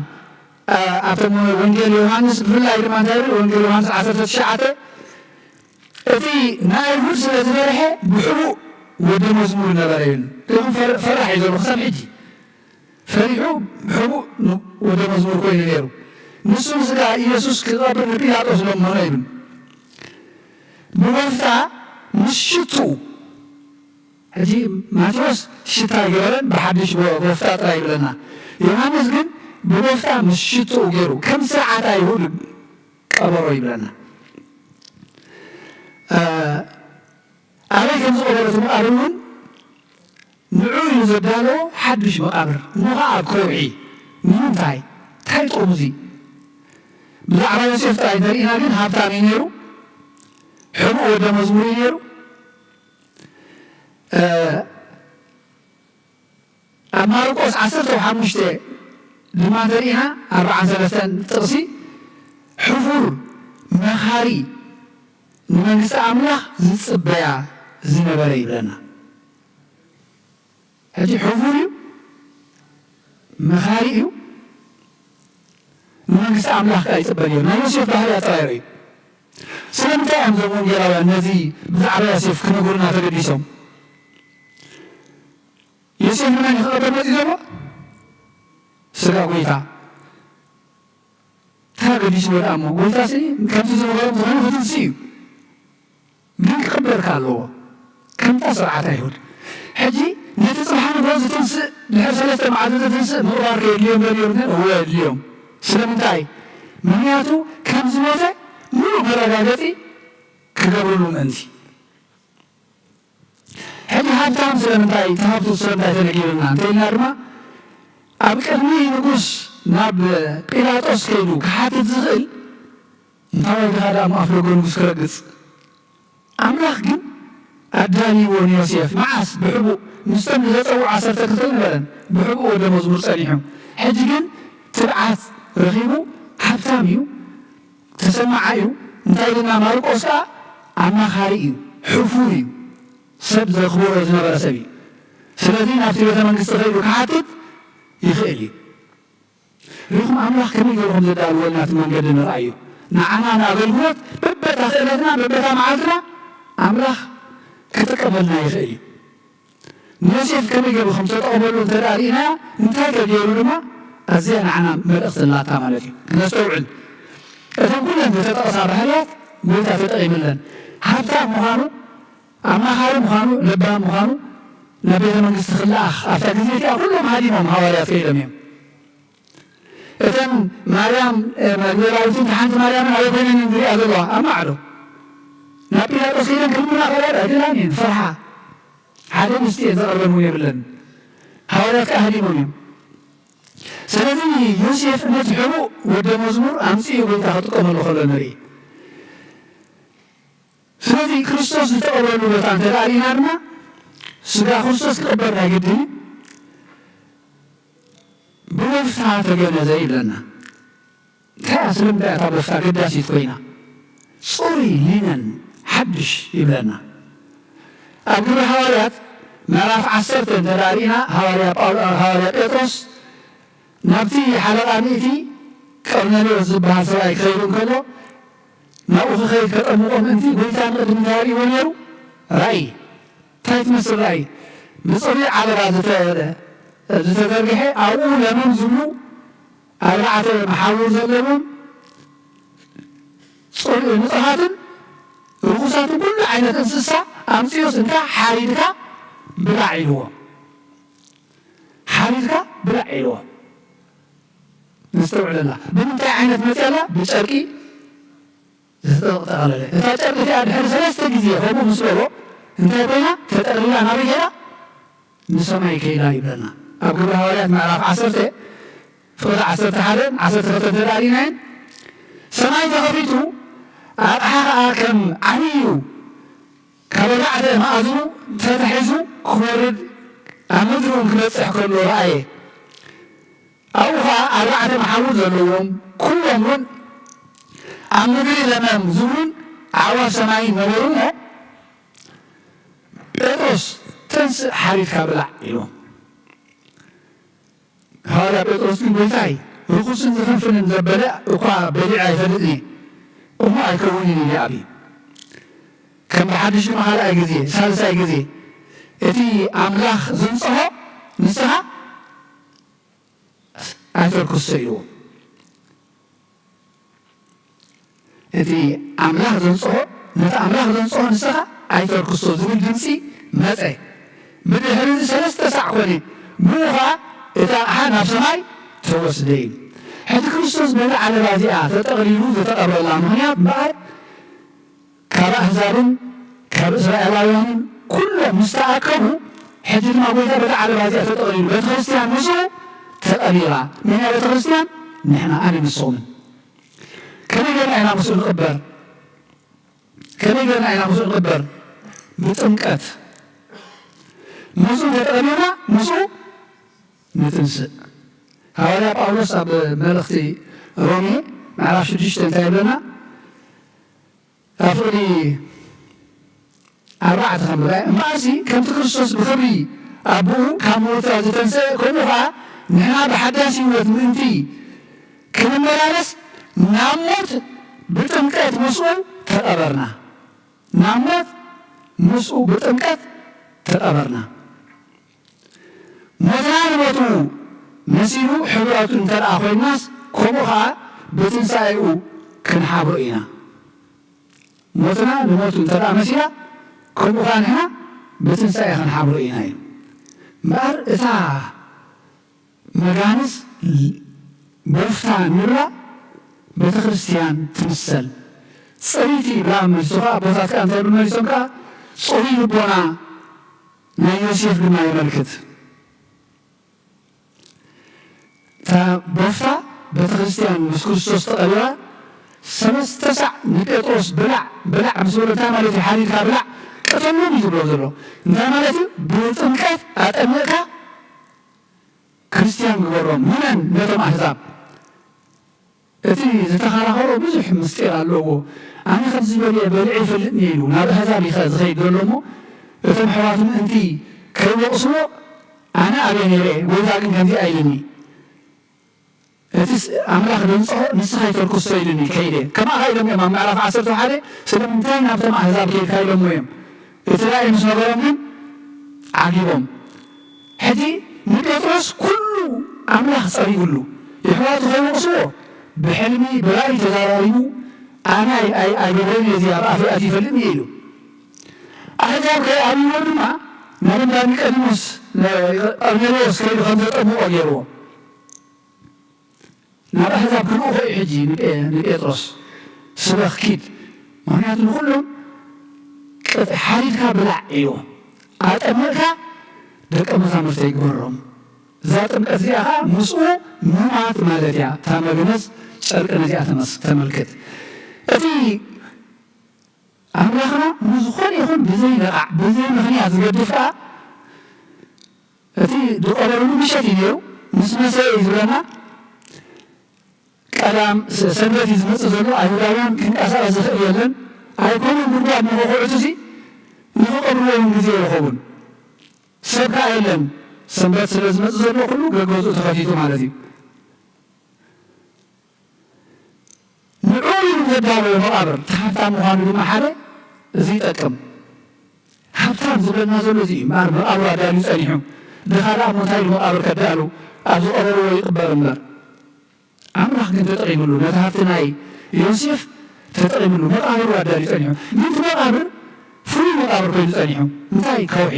ኣ-፣ ኣብቶም ወንጌል ዮሃንስ ብፍላይ ድማ እንታይ ይብል? ወንጌል ዮሃንስ ዓሰርተ ትሽዓተ፣ እቲ ንኣይሁድ ስለ ዝፈርሐ ብሕቡእ ወዲ መዝሙር ነበረ ይብል። ሪኹም ፈር-፣ ፈራሕ እዩ ዘሎ ክሳብ ሕጂ። ፈሪሑ ብሕቡእ ን-፣ ወዲ መዝሙር ኮይኑ ነይሩ። ንሱ ንስጋ ኢየሱስ ክቐብር ንጲላጦስ ለመኖ ይብል። ብወፍታ ምስ ሽቱ ሕጂ ማቴዎስ ሽታ ኣይገበረን፣ ብሓድሽ ጎ-፣ ጎፍታ ጥራይ ይብለና። ዮሃንስ ግን ብጎፍታ ምስ ሽትኡ ገይሩ ከም ስርዓት ኣይሁድ ቀበሮ ይብለና። እ፣ ኣበይ ከም ዝቐበሮ እቲ መቓብር እውን ንዑ እዩ ዘዳለዎ፣ ሓድሽ መቓብር። እሞ ኸዓ ኣብ ከውሒ። ንምንታይ? እንታይ ጥቕሙ እዚ? ብዛዕባ ዮሴፍ ጥራይ እንተሪእና ግን ሃብታም እዩ ነይሩ፣ ሕቡእ ወደ መዝሙር እዩ ነይሩ። እ፣ ኣብ ማርቆስ ዓሰርተ ሓሙሽተ ድማ እንተሪእና፣ ኣርብዓን ሰለስተን ጥቕሲ፣ ሕፉር፣ መኻሪ፣ ንመንግስቲ ኣምላኽ ዝጽበያ ዝነበረ ይብለና። ሕጂ ሕፉር እዩ፣ መኻሪ እዩ፣ ንመንግስቲ ኣምላኽ ከኣ ይጽበ ነይሩ። ናይ ዮሴፍ ባህርያት ጥራይ ርእዩ። ስለምንታይ እዮም እዞም ወንጌላውያን ነዚ ብዛዕባ ዮሴፍ ክነግሩና ተገዲሶም? ዮሴፍ ንመን እዩ ክቐብር መጺኡ ዘሎ? ስጋ ጐይታ። እንታይ ገዲስዎ ደኣ እሞ? ጐይታሲ ከምቲ ዝነበሮ እንተኾይኑ ክትንስእ እዩ። ግን ክቕበር ከኣ ኣለዎ። ከምታ ስርዓት ኣይሁድ። ሕጂ ነቲ ጽባሕ ንግሆ ዝትንስእ፣ ድሕሪ ሰለስተ መዓልቲ ዝትንስእ ምቕባር ከየድልዮም ዶ ነይሩ? እወ፣ የድልዮም። ስለምንታይ? ምኽንያቱ ከም ዝሞተ ምሉእ መረጋገጺ ክገብርሉ ምእንቲ። ሕጂ ሃብታም ስለምንታይ፣ እቲ ሃብቱ ስለምንታይ ተነጊሩና እንተኢልና ድማ፣ ኣብ ቅድሚ ንጉስ ናብ ጲላጦስ ከይዱ ክሓትት ዝኽእል እንታይ ድኻ ደኣ እሞ ኣፍ ደገ ንጉስ ክረግጽ? ኣምላኽ ግን ኣዳልይዎ ንዮሴፍ። መዓስ? ብሕቡእ። ምስቶም ዝተጸውዑ ዓሰርተ ክልተ ነበረን። ብሕቡእ ወደ መዝሙር ጸኒሑ። ሕጂ ግን ትብዓት ረኺቡ ሃብታም እዩ፣ ተሰማዓይ እዩ። እንታይ ኢልና? ማርቆስ ከኣ ኣማኻሪ እዩ፣ ሕፉር እዩ፣ ሰብ ዘኽብሮ ዝነበረ ሰብ እዩ። ስለዚ ናብቲ ቤተ መንግስቲ ከይዱ ክሓትት ይኽእል እዩ። ርኢኹም ኣምላኽ ከመይ ገይሩ ከም ዘዳልወልና እቲ መንገዲ ንርኣዮ። ንዓና ንኣገልግሎት በበታ ክእለትና በበታ መዓልትና ኣምላኽ ክጥቀመልና ይኽእል እዩ። ንዮሴፍ ከመይ ገይሩ ከም ዝተጠቐመሉ እንተ ደኣ ርኢናያ፣ እንታይ ከ ገይሩ ድማ ኣዝያ ንዓና መልእኽቲ ኣላታ ማለት እዩ። ክነስተውዕል። እተን ኩለን ዝተጠቕሳ ባህርያት ጐይታ ተጠቒምለን። ሃብታም ምዃኑ፣ ኣማኻሪ ምዃኑ፣ ለባም ምዃኑ፣ ናብ ቤተ መንግስቲ ክለኣኽ ኣብታ ግዜ እቲኣ ኩሎም ሃዲሞም ሃዋርያት ከይዶም እዮም። እተን ማርያም፣ እ፣ መግደላዊትን ሓንቲ ማርያምን ኣበይ ኮይነን እየን ዝሪኣ ዘለዋ? ኣብ ማዕዶ። ናብ ጲላጦስ ከይደን ክልምና ክእላ ኣይክእላን እየን፣ ፈርሓ። ሓደ ምስቲ እየን ዘቕርበን እውን የብለን። ሃዋርያት ከኣ ሃዲሞም እዮም። ስለዚ ዮሴፍ ነቲ ሕቡእ ወደ መዝሙር ኣምጺኡ ጎይታ ክጥቀመሉ ከሎ ንርኢ። ስለዚ ክርስቶስ ዝተቐብረሉ ቦታ እንተ ደኣ ርኢና ድማ፣ ስጋ ክርስቶስ ክቕበር ናይ ግድን እዩ። ብወፍታ ተገነዘ ይብለና። እንታይ እያ? ስለምንታይ እታ ወፍታ ገዳሲት ኮይና? ጽሩይ ሊነን ሓድሽ ይብለና። ኣብ ግብሪ ሃዋርያት ምዕራፍ ዓሰርተ እንተ ደኣ ርኢና፣ ሃዋርያ ጳውሎ-፣ ሃዋርያ ጴጥሮስ ናብቲ ሓለቓ ሚእቲ ቀርኔሌዎስ ዝበሃል ሰብኣይ ክኸይድ እንከሎ፣ ናብኡ ክኸይድ ከጠምቖ ምእንቲ፣ ጎይታ ንቕድሚት እንታይ ርእይዎ ነይሩ? ራእይ። እንታይ ትመስል ራእይ? ብጽሩይ ዓለባ ዝተ-፣ ዝተዘርግሐ፣ ኣብኡ ለመም ዝብሉ ኣርባዕተ መሓውር ዘለዎም ጽሩ-፣ ንጹሃትን ርኹሳትን ኩሉ ዓይነት እንስሳ ኣምጺኦስ እንካ ሓሪድካ ብላዕ ኢልዎ። ሓሪድካ ብላዕ ኢልዎ። ነስተውዕለላ። ብምንታይ ዓይነት መጽያ ኣላ? ብጨርቂ ዝተጠቕለለ። እታ ጨርቂ እቲኣ ድሕሪ ሰለስተ ግዜ ከምኡ ምስ በሎ እንታይ ኮይና? ተጠቕሊላ ናበይ ከይዳ? ንሰማይ ከይዳ ይብለና። ኣብ ግብረ ሃዋርያት ምዕራፍ ዓሰርተ ፍቕዲ ዓሰርተ ሓደ ዓሰርተ ክልተ እንተ ደኣ ርኢናየን፣ ሰማይ ተኸፊቱ፣ ኣቕሓ ኸኣ ከም ዓብዩ ካብ ኣርባዕተ መኣዝኑ ተታሒዙ ክወርድ ኣብ ምድሪ እውን ክበጽሕ ከሎ ረኣየ። ኣብኡ ኸኣ ኣርባዕተ መሓውር ዘለዎም፣ ኩሎም እውን ኣብ ምድሪ ለመም ዝብሉን ኣዕዋፍ ሰማይን ነበሩ እሞ፣ ጴጥሮስ፣ ተንስእ፣ ሓሪድካ ብላዕ ኢልዎ። ሃዋርያ ጴጥሮስ ግን፣ ጎይታይ፣ ርኹስን ዝፍንፍንን ዘበለ እኳ በሊዐ ኣይፈልጥን እየ፣ እሞ ኣይከውንን ኢሉ ኣብዩ። ከም ብሓድሽ ድማ ካልኣይ ግዜ፣ ሳልሳይ ግዜ፣ እቲ ኣምላኽ ዘንጽሖ ንስኻ ኣይተርክሶ ኢልዎ። እቲ ኣምላኽ ዘንጽሖ፣ ነቲ ኣምላኽ ዘንጽሖ ንስኻ ኣይተርክሶ ዝብል ድምጺ መጸ። ብድሕሪ እዚ ሰለስተ ሳዕ ኮነ፣ ብኡ ኸኣ እቲ ኣቕሓ ናብ ሰማይ ተወስደ እዩ። ሕጂ ክርስቶስ በዛ ዓለባ እዚኣ ተጠቕሊሉ ዝተቐብረላ ምኽንያት እምበኣር፣ ካብ ኣህዛብን ካብ እስራኤላውያንን ኩሎም ምስ ተኣከቡ፣ ሕጂ ድማ ጎይታ በታ ዓለባ እዚኣ ተጠቕሊሉ፣ ቤተ ክርስቲያን ምስኡ ተቐቢራ። መን እያ ቤተ ክርስቲያን? ንሕና፣ ኣነ ንስኹምን። ከመይ ጌርና ኢና ምስኡ ንቕበር? ከመይ ጌርና ኢና ምስኡ ንቕበር? ብጥምቀት። ምስኡ ተጠቕሊልና ምስኡ ንትንስእ። ሃዋርያ ጳውሎስ ኣብ መልእኽቲ ሮሜ ምዕራፍ ሽዱሽተ እንታይ ይብለና? ኣብ ፍቕዲ ኣርባዕተ ከም ዝረኣየ፣ እምበኣርሲ ከምቲ ክርስቶስ ብኽብሪ ኣቦኡ ካብ ምውታ ዝተንስአ፣ ከምኡ ኸዓ ንሕና ብሓዳስ ህይወት ምእንቲ ክንመላለስ ናብ ሞት ብጥምቀት ምስኡ ተቐበርና። ናብ ሞት ምስኡ ብጥምቀት ተቐበርና። ሞትና ንሞቱ መሲሉ ሕቡራቱ እንተ ደኣ ኮይንናስ፣ ከምኡ ኸዓ ብትንሳኤኡ ክንሓብሮ ኢና። ሞትና ንሞቱ እንተ ደኣ መሲላ፣ ከምኡ ኸዓ ንሕና ብትንሳኤ ክንሓብሮ ኢና እዩ። እምበኣር እታ መጋንስ ቦፍታ ንብላ ቤተ ክርስቲያን ትምሰል። ጽሪቲ ብላ መሊሱ ኸዓ፣ ኣቦታት ከኣ እንታይ ብሉ መሊሶም ከኣ፣ ጽሩይ ልቦና ናይ ዮሴፍ ድማ የመልክት። እታ ቦፍታ ቤተ ክርስቲያን ምስ ክርስቶስ ተቐቢራ፣ ሰለስተ ሳዕ ንጴጥሮስ ብላዕ፣ ብላዕ ምስ በሎ እንታይ ማለት እዩ? ሓሪድካ ብላዕ፣ ቅተሎም እዩ ዝብሎ ዘሎ። እንታይ ማለት እዩ? ብጥምቀት ኣጠሚቕካ ክርስቲያን ግበሮም፣ ምነን ነቶም ኣህዛብ። እቲ ዝተኸራኸሮ ብዙሕ ምስጢር ኣለዎ። ኣነ ከምዚ በሊዐ በሊዐ ይፈልጥን እየ ኢሉ ናብ ኣህዛብ እዩ ዝኸይድ ዘሎ እሞ፣ እቶም ኣሕዋቱ ምእንቲ ከይወቕስዎ፣ ኣነ ኣበይ ነይረ እየ፣ ጎይታ ግን ከምዚ ኣይልኒ። እቲ ስ-፣ ኣምላኽ ዘንጽሖ ንስኻ ኣይተርክሶ ኢሉኒ ከይደ። ከማኻ ኢሎም እዮም ኣብ ምዕራፍ ዓሰርተ ሓደ፣ ስለምንታይ ናብቶም ኣህዛብ ከይድካ ኢሎምዎ እዮም። እቲ ራእይ ምስ ነገሮም ግን ዓጊቦም። ሕጂ ንጴጥሮስ ኩሉ ኣምላኽ ጸሪጉሉ፣ የሕዋቱ ከይወቕስዎ ብሕልሚ ብራእይ ተዛራሪቡ፣ ኣነ ኣይ-፣ ኣይ-፣ ኣይገብሮን እየ፣ እዚ ኣብ ኣፈይ ኣትዩ ይፈልጥን እየ ኢሉ። ኣህዛብ ከይኣብይዎ ድማ ናብ እንዳ ኒቆዲሞስ፣ ነ-፣ ቀርኔሌዎስ ከይዱ ከም ዘጠምቖ ገይርዎ። ናብ ኣህዛብ ክልእኾ እዩ ሕጂ ንጴ-፣ ንጴጥሮስ፣ ስበኽ ኪድ። ምኽንያቱ ንኹሎም ቅጥ ሓሪድካ ብላዕ ኢልዎ። ኣጠመቕካ ደቀ መዛሙርተይ ግበሮም። እዛ ጥምቀት እዚኣ ኸዓ ምስኡ ምማት ማለት እያ። እታ መግነዝ ጨርቂ ነዚኣ ተመስ-፣ ተመልክት። እቲ ኣምላኽና ንዝኾነ ይኹን ብዘይ ነቓዕ፣ ብዘይ ምኽንያት ዝገድፍ ከኣ፣ እቲ ዝቐበረሉ ምሸት እዩ ነይሩ፣ ምስ መሰ እዩ ዝብለና። ቀዳም ስ-፣ ሰንበት እዩ ዝመጽእ ዘሎ፣ ኣይሁዳውያን ክንቀሳቐስ ዝኽእል የለን። ኣይኮነን ጉድጓድ ንኽኹዕቱ ሲ ንኽቐብርዎ እውን ግዜ ኣይረኸቡን። ሰብ ከኣ የለን፣ ሰንበት ስለ ዝመጽእ ዘሎ ኩሉ ገገዝኡ ተኸፊቱ ማለት እዩ። ንዕኡ ኢሉ ዘዳለዎ መቓብር፣ እቲ ሃብታም ምዃኑ ድማ ሓደ እዚ ይጠቅም። ሃብታም ዝብለና ዘሎ እዚ እዩ። እምበኣር መቓብሩ ኣዳልዩ ጸኒሑ። ድኻ ደኣ እሞ እንታይ ኢሉ መቓብር ከዳሉ፣ ኣብ ዝቐበርዎ ይቕበር እምበር። ኣምላኽ ግን ተጠቒምሉ፣ ነቲ ሃብቲ ናይ ዮሴፍ ተጠቒምሉ፣ መቓብሩ ኣዳልዩ ጸኒሑ። ግን እቲ መቓብር ፍሉይ መቓብር ኮይኑ ጸኒሑ። እንታይ ከውሒ?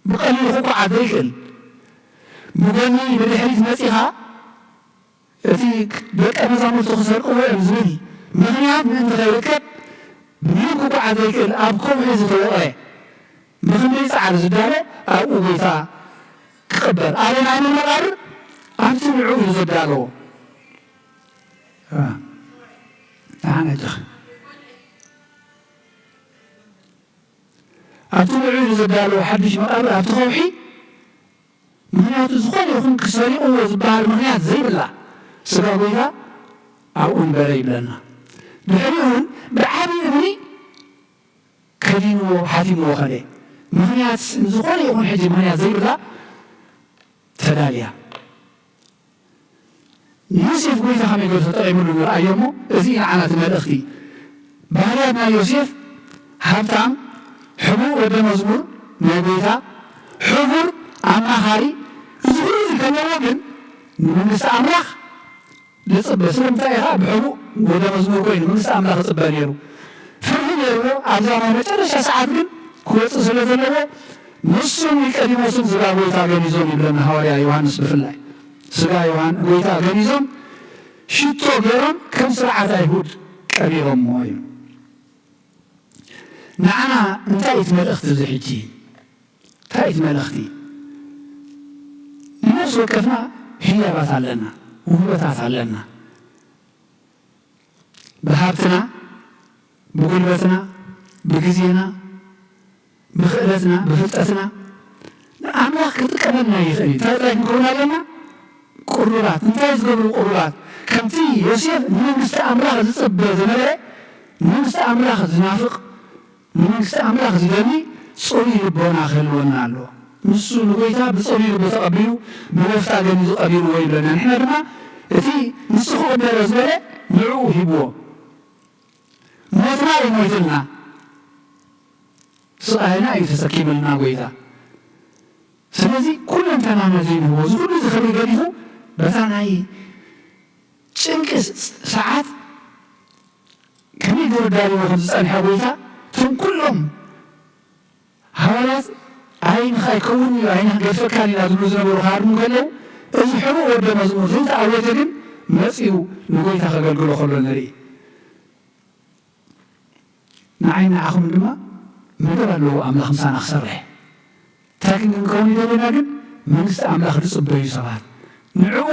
ብቐሊሉ ክኳዓት ዘይክእል፣ ብጎኒ ብድሕሪት መጺኻ እቲ ደቀ መዛሙርቱ ክሰርቅዎ እዮም ዝብል ምኽንያት ምእንቲ ከይርከብ፣ ብምንም ክኳዓት ዘይክእል ኣብ ከውሒ ዝተወቕረ፣ ብኽንደይ ጻዕሪ ዝዳሎ ኣብኡ ጎይታ ክቕበር። ኣበይ? ናይ መን መቓብር? ኣብቲ ንዕኡ እዩ ዘዳለዎ። አ፣ ደሓን ኣጆኻ። ኣብቲ ንዕኡ ዘዳለዎ ሓድሽ መቓብር ኣብቲ ከውሒ፣ ምኽንያቱ ዝኾነ ይኹን ክሰሪቕዎ ዝበሃል ምኽንያት ዘይብላ ስጋ ጎይታ ኣብኡ ንበረ ይብለና። ድሕሪኡ እውን ብዓብዪ እምኒ ከዲንዎ፣ ሓቲምዎ ኸደ። ምኽንያት ዝኾነ ይኹን ሕጂ ምኽንያት ዘይብላ ተዳልያ። ንዮሴፍ ጎይታ ከመይ ገይሩ ተጠቒምሉ ንርኣዮ እሞ፣ እዚ እዩ ንዓና እቲ መልእኽቲ። ባህርያት ናይ ዮሴፍ፣ ሃብታም፣ ሕቡእ ወደ መዝሙር ናይ ጎይታ፣ ሕቡር፣ ኣማኻሪ፣ እዚ ኩሉ እዚ ከለዎ ግን ንመንግስቲ ኣምላኽ ዝጽበ። ስለምንታይ ኢኻ ብሕቡእ ወደ መዝሙር ኮይኑ መንግስቲ ኣምላኽ ዝጽበ ነይሩ? ፍርሂ ነይርዎ። ኣብዛ ናይ መጨረሻ ሰዓት ግን ክወጽእ ስለ ዘለዎ፣ ንሱን ኒቆዲሞስን ስጋ ጎይታ ገኒዞም ይብለና ሃዋርያ ዮሃንስ ብፍላይ። ስጋ ዮሃን-፣ ጎይታ ገኒዞም ሽቶ ገይሮም ከም ስርዓት ኣይሁድ ቀቢሮምዎ እዩ። ንዓና እንታይ እቲ መልእኽቲ እዚ ሕጂ? እንታይ እቲ መልእኽቲ? ንነፍሲ ወከፍና ህያባት ኣለና፣ ውህበታት ኣለና። ብሃብትና፣ ብጉልበትና፣ ብግዜና፣ ብኽእለትና፣ ብፍልጠትና ንኣምላኽ ክጥቀመልና ይኽእል እዩ። እንታይ ጥራይ ክንከውን ኣለና? ቅሩባት። እንታይ ዝገብሩ ቅሩባት? ከምቲ ዮሴፍ ንመንግስቲ ኣምላኽ ዝጽበ ዝነበረ፣ ንመንግስቲ ኣምላኽ ዝናፍቕ፣ ንመንግስቲ ኣምላኽ ዝደሊ ጽሩይ ልቦና ክህልወና ኣለዎ። ንሱ ንጎይታ ብጽሩይ ልቢ ተቐቢሉ፣ ብወፍታ ገኒዙ ቀቢርዎ ይብለና። ንሕና ድማ እቲ ንሱ ክቕበሎ ዝበለ ንዕኡ ሂብዎ። ሞትና እዩ ሞይቱልና፣ ስቓይና እዩ ተሰኪምልና ጎይታ። ስለዚ ኩለንተናና ዘይንህቦ፣ እዚ ኩሉ እዚ ክብሪ ገዲፉ፣ በታ ናይ ጭንቂ ስ-፣ ሰዓት ከመይ ገይሩ ዳልዎ ከም ዝጸንሐ ጎይታ፣ እቶም ኩሎም ሃዋርያት፣ "ዓይንኻ ኣይከውን እዩ፣ ዓይንኻ ገድፈካን ኢና" ዝብሉ ዝነበሩ ክሃድሙ ከለዉ፣ እዚ ሕቡእ ወደ መዝሙር ዘይተኣወጀ ግን መጺኡ ንጎይታ ከገልግሎ ከሎ ንርኢ። ንዓይ ንዓኹም ድማ መደብ ኣለዎ ኣምላኽ ምሳና ክሰርሕ። እንታይ ክንከውን ይደልየና ግን? መንግስቲ ኣምላኽ ዝጽበዩ ሰባት፣ ንዕኡ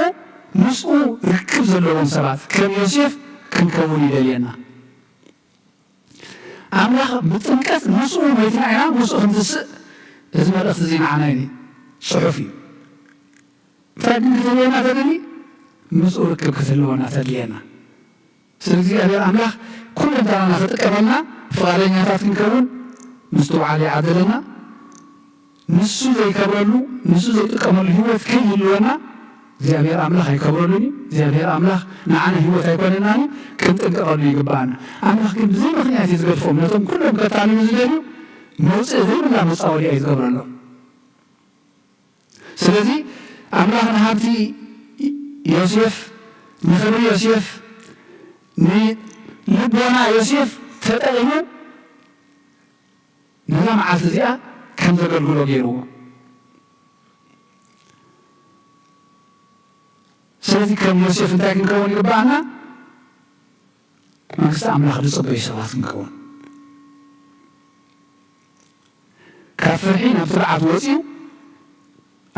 ምስኡ ርክብ ዘለዎም ሰባት ከም ዮሴፍ ክንከውን ይደልየና። ኣምላኽ ብጥምቀት ምስኡ ሞይትና ኢና፣ ምስኡ ክንትስእ እዚ መልእኽቲ እዚ ንዓና እዩ፣ ጽሑፍ እዩ። እንታይ ግን ክትህልወና ተደሊ? ምስኡ ርክብ ክትህልወና ተድልየና። ስለ እግዚኣብሔር ኣምላኽ ኩለንተናና ክጥቀመልና ፍቓደኛታት ክንከውን ምስትውዓል ይዓድለና። ንሱ ዘይከብረሉ፣ ንሱ ዘይጥቀመሉ ህይወት ከይህልወና እግዚኣብሔር ኣምላኽ ኣይከብረሉን እዩ። እግዚኣብሔር ኣምላኽ ንዓና ህይወት ኣይኮነናን እዩ። ክንጥንቀቐሉ ይግባኣና። ኣምላኽ ግን ብዘይ ምኽንያት እዩ ዝገድፎም። ነቶም ኩሎም ከታልሉ ዝደልዩ መውፅኢ ዘይብላ መፃወድያ እዩ ዝገብረሎም። ስለዚ ኣምላኽ ንሃብቲ ዮሴፍ፣ ንኽብሪ ዮሴፍ፣ ንልቦና ዮሴፍ ተጠቒሙ ነዛ መዓልቲ እዚኣ ከም ዘገልግሎ ገይርዎ። ስለዚ ከም ዮሴፍ እንታይ ክንከውን ይግባኣና? መንግስቲ ኣምላኽ ዝጽበዩ ሰባት ክንከውን። ካብ ፍርሒ ናብ ትብዓት ወፂኡ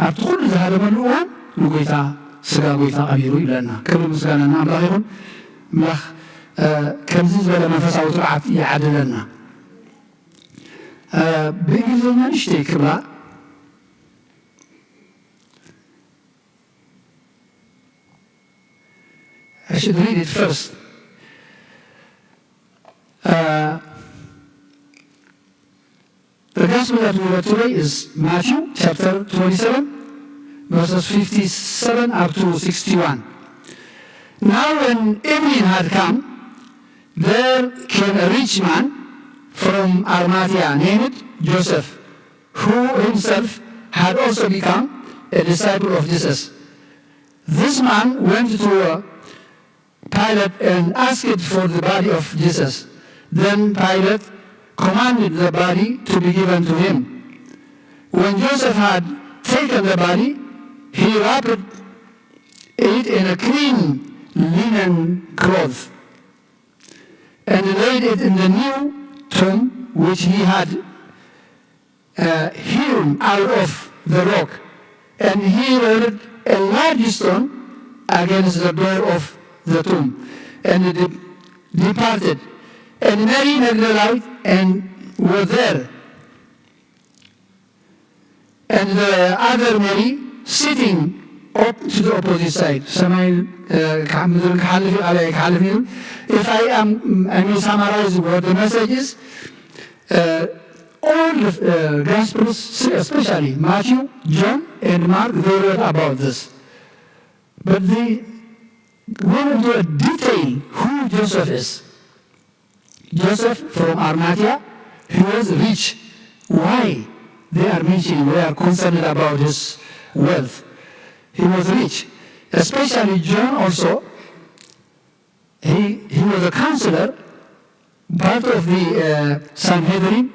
ኣብቲ ኩሉ ዝሃደመሉ እዋን ንጎይታ ስጋ ጎይታ ቀቢሩ ይብለና። ክብሪ ምስጋና ንኣምላኽ ይኹን። ኣምላኽ ከምዚ ዝበለ መንፈሳዊ ትብዓት ይዓድለና። ብእንግሊዝኛ ንእሽተይ ክብላ I should read it first. Uh, the gospel that we read today is Matthew chapter twenty-seven, verses fifty-seven up to sixty-one. Now, when evening had come, there came a rich man from Arimathea named Joseph, who himself had also become a disciple of Jesus. This man went to uh, Pilate and asked for the body of Jesus. Then Pilate commanded the body to be given to him. When Joseph had taken the body, he wrapped it in a clean linen cloth and laid it in the new tomb which he had uh, hewn out of the rock, and he rolled a large stone against the door of the tomb, and de- departed. And Mary Magdalene and were there, and the other Mary sitting up to the opposite side. ሰማይ ምድርን ክሓልፍ እዩ፣ ቃለይ ኣይክሓልፍ እዩ። If I am, I may summarize what the message is. Uh, all the uh, Gospels, especially Matthew, John, and Mark, they wrote about this. But they went into a detail who Joseph is. Joseph from Arimathea, he was rich. Why they are mentioning, they are concerned about his wealth? He was rich. Especially John also, he, he was a counselor, part of the uh, Sanhedrin,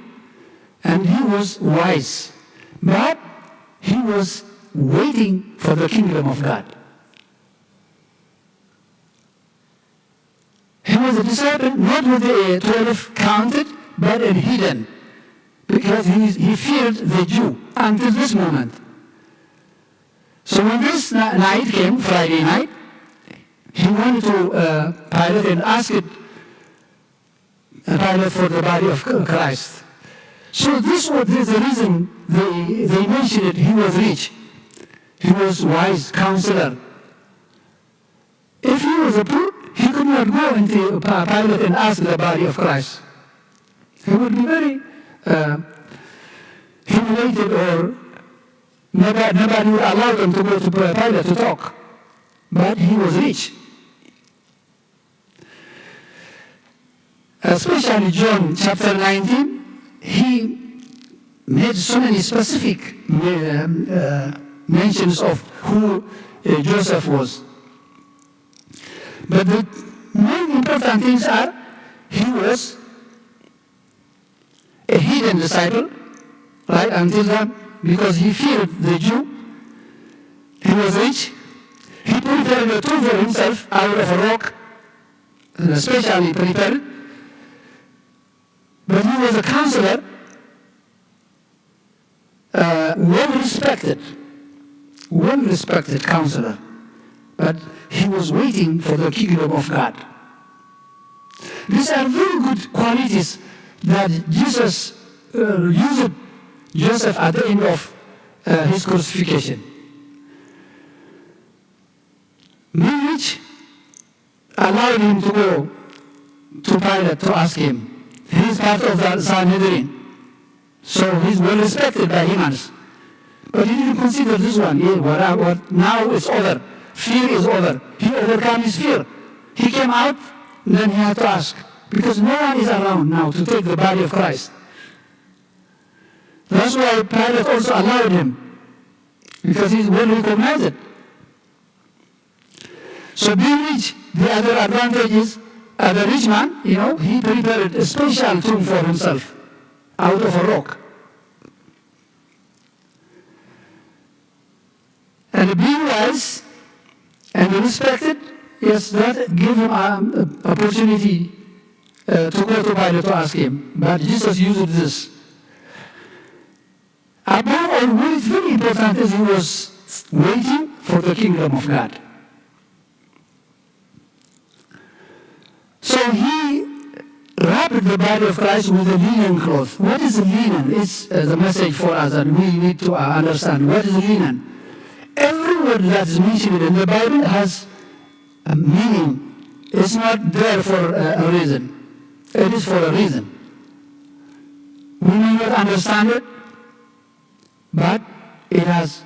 and he was wise. But he was waiting for the kingdom of God. He was a disciple, not with the twelve counted, but in hidden, because he, he feared the Jew until this moment. So when this night came, Friday night, he went to uh, Pilate and asked Pilate for the body of Christ. So this was the reason they, they mentioned it. He was rich. He was wise counselor. If he was a poor, he could not go into Pilate and ask the body of Christ. He would be very uh, humiliated, or nobody, nobody would allow them to go to Pilate to talk. But he was rich. Especially John chapter nineteen, he made so many specific um, uh, mentions of who uh, Joseph was. But the main important things are he was a hidden disciple, right, until that, because he feared the Jew. He was rich. He prepared a tomb for himself out of a rock, specially prepared. But he was a counselor, uh, well respected, well respected counselor. But he was waiting for the kingdom of God. These are very good qualities that Jesus uh, used Joseph at the end of uh, his crucifixion. Being rich allowed him to go to Pilate to ask him. He is part of the Sanhedrin. So he's well respected by humans. But he didn't consider this one. He, what, I- what, now it's over. Fear is over. He overcome his fear. He came out, then he had to ask. Because no one is around now to take the body of Christ. That's why Pilate also allowed him. Because he's well recognized. So being rich, the other advantage is, uh, the rich man, you know, he prepared a special tomb for himself out of a rock. And being wise and respected, yes, that gave him an opportunity uh, to go to Pilate to ask him. But Jesus used this. And what is very important is he was waiting for the kingdom of God. So he wrapped the body of Christ with a linen cloth. What is linen? It's uh, the message for us, and we need to uh, understand what is linen. Every word that is mentioned in the Bible has a meaning. It's not there for uh, a reason. It is for a reason. We may not understand it, but it has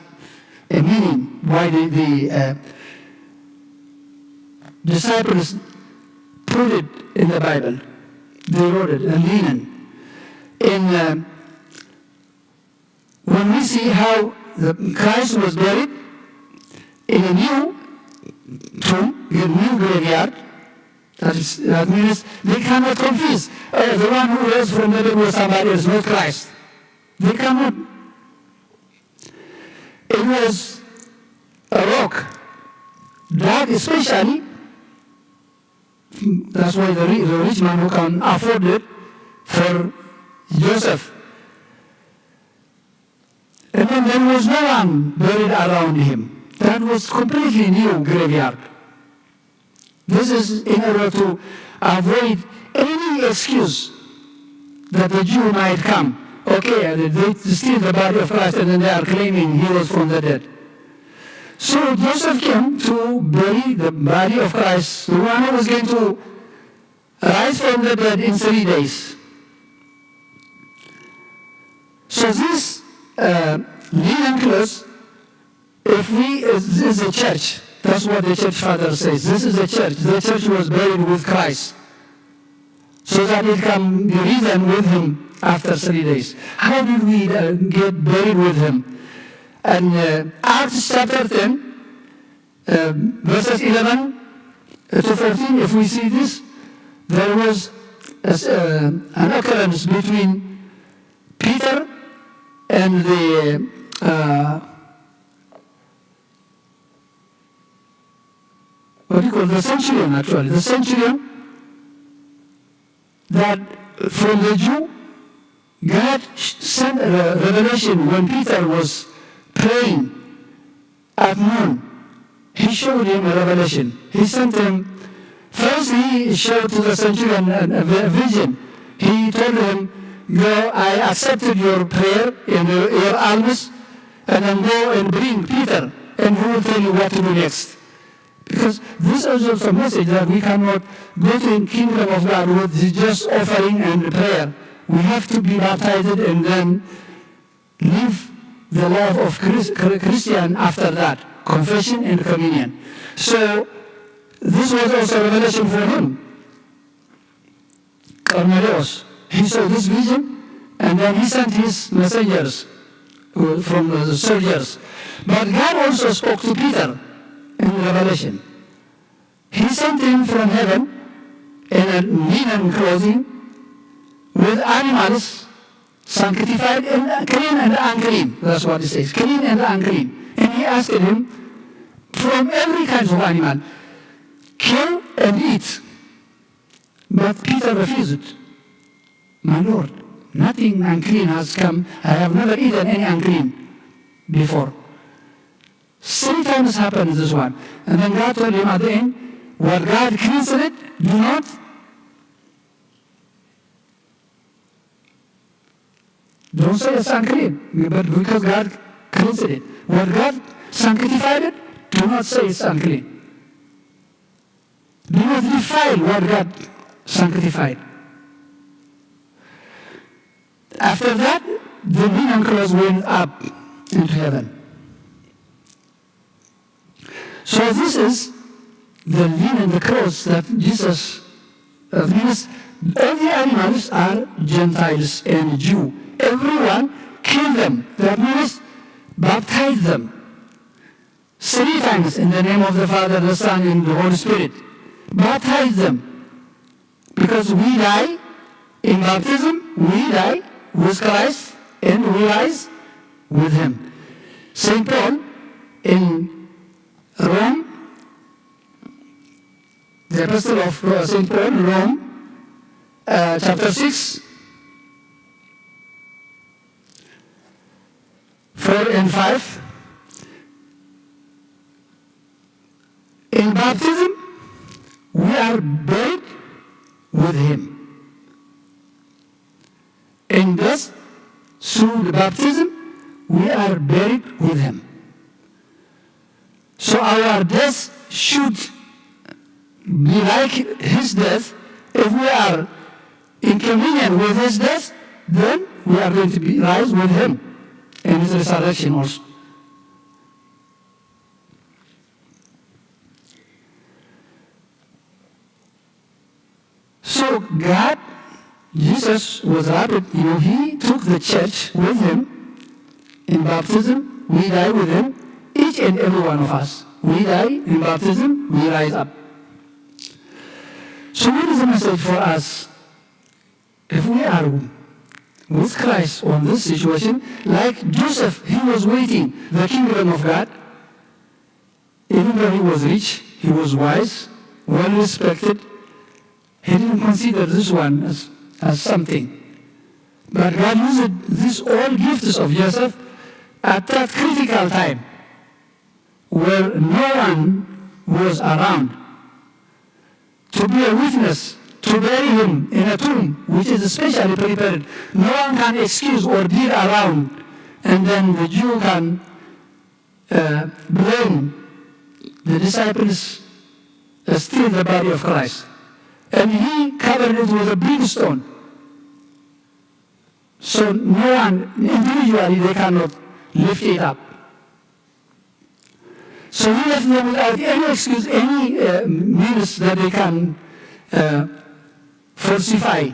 a meaning why the, the uh, disciples put it in the Bible. They wrote it, a linen. In uh, when we see how the Christ was buried in a new tomb, a new graveyard, that, is, that means they cannot confuse. Oh, the one who rose from the dead was somebody else, not Christ. They cannot. It was a rock dug especially. That's why the, the rich man who can afford it for Joseph. And then there was no one buried around him. That was completely new graveyard. This is in order to avoid any excuse that the Jew might come. Okay, they steal the body of Christ and then they are claiming he was from the dead. So Joseph came to bury the body of Christ, the one who was going to rise from the dead in three days. So this uh, linen clothes, if we, uh, this is a church, that's what the church father says. This is a church. The church was buried with Christ so that it can be risen with him after three days. How did we uh, get buried with him? And uh, Acts chapter ten, uh, verses eleven to fourteen, if we see this, there was a, uh, an occurrence between Peter and the uh, what do you call the centurion, actually, the centurion that from the Jew, God sent a revelation when Peter was praying at noon. He showed him a revelation. He sent him. First, he showed to the centurion a vision. He told him, "Go, I accepted your prayer and your alms, and then go and bring Peter, and he will tell you what to do next." Because this is also a message that we cannot go to the kingdom of God with just offering and prayer. We have to be baptized and then live the life of Chris, Christian after that, confession and communion. So this was also a revelation for him. Cornelius, he saw this vision and then he sent his messengers from the soldiers. But God also spoke to Peter in Revelation. He sent him from heaven in a linen clothing with animals, sanctified and clean and unclean. That's what it says, clean and unclean. And he asked him, "From every kind of animal, kill and eat." But Peter refused. "My Lord, nothing unclean has come. I have never eaten any unclean before." Three times happened this one. And then God told him at the end, "What God cleansed it, do not, don't say it's unclean." But because God cleansed it, "What God sanctified it, do not say it's unclean." Do not defile what God sanctified. After that, the linen clothes went up into heaven. So this is the linen, the clothes that Jesus, that means all the animals are Gentiles and Jew. Everyone kill them. That means baptize them. Three times in the name of the Father, the Son, and the Holy Spirit. Baptize them. Because we die in baptism, we die with Christ and we rise with Him. Saint Paul in Rome, the Epistle of Saint Paul, Rome, uh, chapter six, four and five. In baptism, we are buried with him. In death, through the baptism, we are buried with him. So our death should be like his death. If we are in communion with his death, then we are going to be rise with him in his resurrection also. So God, Jesus was wrapped, you know, he took the church with him in baptism. We die with him, each and every one of us. We die in baptism, we rise up. So what is the message for us? If we are with Christ on this situation, like Joseph, he was waiting the kingdom of God. Even though he was rich, he was wise, well respected, he didn't consider this one as, as something. But God used these all gifts of Joseph at that critical time where no one was around to be a witness, to bury him in a tomb which is specially prepared. No one can excuse or dig around. And then the Jew can uh, blame the disciples uh, steal the body of Christ. And he covered it with a big stone. So no one individually they cannot lift it up. So he left them without any excuse, any uh, means that they can uh, falsify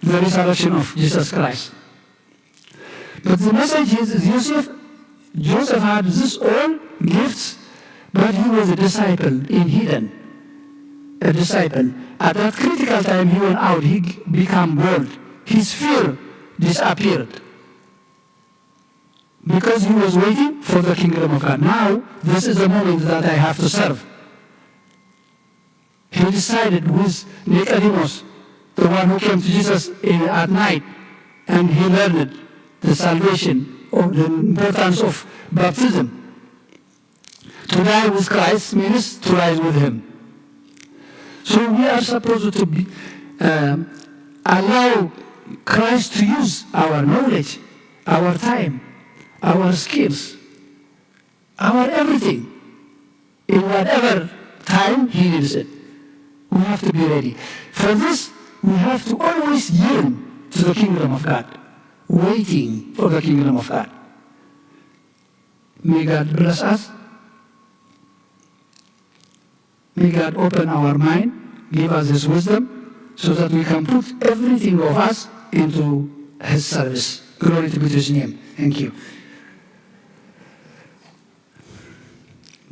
the resurrection of Jesus Christ. But the message is, is Joseph, Joseph had this all gifts, but he was a disciple in hidden. A disciple. At that critical time, he went out, he became bold. His fear disappeared. Because he was waiting for the kingdom of God. Now, this is the moment that I have to serve. He decided with Nicodemus, the one who came to Jesus in, at night, and he learned the salvation of the importance of baptism. To die with Christ means to rise with him. So we are supposed to be, uh, allow Christ to use our knowledge, our time, our skills, our everything. In whatever time he needs it, we have to be ready. For this, we have to always yearn to the kingdom of God, waiting for the kingdom of God. May God bless us. May God open our mind, give us his wisdom, so that we can put everything of us into his service. Glory to be to his name. Thank you.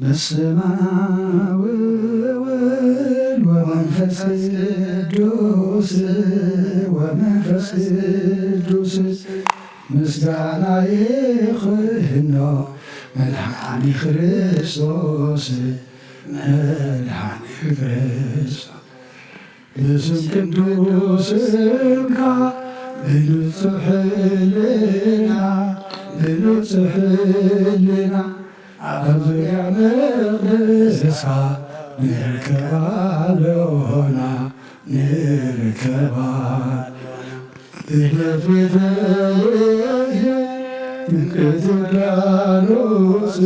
በስመ አብ ወወልድ ወመንፈስ ቅዱስ፣ ወመንፈስ ቅዱስ ምስጋና ይኹኖ መድኃኒ ክርስቶስ፣ መድኃኒ ክርስቶስ። ብስም ቅዱስ ስምካ ብንጹሕ ሕልና፣ ብንጹሕ ሕልና ኣብ ዙርያ መቕደስካ ንርከብ ኣሎና፣ ንርከብ ኣሎና። ጥልቀት ቤተ ጥምቀት ዮርዳኖስ፣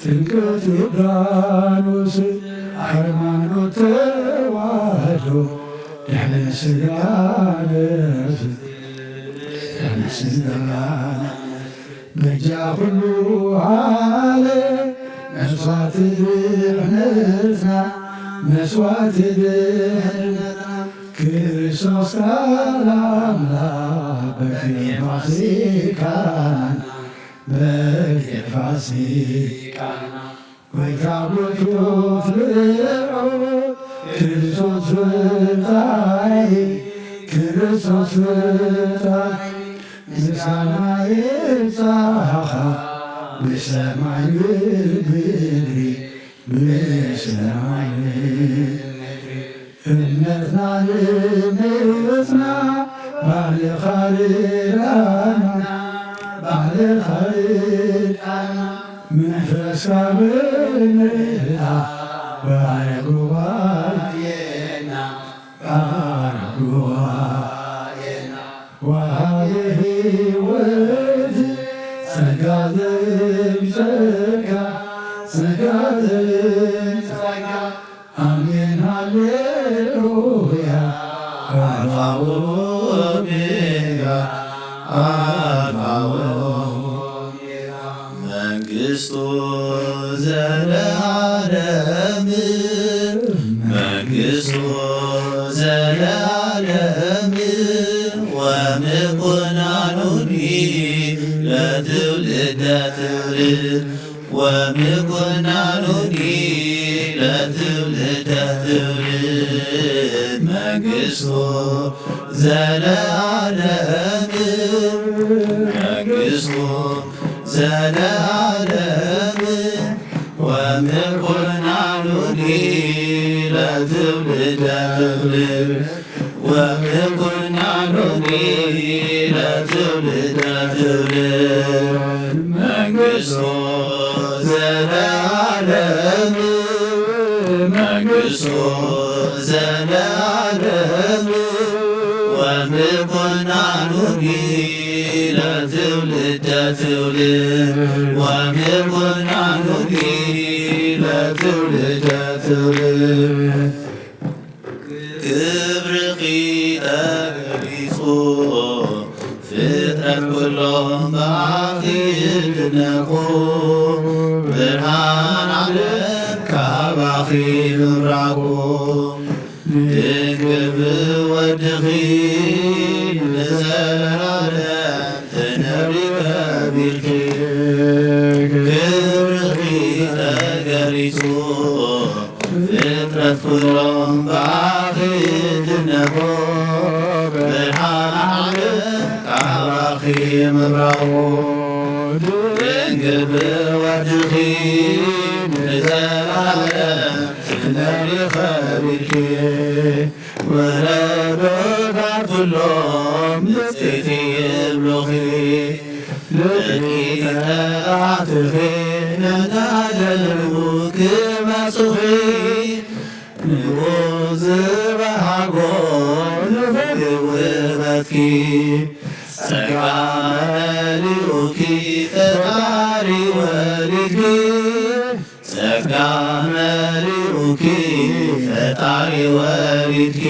ጥምቀት ዮርዳኖስ፣ ሃይማኖት ተዋህዶ ድሕነ ስጋ ነፍስ፣ ድሕነ ስጋ ነፍስ። በጃ ኩሉ ዓለም መስዋዕቲ ድሕነትና፣ መስዋዕቲ ድሕነትና፣ ክርስቶስ ቃል ኣምላኽ በጊዕ ፋሲካና፣ በጊዕ ፋሲካና። ጎይታ ብርቱዕ ፍርዖን ክርስቶስ ፍታይ፣ ክርስቶስ ፍታይ። ምስጋና ይብጻኻ ብሰማይ ብምድሪ፣ ብሰማይ ብምድሪ። እምነትና ንምጽና ባዕልኻ ርዳና፣ ባዕልኻ ርዳና። ሳብና ባርያ ጉባኤና፣ ባርያ ጉባኤና፣ ወሃቢ ሕይወት ጸጋ ዘይ ጸጋ፣ ጸጋ ዘይ ጸጋ፣ ኣሜን ሃሌሉያ። ኣልፋ ኦሜጋ፣ ኣልፋ ኦሜጋ። መንግስቱ ዘለዓለም፣ መንግስቱ ዘለዓለም፣ ወምኩናኑኒ ለትውልደ ትውልድ። ወምኩናኑኒ ለትውልደ ትውልድ መንግስቱ ዘለዓለም፣ መንግስቱ ዘለዓለም። ወምኩናኑኒ ለትውልደ ትውልድ ወምኩናኑኒ ለትውልደ ትውልድ መንግስቱ ዘለዓለም መንግስቱ ዘለዓለም ወምኩናኑኒ ለትውልደ ትውልድ ወምኩናኑኒ ለትውልደ ትውልድ ክብርኺ ተገሊጹ ፍጥረት ኩሎም ብኣኺ ይድነቑ። ብርሃን ዓለም ካባኺ ምብራቑ ድንግል ብወድኺ ንዘለዓለም ትነብሪ ከቢርኪ። ክብርኺ ተገሊጹ ፍጥረት ኩሎም ብኣኺ ይድነቑ። ብርሃን ዓለም ካባኺ ምብራቑ ድንግል ብወድኺ ንዘለዓለም ትነብሪ ከቢርኪ። ወለዶታት ኩሎም ብፅይቲ ይብሉኺ። ልክዕቲ ተባዕትኺ ነናደለዉ ክመጹኺ። ንቡር ዝበሃጎ ንፍቕሪ ውበትኪ። ጸጋ መሊኡኪ ፈጣሪ ወሊድኪ። ጸጋ መሊኡኪ ፈጣሪ ወሊድኪ።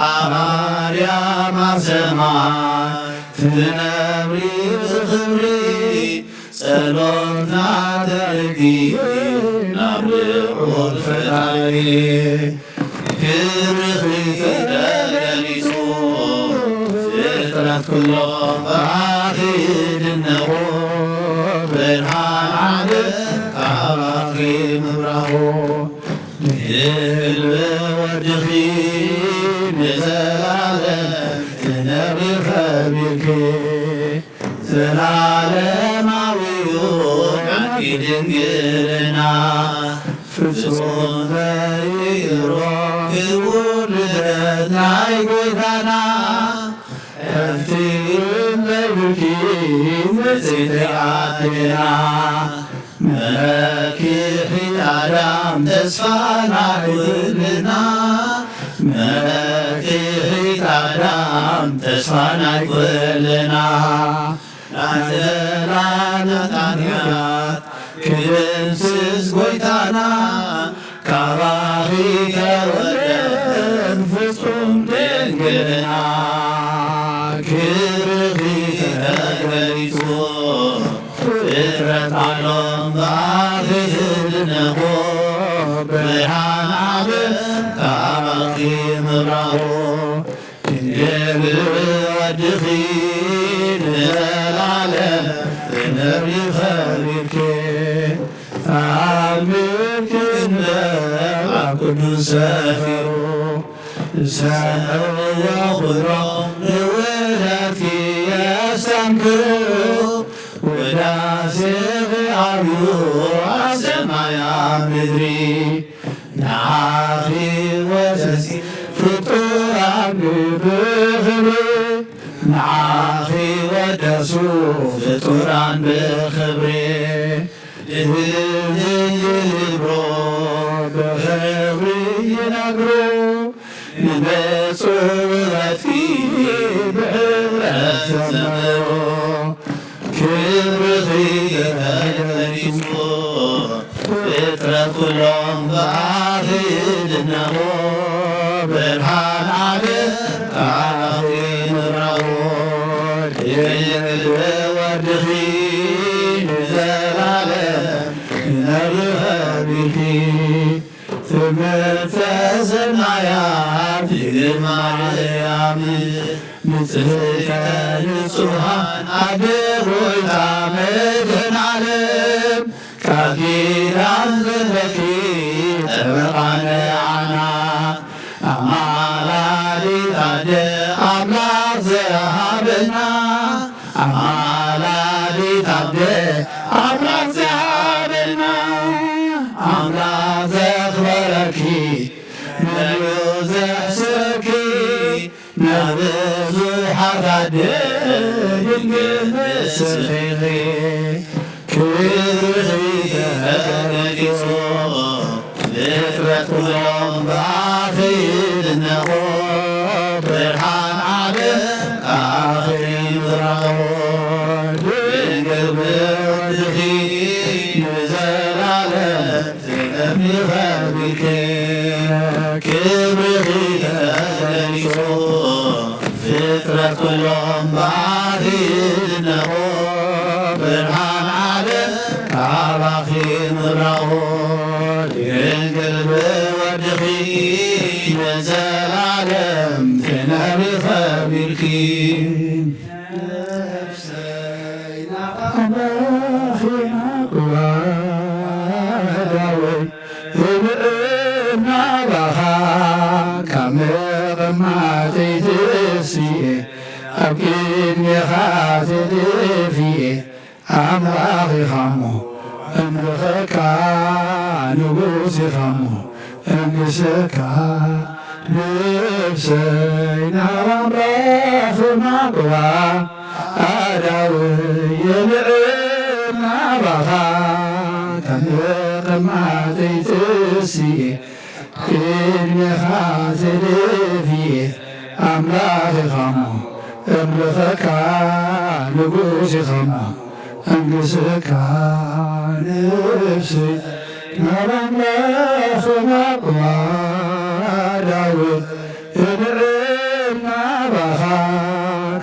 ኣብ ኣርያም ኣብ ሰማይ ትነብሪ ብኽብሪ። ጸሎትና ተረዲ ናብ ልዑል ፈጣሪ። ክብርኺ ተገሊጹ ፍጥረት ኩሎም ብኣኺ ይድነቑ። ብርሃን ዓለም ካባኺ ምብራቑ ድንግል ብወድኺ ንዘለዓለም ትነብሪ ከቢርኪ። ዘላለማዊውን ዓንዲ ድንግልና ፍጹም ዘይሮ ክቡር ልደት ናይ ጎይታና። ዕርፍቲ ዘይብልኪ ንጽሕቲ ኣዴና። መመኪ ኣዳም ተስፋ ናይ ኩልና። መመኪ ኣዳም ተስፋ ናይ ኩልና። ናይ ዘላለም ጣንያት ክድምስስ ጎይታና። ካባኺ ተወልደን ፍጹም ድንግልና። ክብርኺ ተገሊጹ ፍጥረት ዓለም ብኣኺ ይድነቑ። ብርሃን ዓለም ካባኺ ምብራቑ። ድንግል ወድኺ ንዘላለም ትነብሪ ከቢርኪ። ተኣምርኪ እንበል ኣብ ቅዱስ ሰፊሩ። ሰምዕዎ ኩሎም ንውላድኪ የስተንክሩ። ውዳሴኺ ዓብዩ ኣብ ሰማይ ኣብ ምድሪ። ንዓኺ ወደሲ ፍጡራን ብኽብሪ። ንዓኺ ወደሱ ፍጡራን ብኽብሪ። ብኽብሪ ይነግሩ ንመጹ ውበትኪ ብሕብረት ዘመሩ። ክብርኺ ተገሊጹ ፍጥረት ኩሎም ብኣኺ ይድነቑ። ብርሃን ዓለም ብኣኺ ይምረቑ። ድንግል ብወድኺ ንዘላለም ክነብር ከቢርኪ። ትምህርተ ሰናያት ድንግል ማርያም ንጽሕተ ንጹሃን ኣደ ጎይታ መድኃኔ ዓለም ቃል ኪዳን ዘለኪ ጠበቃ ነዓና። ኣማላዲት ኣደ ኣምላኽ ዘሃበና። ኣማላዲት ኣደ ኣምላኽ ዘሃበና። ኣምላኽ ዘኽበረኪ መን እዩ ዘሕስረኪ? ንብዙሓት ኣደ ድንግል ንስኺ ኢኺ። ክብርኺ ተገሊጹ ፍጥረት ኩሎም ብኣኺ ይድነቑ። ብርሃን ዓለም ብኣኺ ይምረቑ። ድንግል ብወድኺ ንዘላለም ክብርኺ ተገሊጹ ፍጥረት ኩሎም ብኣኺ ይድነቑ። ብርሃን ዓለም ካባኺ ይምረቑ። ድንግል ብወድኺ ንዘላለም ትነብሪ ከቢርኪ። ኣምላኽ ይናቅዋ ዳዊት ይብእል ናባኻ ካብ መቐማጠይ ተሲኤ ኣብ ቅድሜኻ ተደፊኤ ኣምላኽ ኢኻሞ እምልኸካ ንጉስ ኢኻሞ እንግሰካ ነፍሰይ ናብ ኣምላኽ ማቅዋ ኣዳው የልዕል ናባኻ ከም መቐማጠይ ተሲኤ ቅድሜኻ ተደፊኤ ኣምላኽ ኢኻሞ እምልኸካ ንጉስ ኢኻሞ እንግስካ ነፍሰይ ናብ ኣምላኽ ማቅዋ ዳዊት እልዕል ናባኻ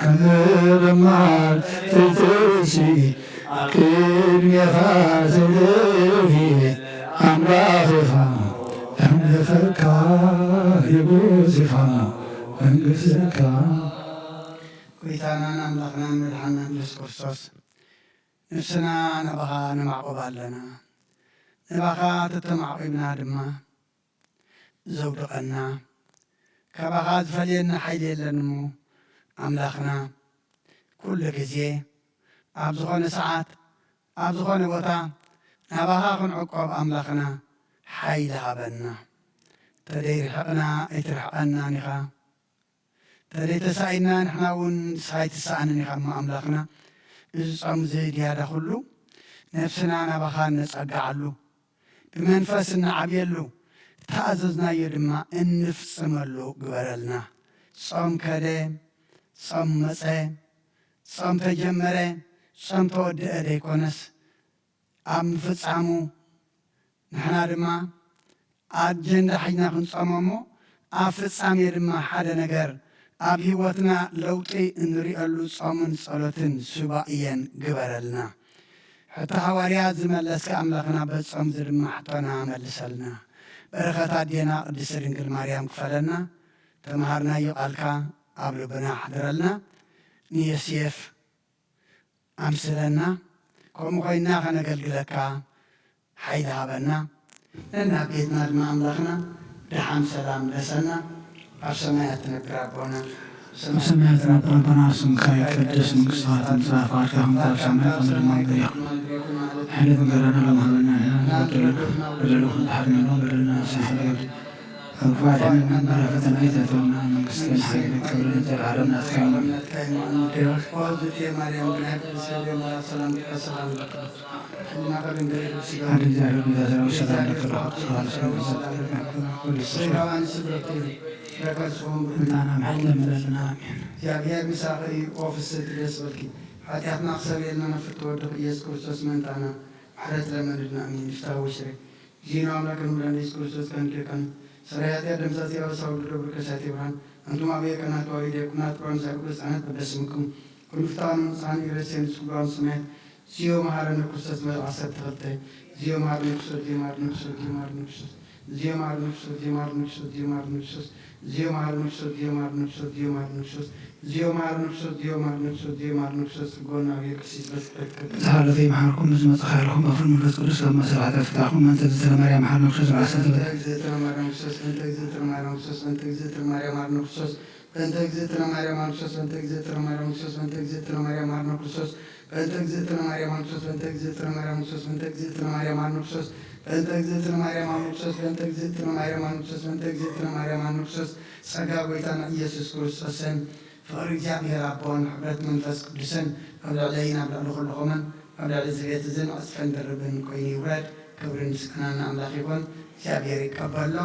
ከም መቐማጠይ ተሲኤ ቅድሜኻ ተደፊኤ ኣምላኽ ኢኻ እምልኸካ ንጉስ ኢኻ መንግስትካ። ጎይታናን ኣምላኽናን መድሓንናን የሱስ ክርስቶስ፣ ነፍስና ናባኻ ነማዕቁባ ኣለና። ናባኻ ተተማዕቂብና ድማ ዘውድቐና፣ ካባኻ ዝፈልየና ሓይሊ የለን እሞ ኣምላኽና፣ ኩሉ ግዜ፣ ኣብ ዝኾነ ሰዓት፣ ኣብ ዝኾነ ቦታ ናባኻ ክንዕቆብ ኣምላኽና ሓይሊ ሃበና። ተደይ ርሕቕና ኣይትርሕቐናን ኢኻ። ተደይ ተሳኢንና ንሕና እውን ንስኻ ኣይትሰኣንን ኢኻ እሞ ኣምላኽና፣ እዚ ጾም እዚ ዝያዳ ኩሉ ነፍስና ናባኻ እነጸግዓሉ፣ ብመንፈስ እንዓብየሉ፣ እተኣዘዝናዮ ድማ እንፍጽመሉ ግበረልና። ጾም ከደ፣ ጾም መጸ፣ ጾም ተጀመረ፣ ጾም ተወድአ ደይኮነስ፣ ኣብ ምፍጻሙ ንሕና ድማ ኣጀንዳ ሒዝና ክንጾሞ እሞ፣ ኣብ ፍጻሜ ድማ ሓደ ነገር ኣብ ህይወትና ለውጢ እንርእየሉ ጾምን ጸሎትን ሱባኤን ግበረልና። ሕቶ ሃዋርያት ዝመለስካ ኣምላኽና፣ በዚ ጾም እዚ ድማ ሕቶና መልሰልና። በረኸት ኣዴና ቅድስቲ ድንግል ማርያም ክፈለና። ተምሃርናዮ ቃልካ ኣብ ልብና ኣሕድረልና። ንዮሴፍ ኣምስለና፣ ከምኡ ኮይንና ከነገልግለካ ሓይሊ ሃበና። ነናብ ቤትና ድማ ኣምላኽና ደሓን ሰላም ምለሰና። ኣብ ሰማያት ትነብር ኣቦና፣ ኣብ ሰማያት ትነብር ኣቦና፣ ስምካ ይቀደስ፣ መንግስትኻ ትምጻእ፣ ፍቓድካ ከምቲ ኣብ ሰማይ ከምኡ ድማ ኣብ ምድሪ ይኹን። ዕለት እንጀራና ሎሚ ሃበና፣ ንሕና ንበደለና፣ በደሉ ክንሓርመሎም በደልና ንስሓ፣ ኣብ ክፉኣት ሕነና እምበር፣ ኣብ ፈተና ኣይተእትወና፣ መንግስትን ሓይልን ክብርን ንዘለዓለም ናትካ እዩ። ናትካ እዩ። ኣሜን። ኦዝቴ ማርያም ብናይ ቅዱስ ገብርኤል መልኣክ ሰላምታ ሰላም ይብለካ። ሕልና ከደንገ ስጋ ሓደ እግዚኣብሔር ንዘለዓለም ሰላም ለክልኹ ተባለ ሰላም ሰላም ኩሉ ስጋዋን ስብረቱ ረከልስኹም ብጣና ምሕት ለምለልና። ኣሜን። እግዚኣብሔር ምሳኺ እዩ። ኦ ፍስሕቲ ደስ በልኪ፣ ሓጢኣትና ክሰርየልና ንፍቶ ወድኺ ኢየሱስ ክርስቶስ ምእንታና ምሕረት ለመንልና። ኣሜን። ይፍታህ ወሽሬ ጊዜና ኣምላክ ንብለን ኢየሱስ ክርስቶስ ከንኬከን ሰራይ ኃጢአት ደምሳሴ አበሳ ሁሉ ደብር ከሳቴ ብርሃን። አንቱም አብየ ቀናት ዋሂድ የኩናት ብርሃን ሳይኩ ህፃናት በደስምኩም ኩሉ ፍታኑ ንስሓን ኢረሴን ስኩባን ስሜት ዚዮ መሐረነ ክርስቶስ መርዓ ሰብ ተኸልተ ዚዮ መሐረነ ክርስቶስ ዚዮ መሐረነ ክርስቶስ ዚዮ መሐረነ ክርስቶስ ዚዮ መሐረነ ክርስቶስ ዚዮ መሐረነ ክርስቶስ ዚዮ መሐረነ ክርስቶስ ዚዮ መሐረነ ክርስቶስ ዚዮ መሐረነ ክርስቶስ ዚዮ መሐረነ ክርስቶስ ዚዮ መሐረነ ክርስቶስ ዚዮ መሐረነ ክርስቶስ ዚዮ መሐረነ ክርስቶስ ጎና አብየ ቀሲስ በስቀት ዝሓለፈ ይምሓርኩም፣ ምስ መጻእኹም ኣፉን መንፈስ ቅዱስ ካብ ማእሰር ሓጢኣት ፍታሕኩም። በእንተ እግዝእትነ ማርያም መሓረነ ክርስቶስ መዓሰ ዝበለ። በእንተ እግዝእትነ ማርያም ክርስቶስ፣ በእንተ እግዝእትነ ማርያም ክርስቶስ፣ በእንተ እግዝእትነ ማርያም መሓረነ ክርስቶስ፣ በእንተ እግዝእትነ ማርያም መሓረነ ክርስቶስ፣ በእንተ እግዝእትነ ማርያም ክርስቶስ፣ በእንተ እግዝእትነ ማርያም መሓረነ ክርስቶስ፣ በእንተ እግዝእትነ ማርያም ክርስቶስ፣ በእንተ እግዝእትነ ማርያም መሓረነ ክርስቶስ፣ በእንተ እግዝእትነ ማርያም መሓረነ ክርስቶስ፣ በእንተ እግዝእትነ ማርያም መሓረነ ክርስቶስ፣ በእንተ እግዝእትነ ማርያም መሓረነ ክርስቶስ፣ በእንተ እግዝእትነ ማርያም መሓረነ ክርስቶስ፣ ጸጋ ጐይታና ኢየሱስ ክርስቶስን ፍቕሪ እግዚኣብሔር ኣቦን ሕብረት መንፈስ ቅዱስን ኣብ ልዕለይን ኣብ ልዕሊ ኩልኹምን ኣብ ልዕሊ እዚ ቤት እዝን ዕጽፍን ድርብን ኮይኑ ይውረድ። ክብርን ምስጋናን ንኣምላኽ ይኹን። እግዚኣብሔር ይቀበሎ።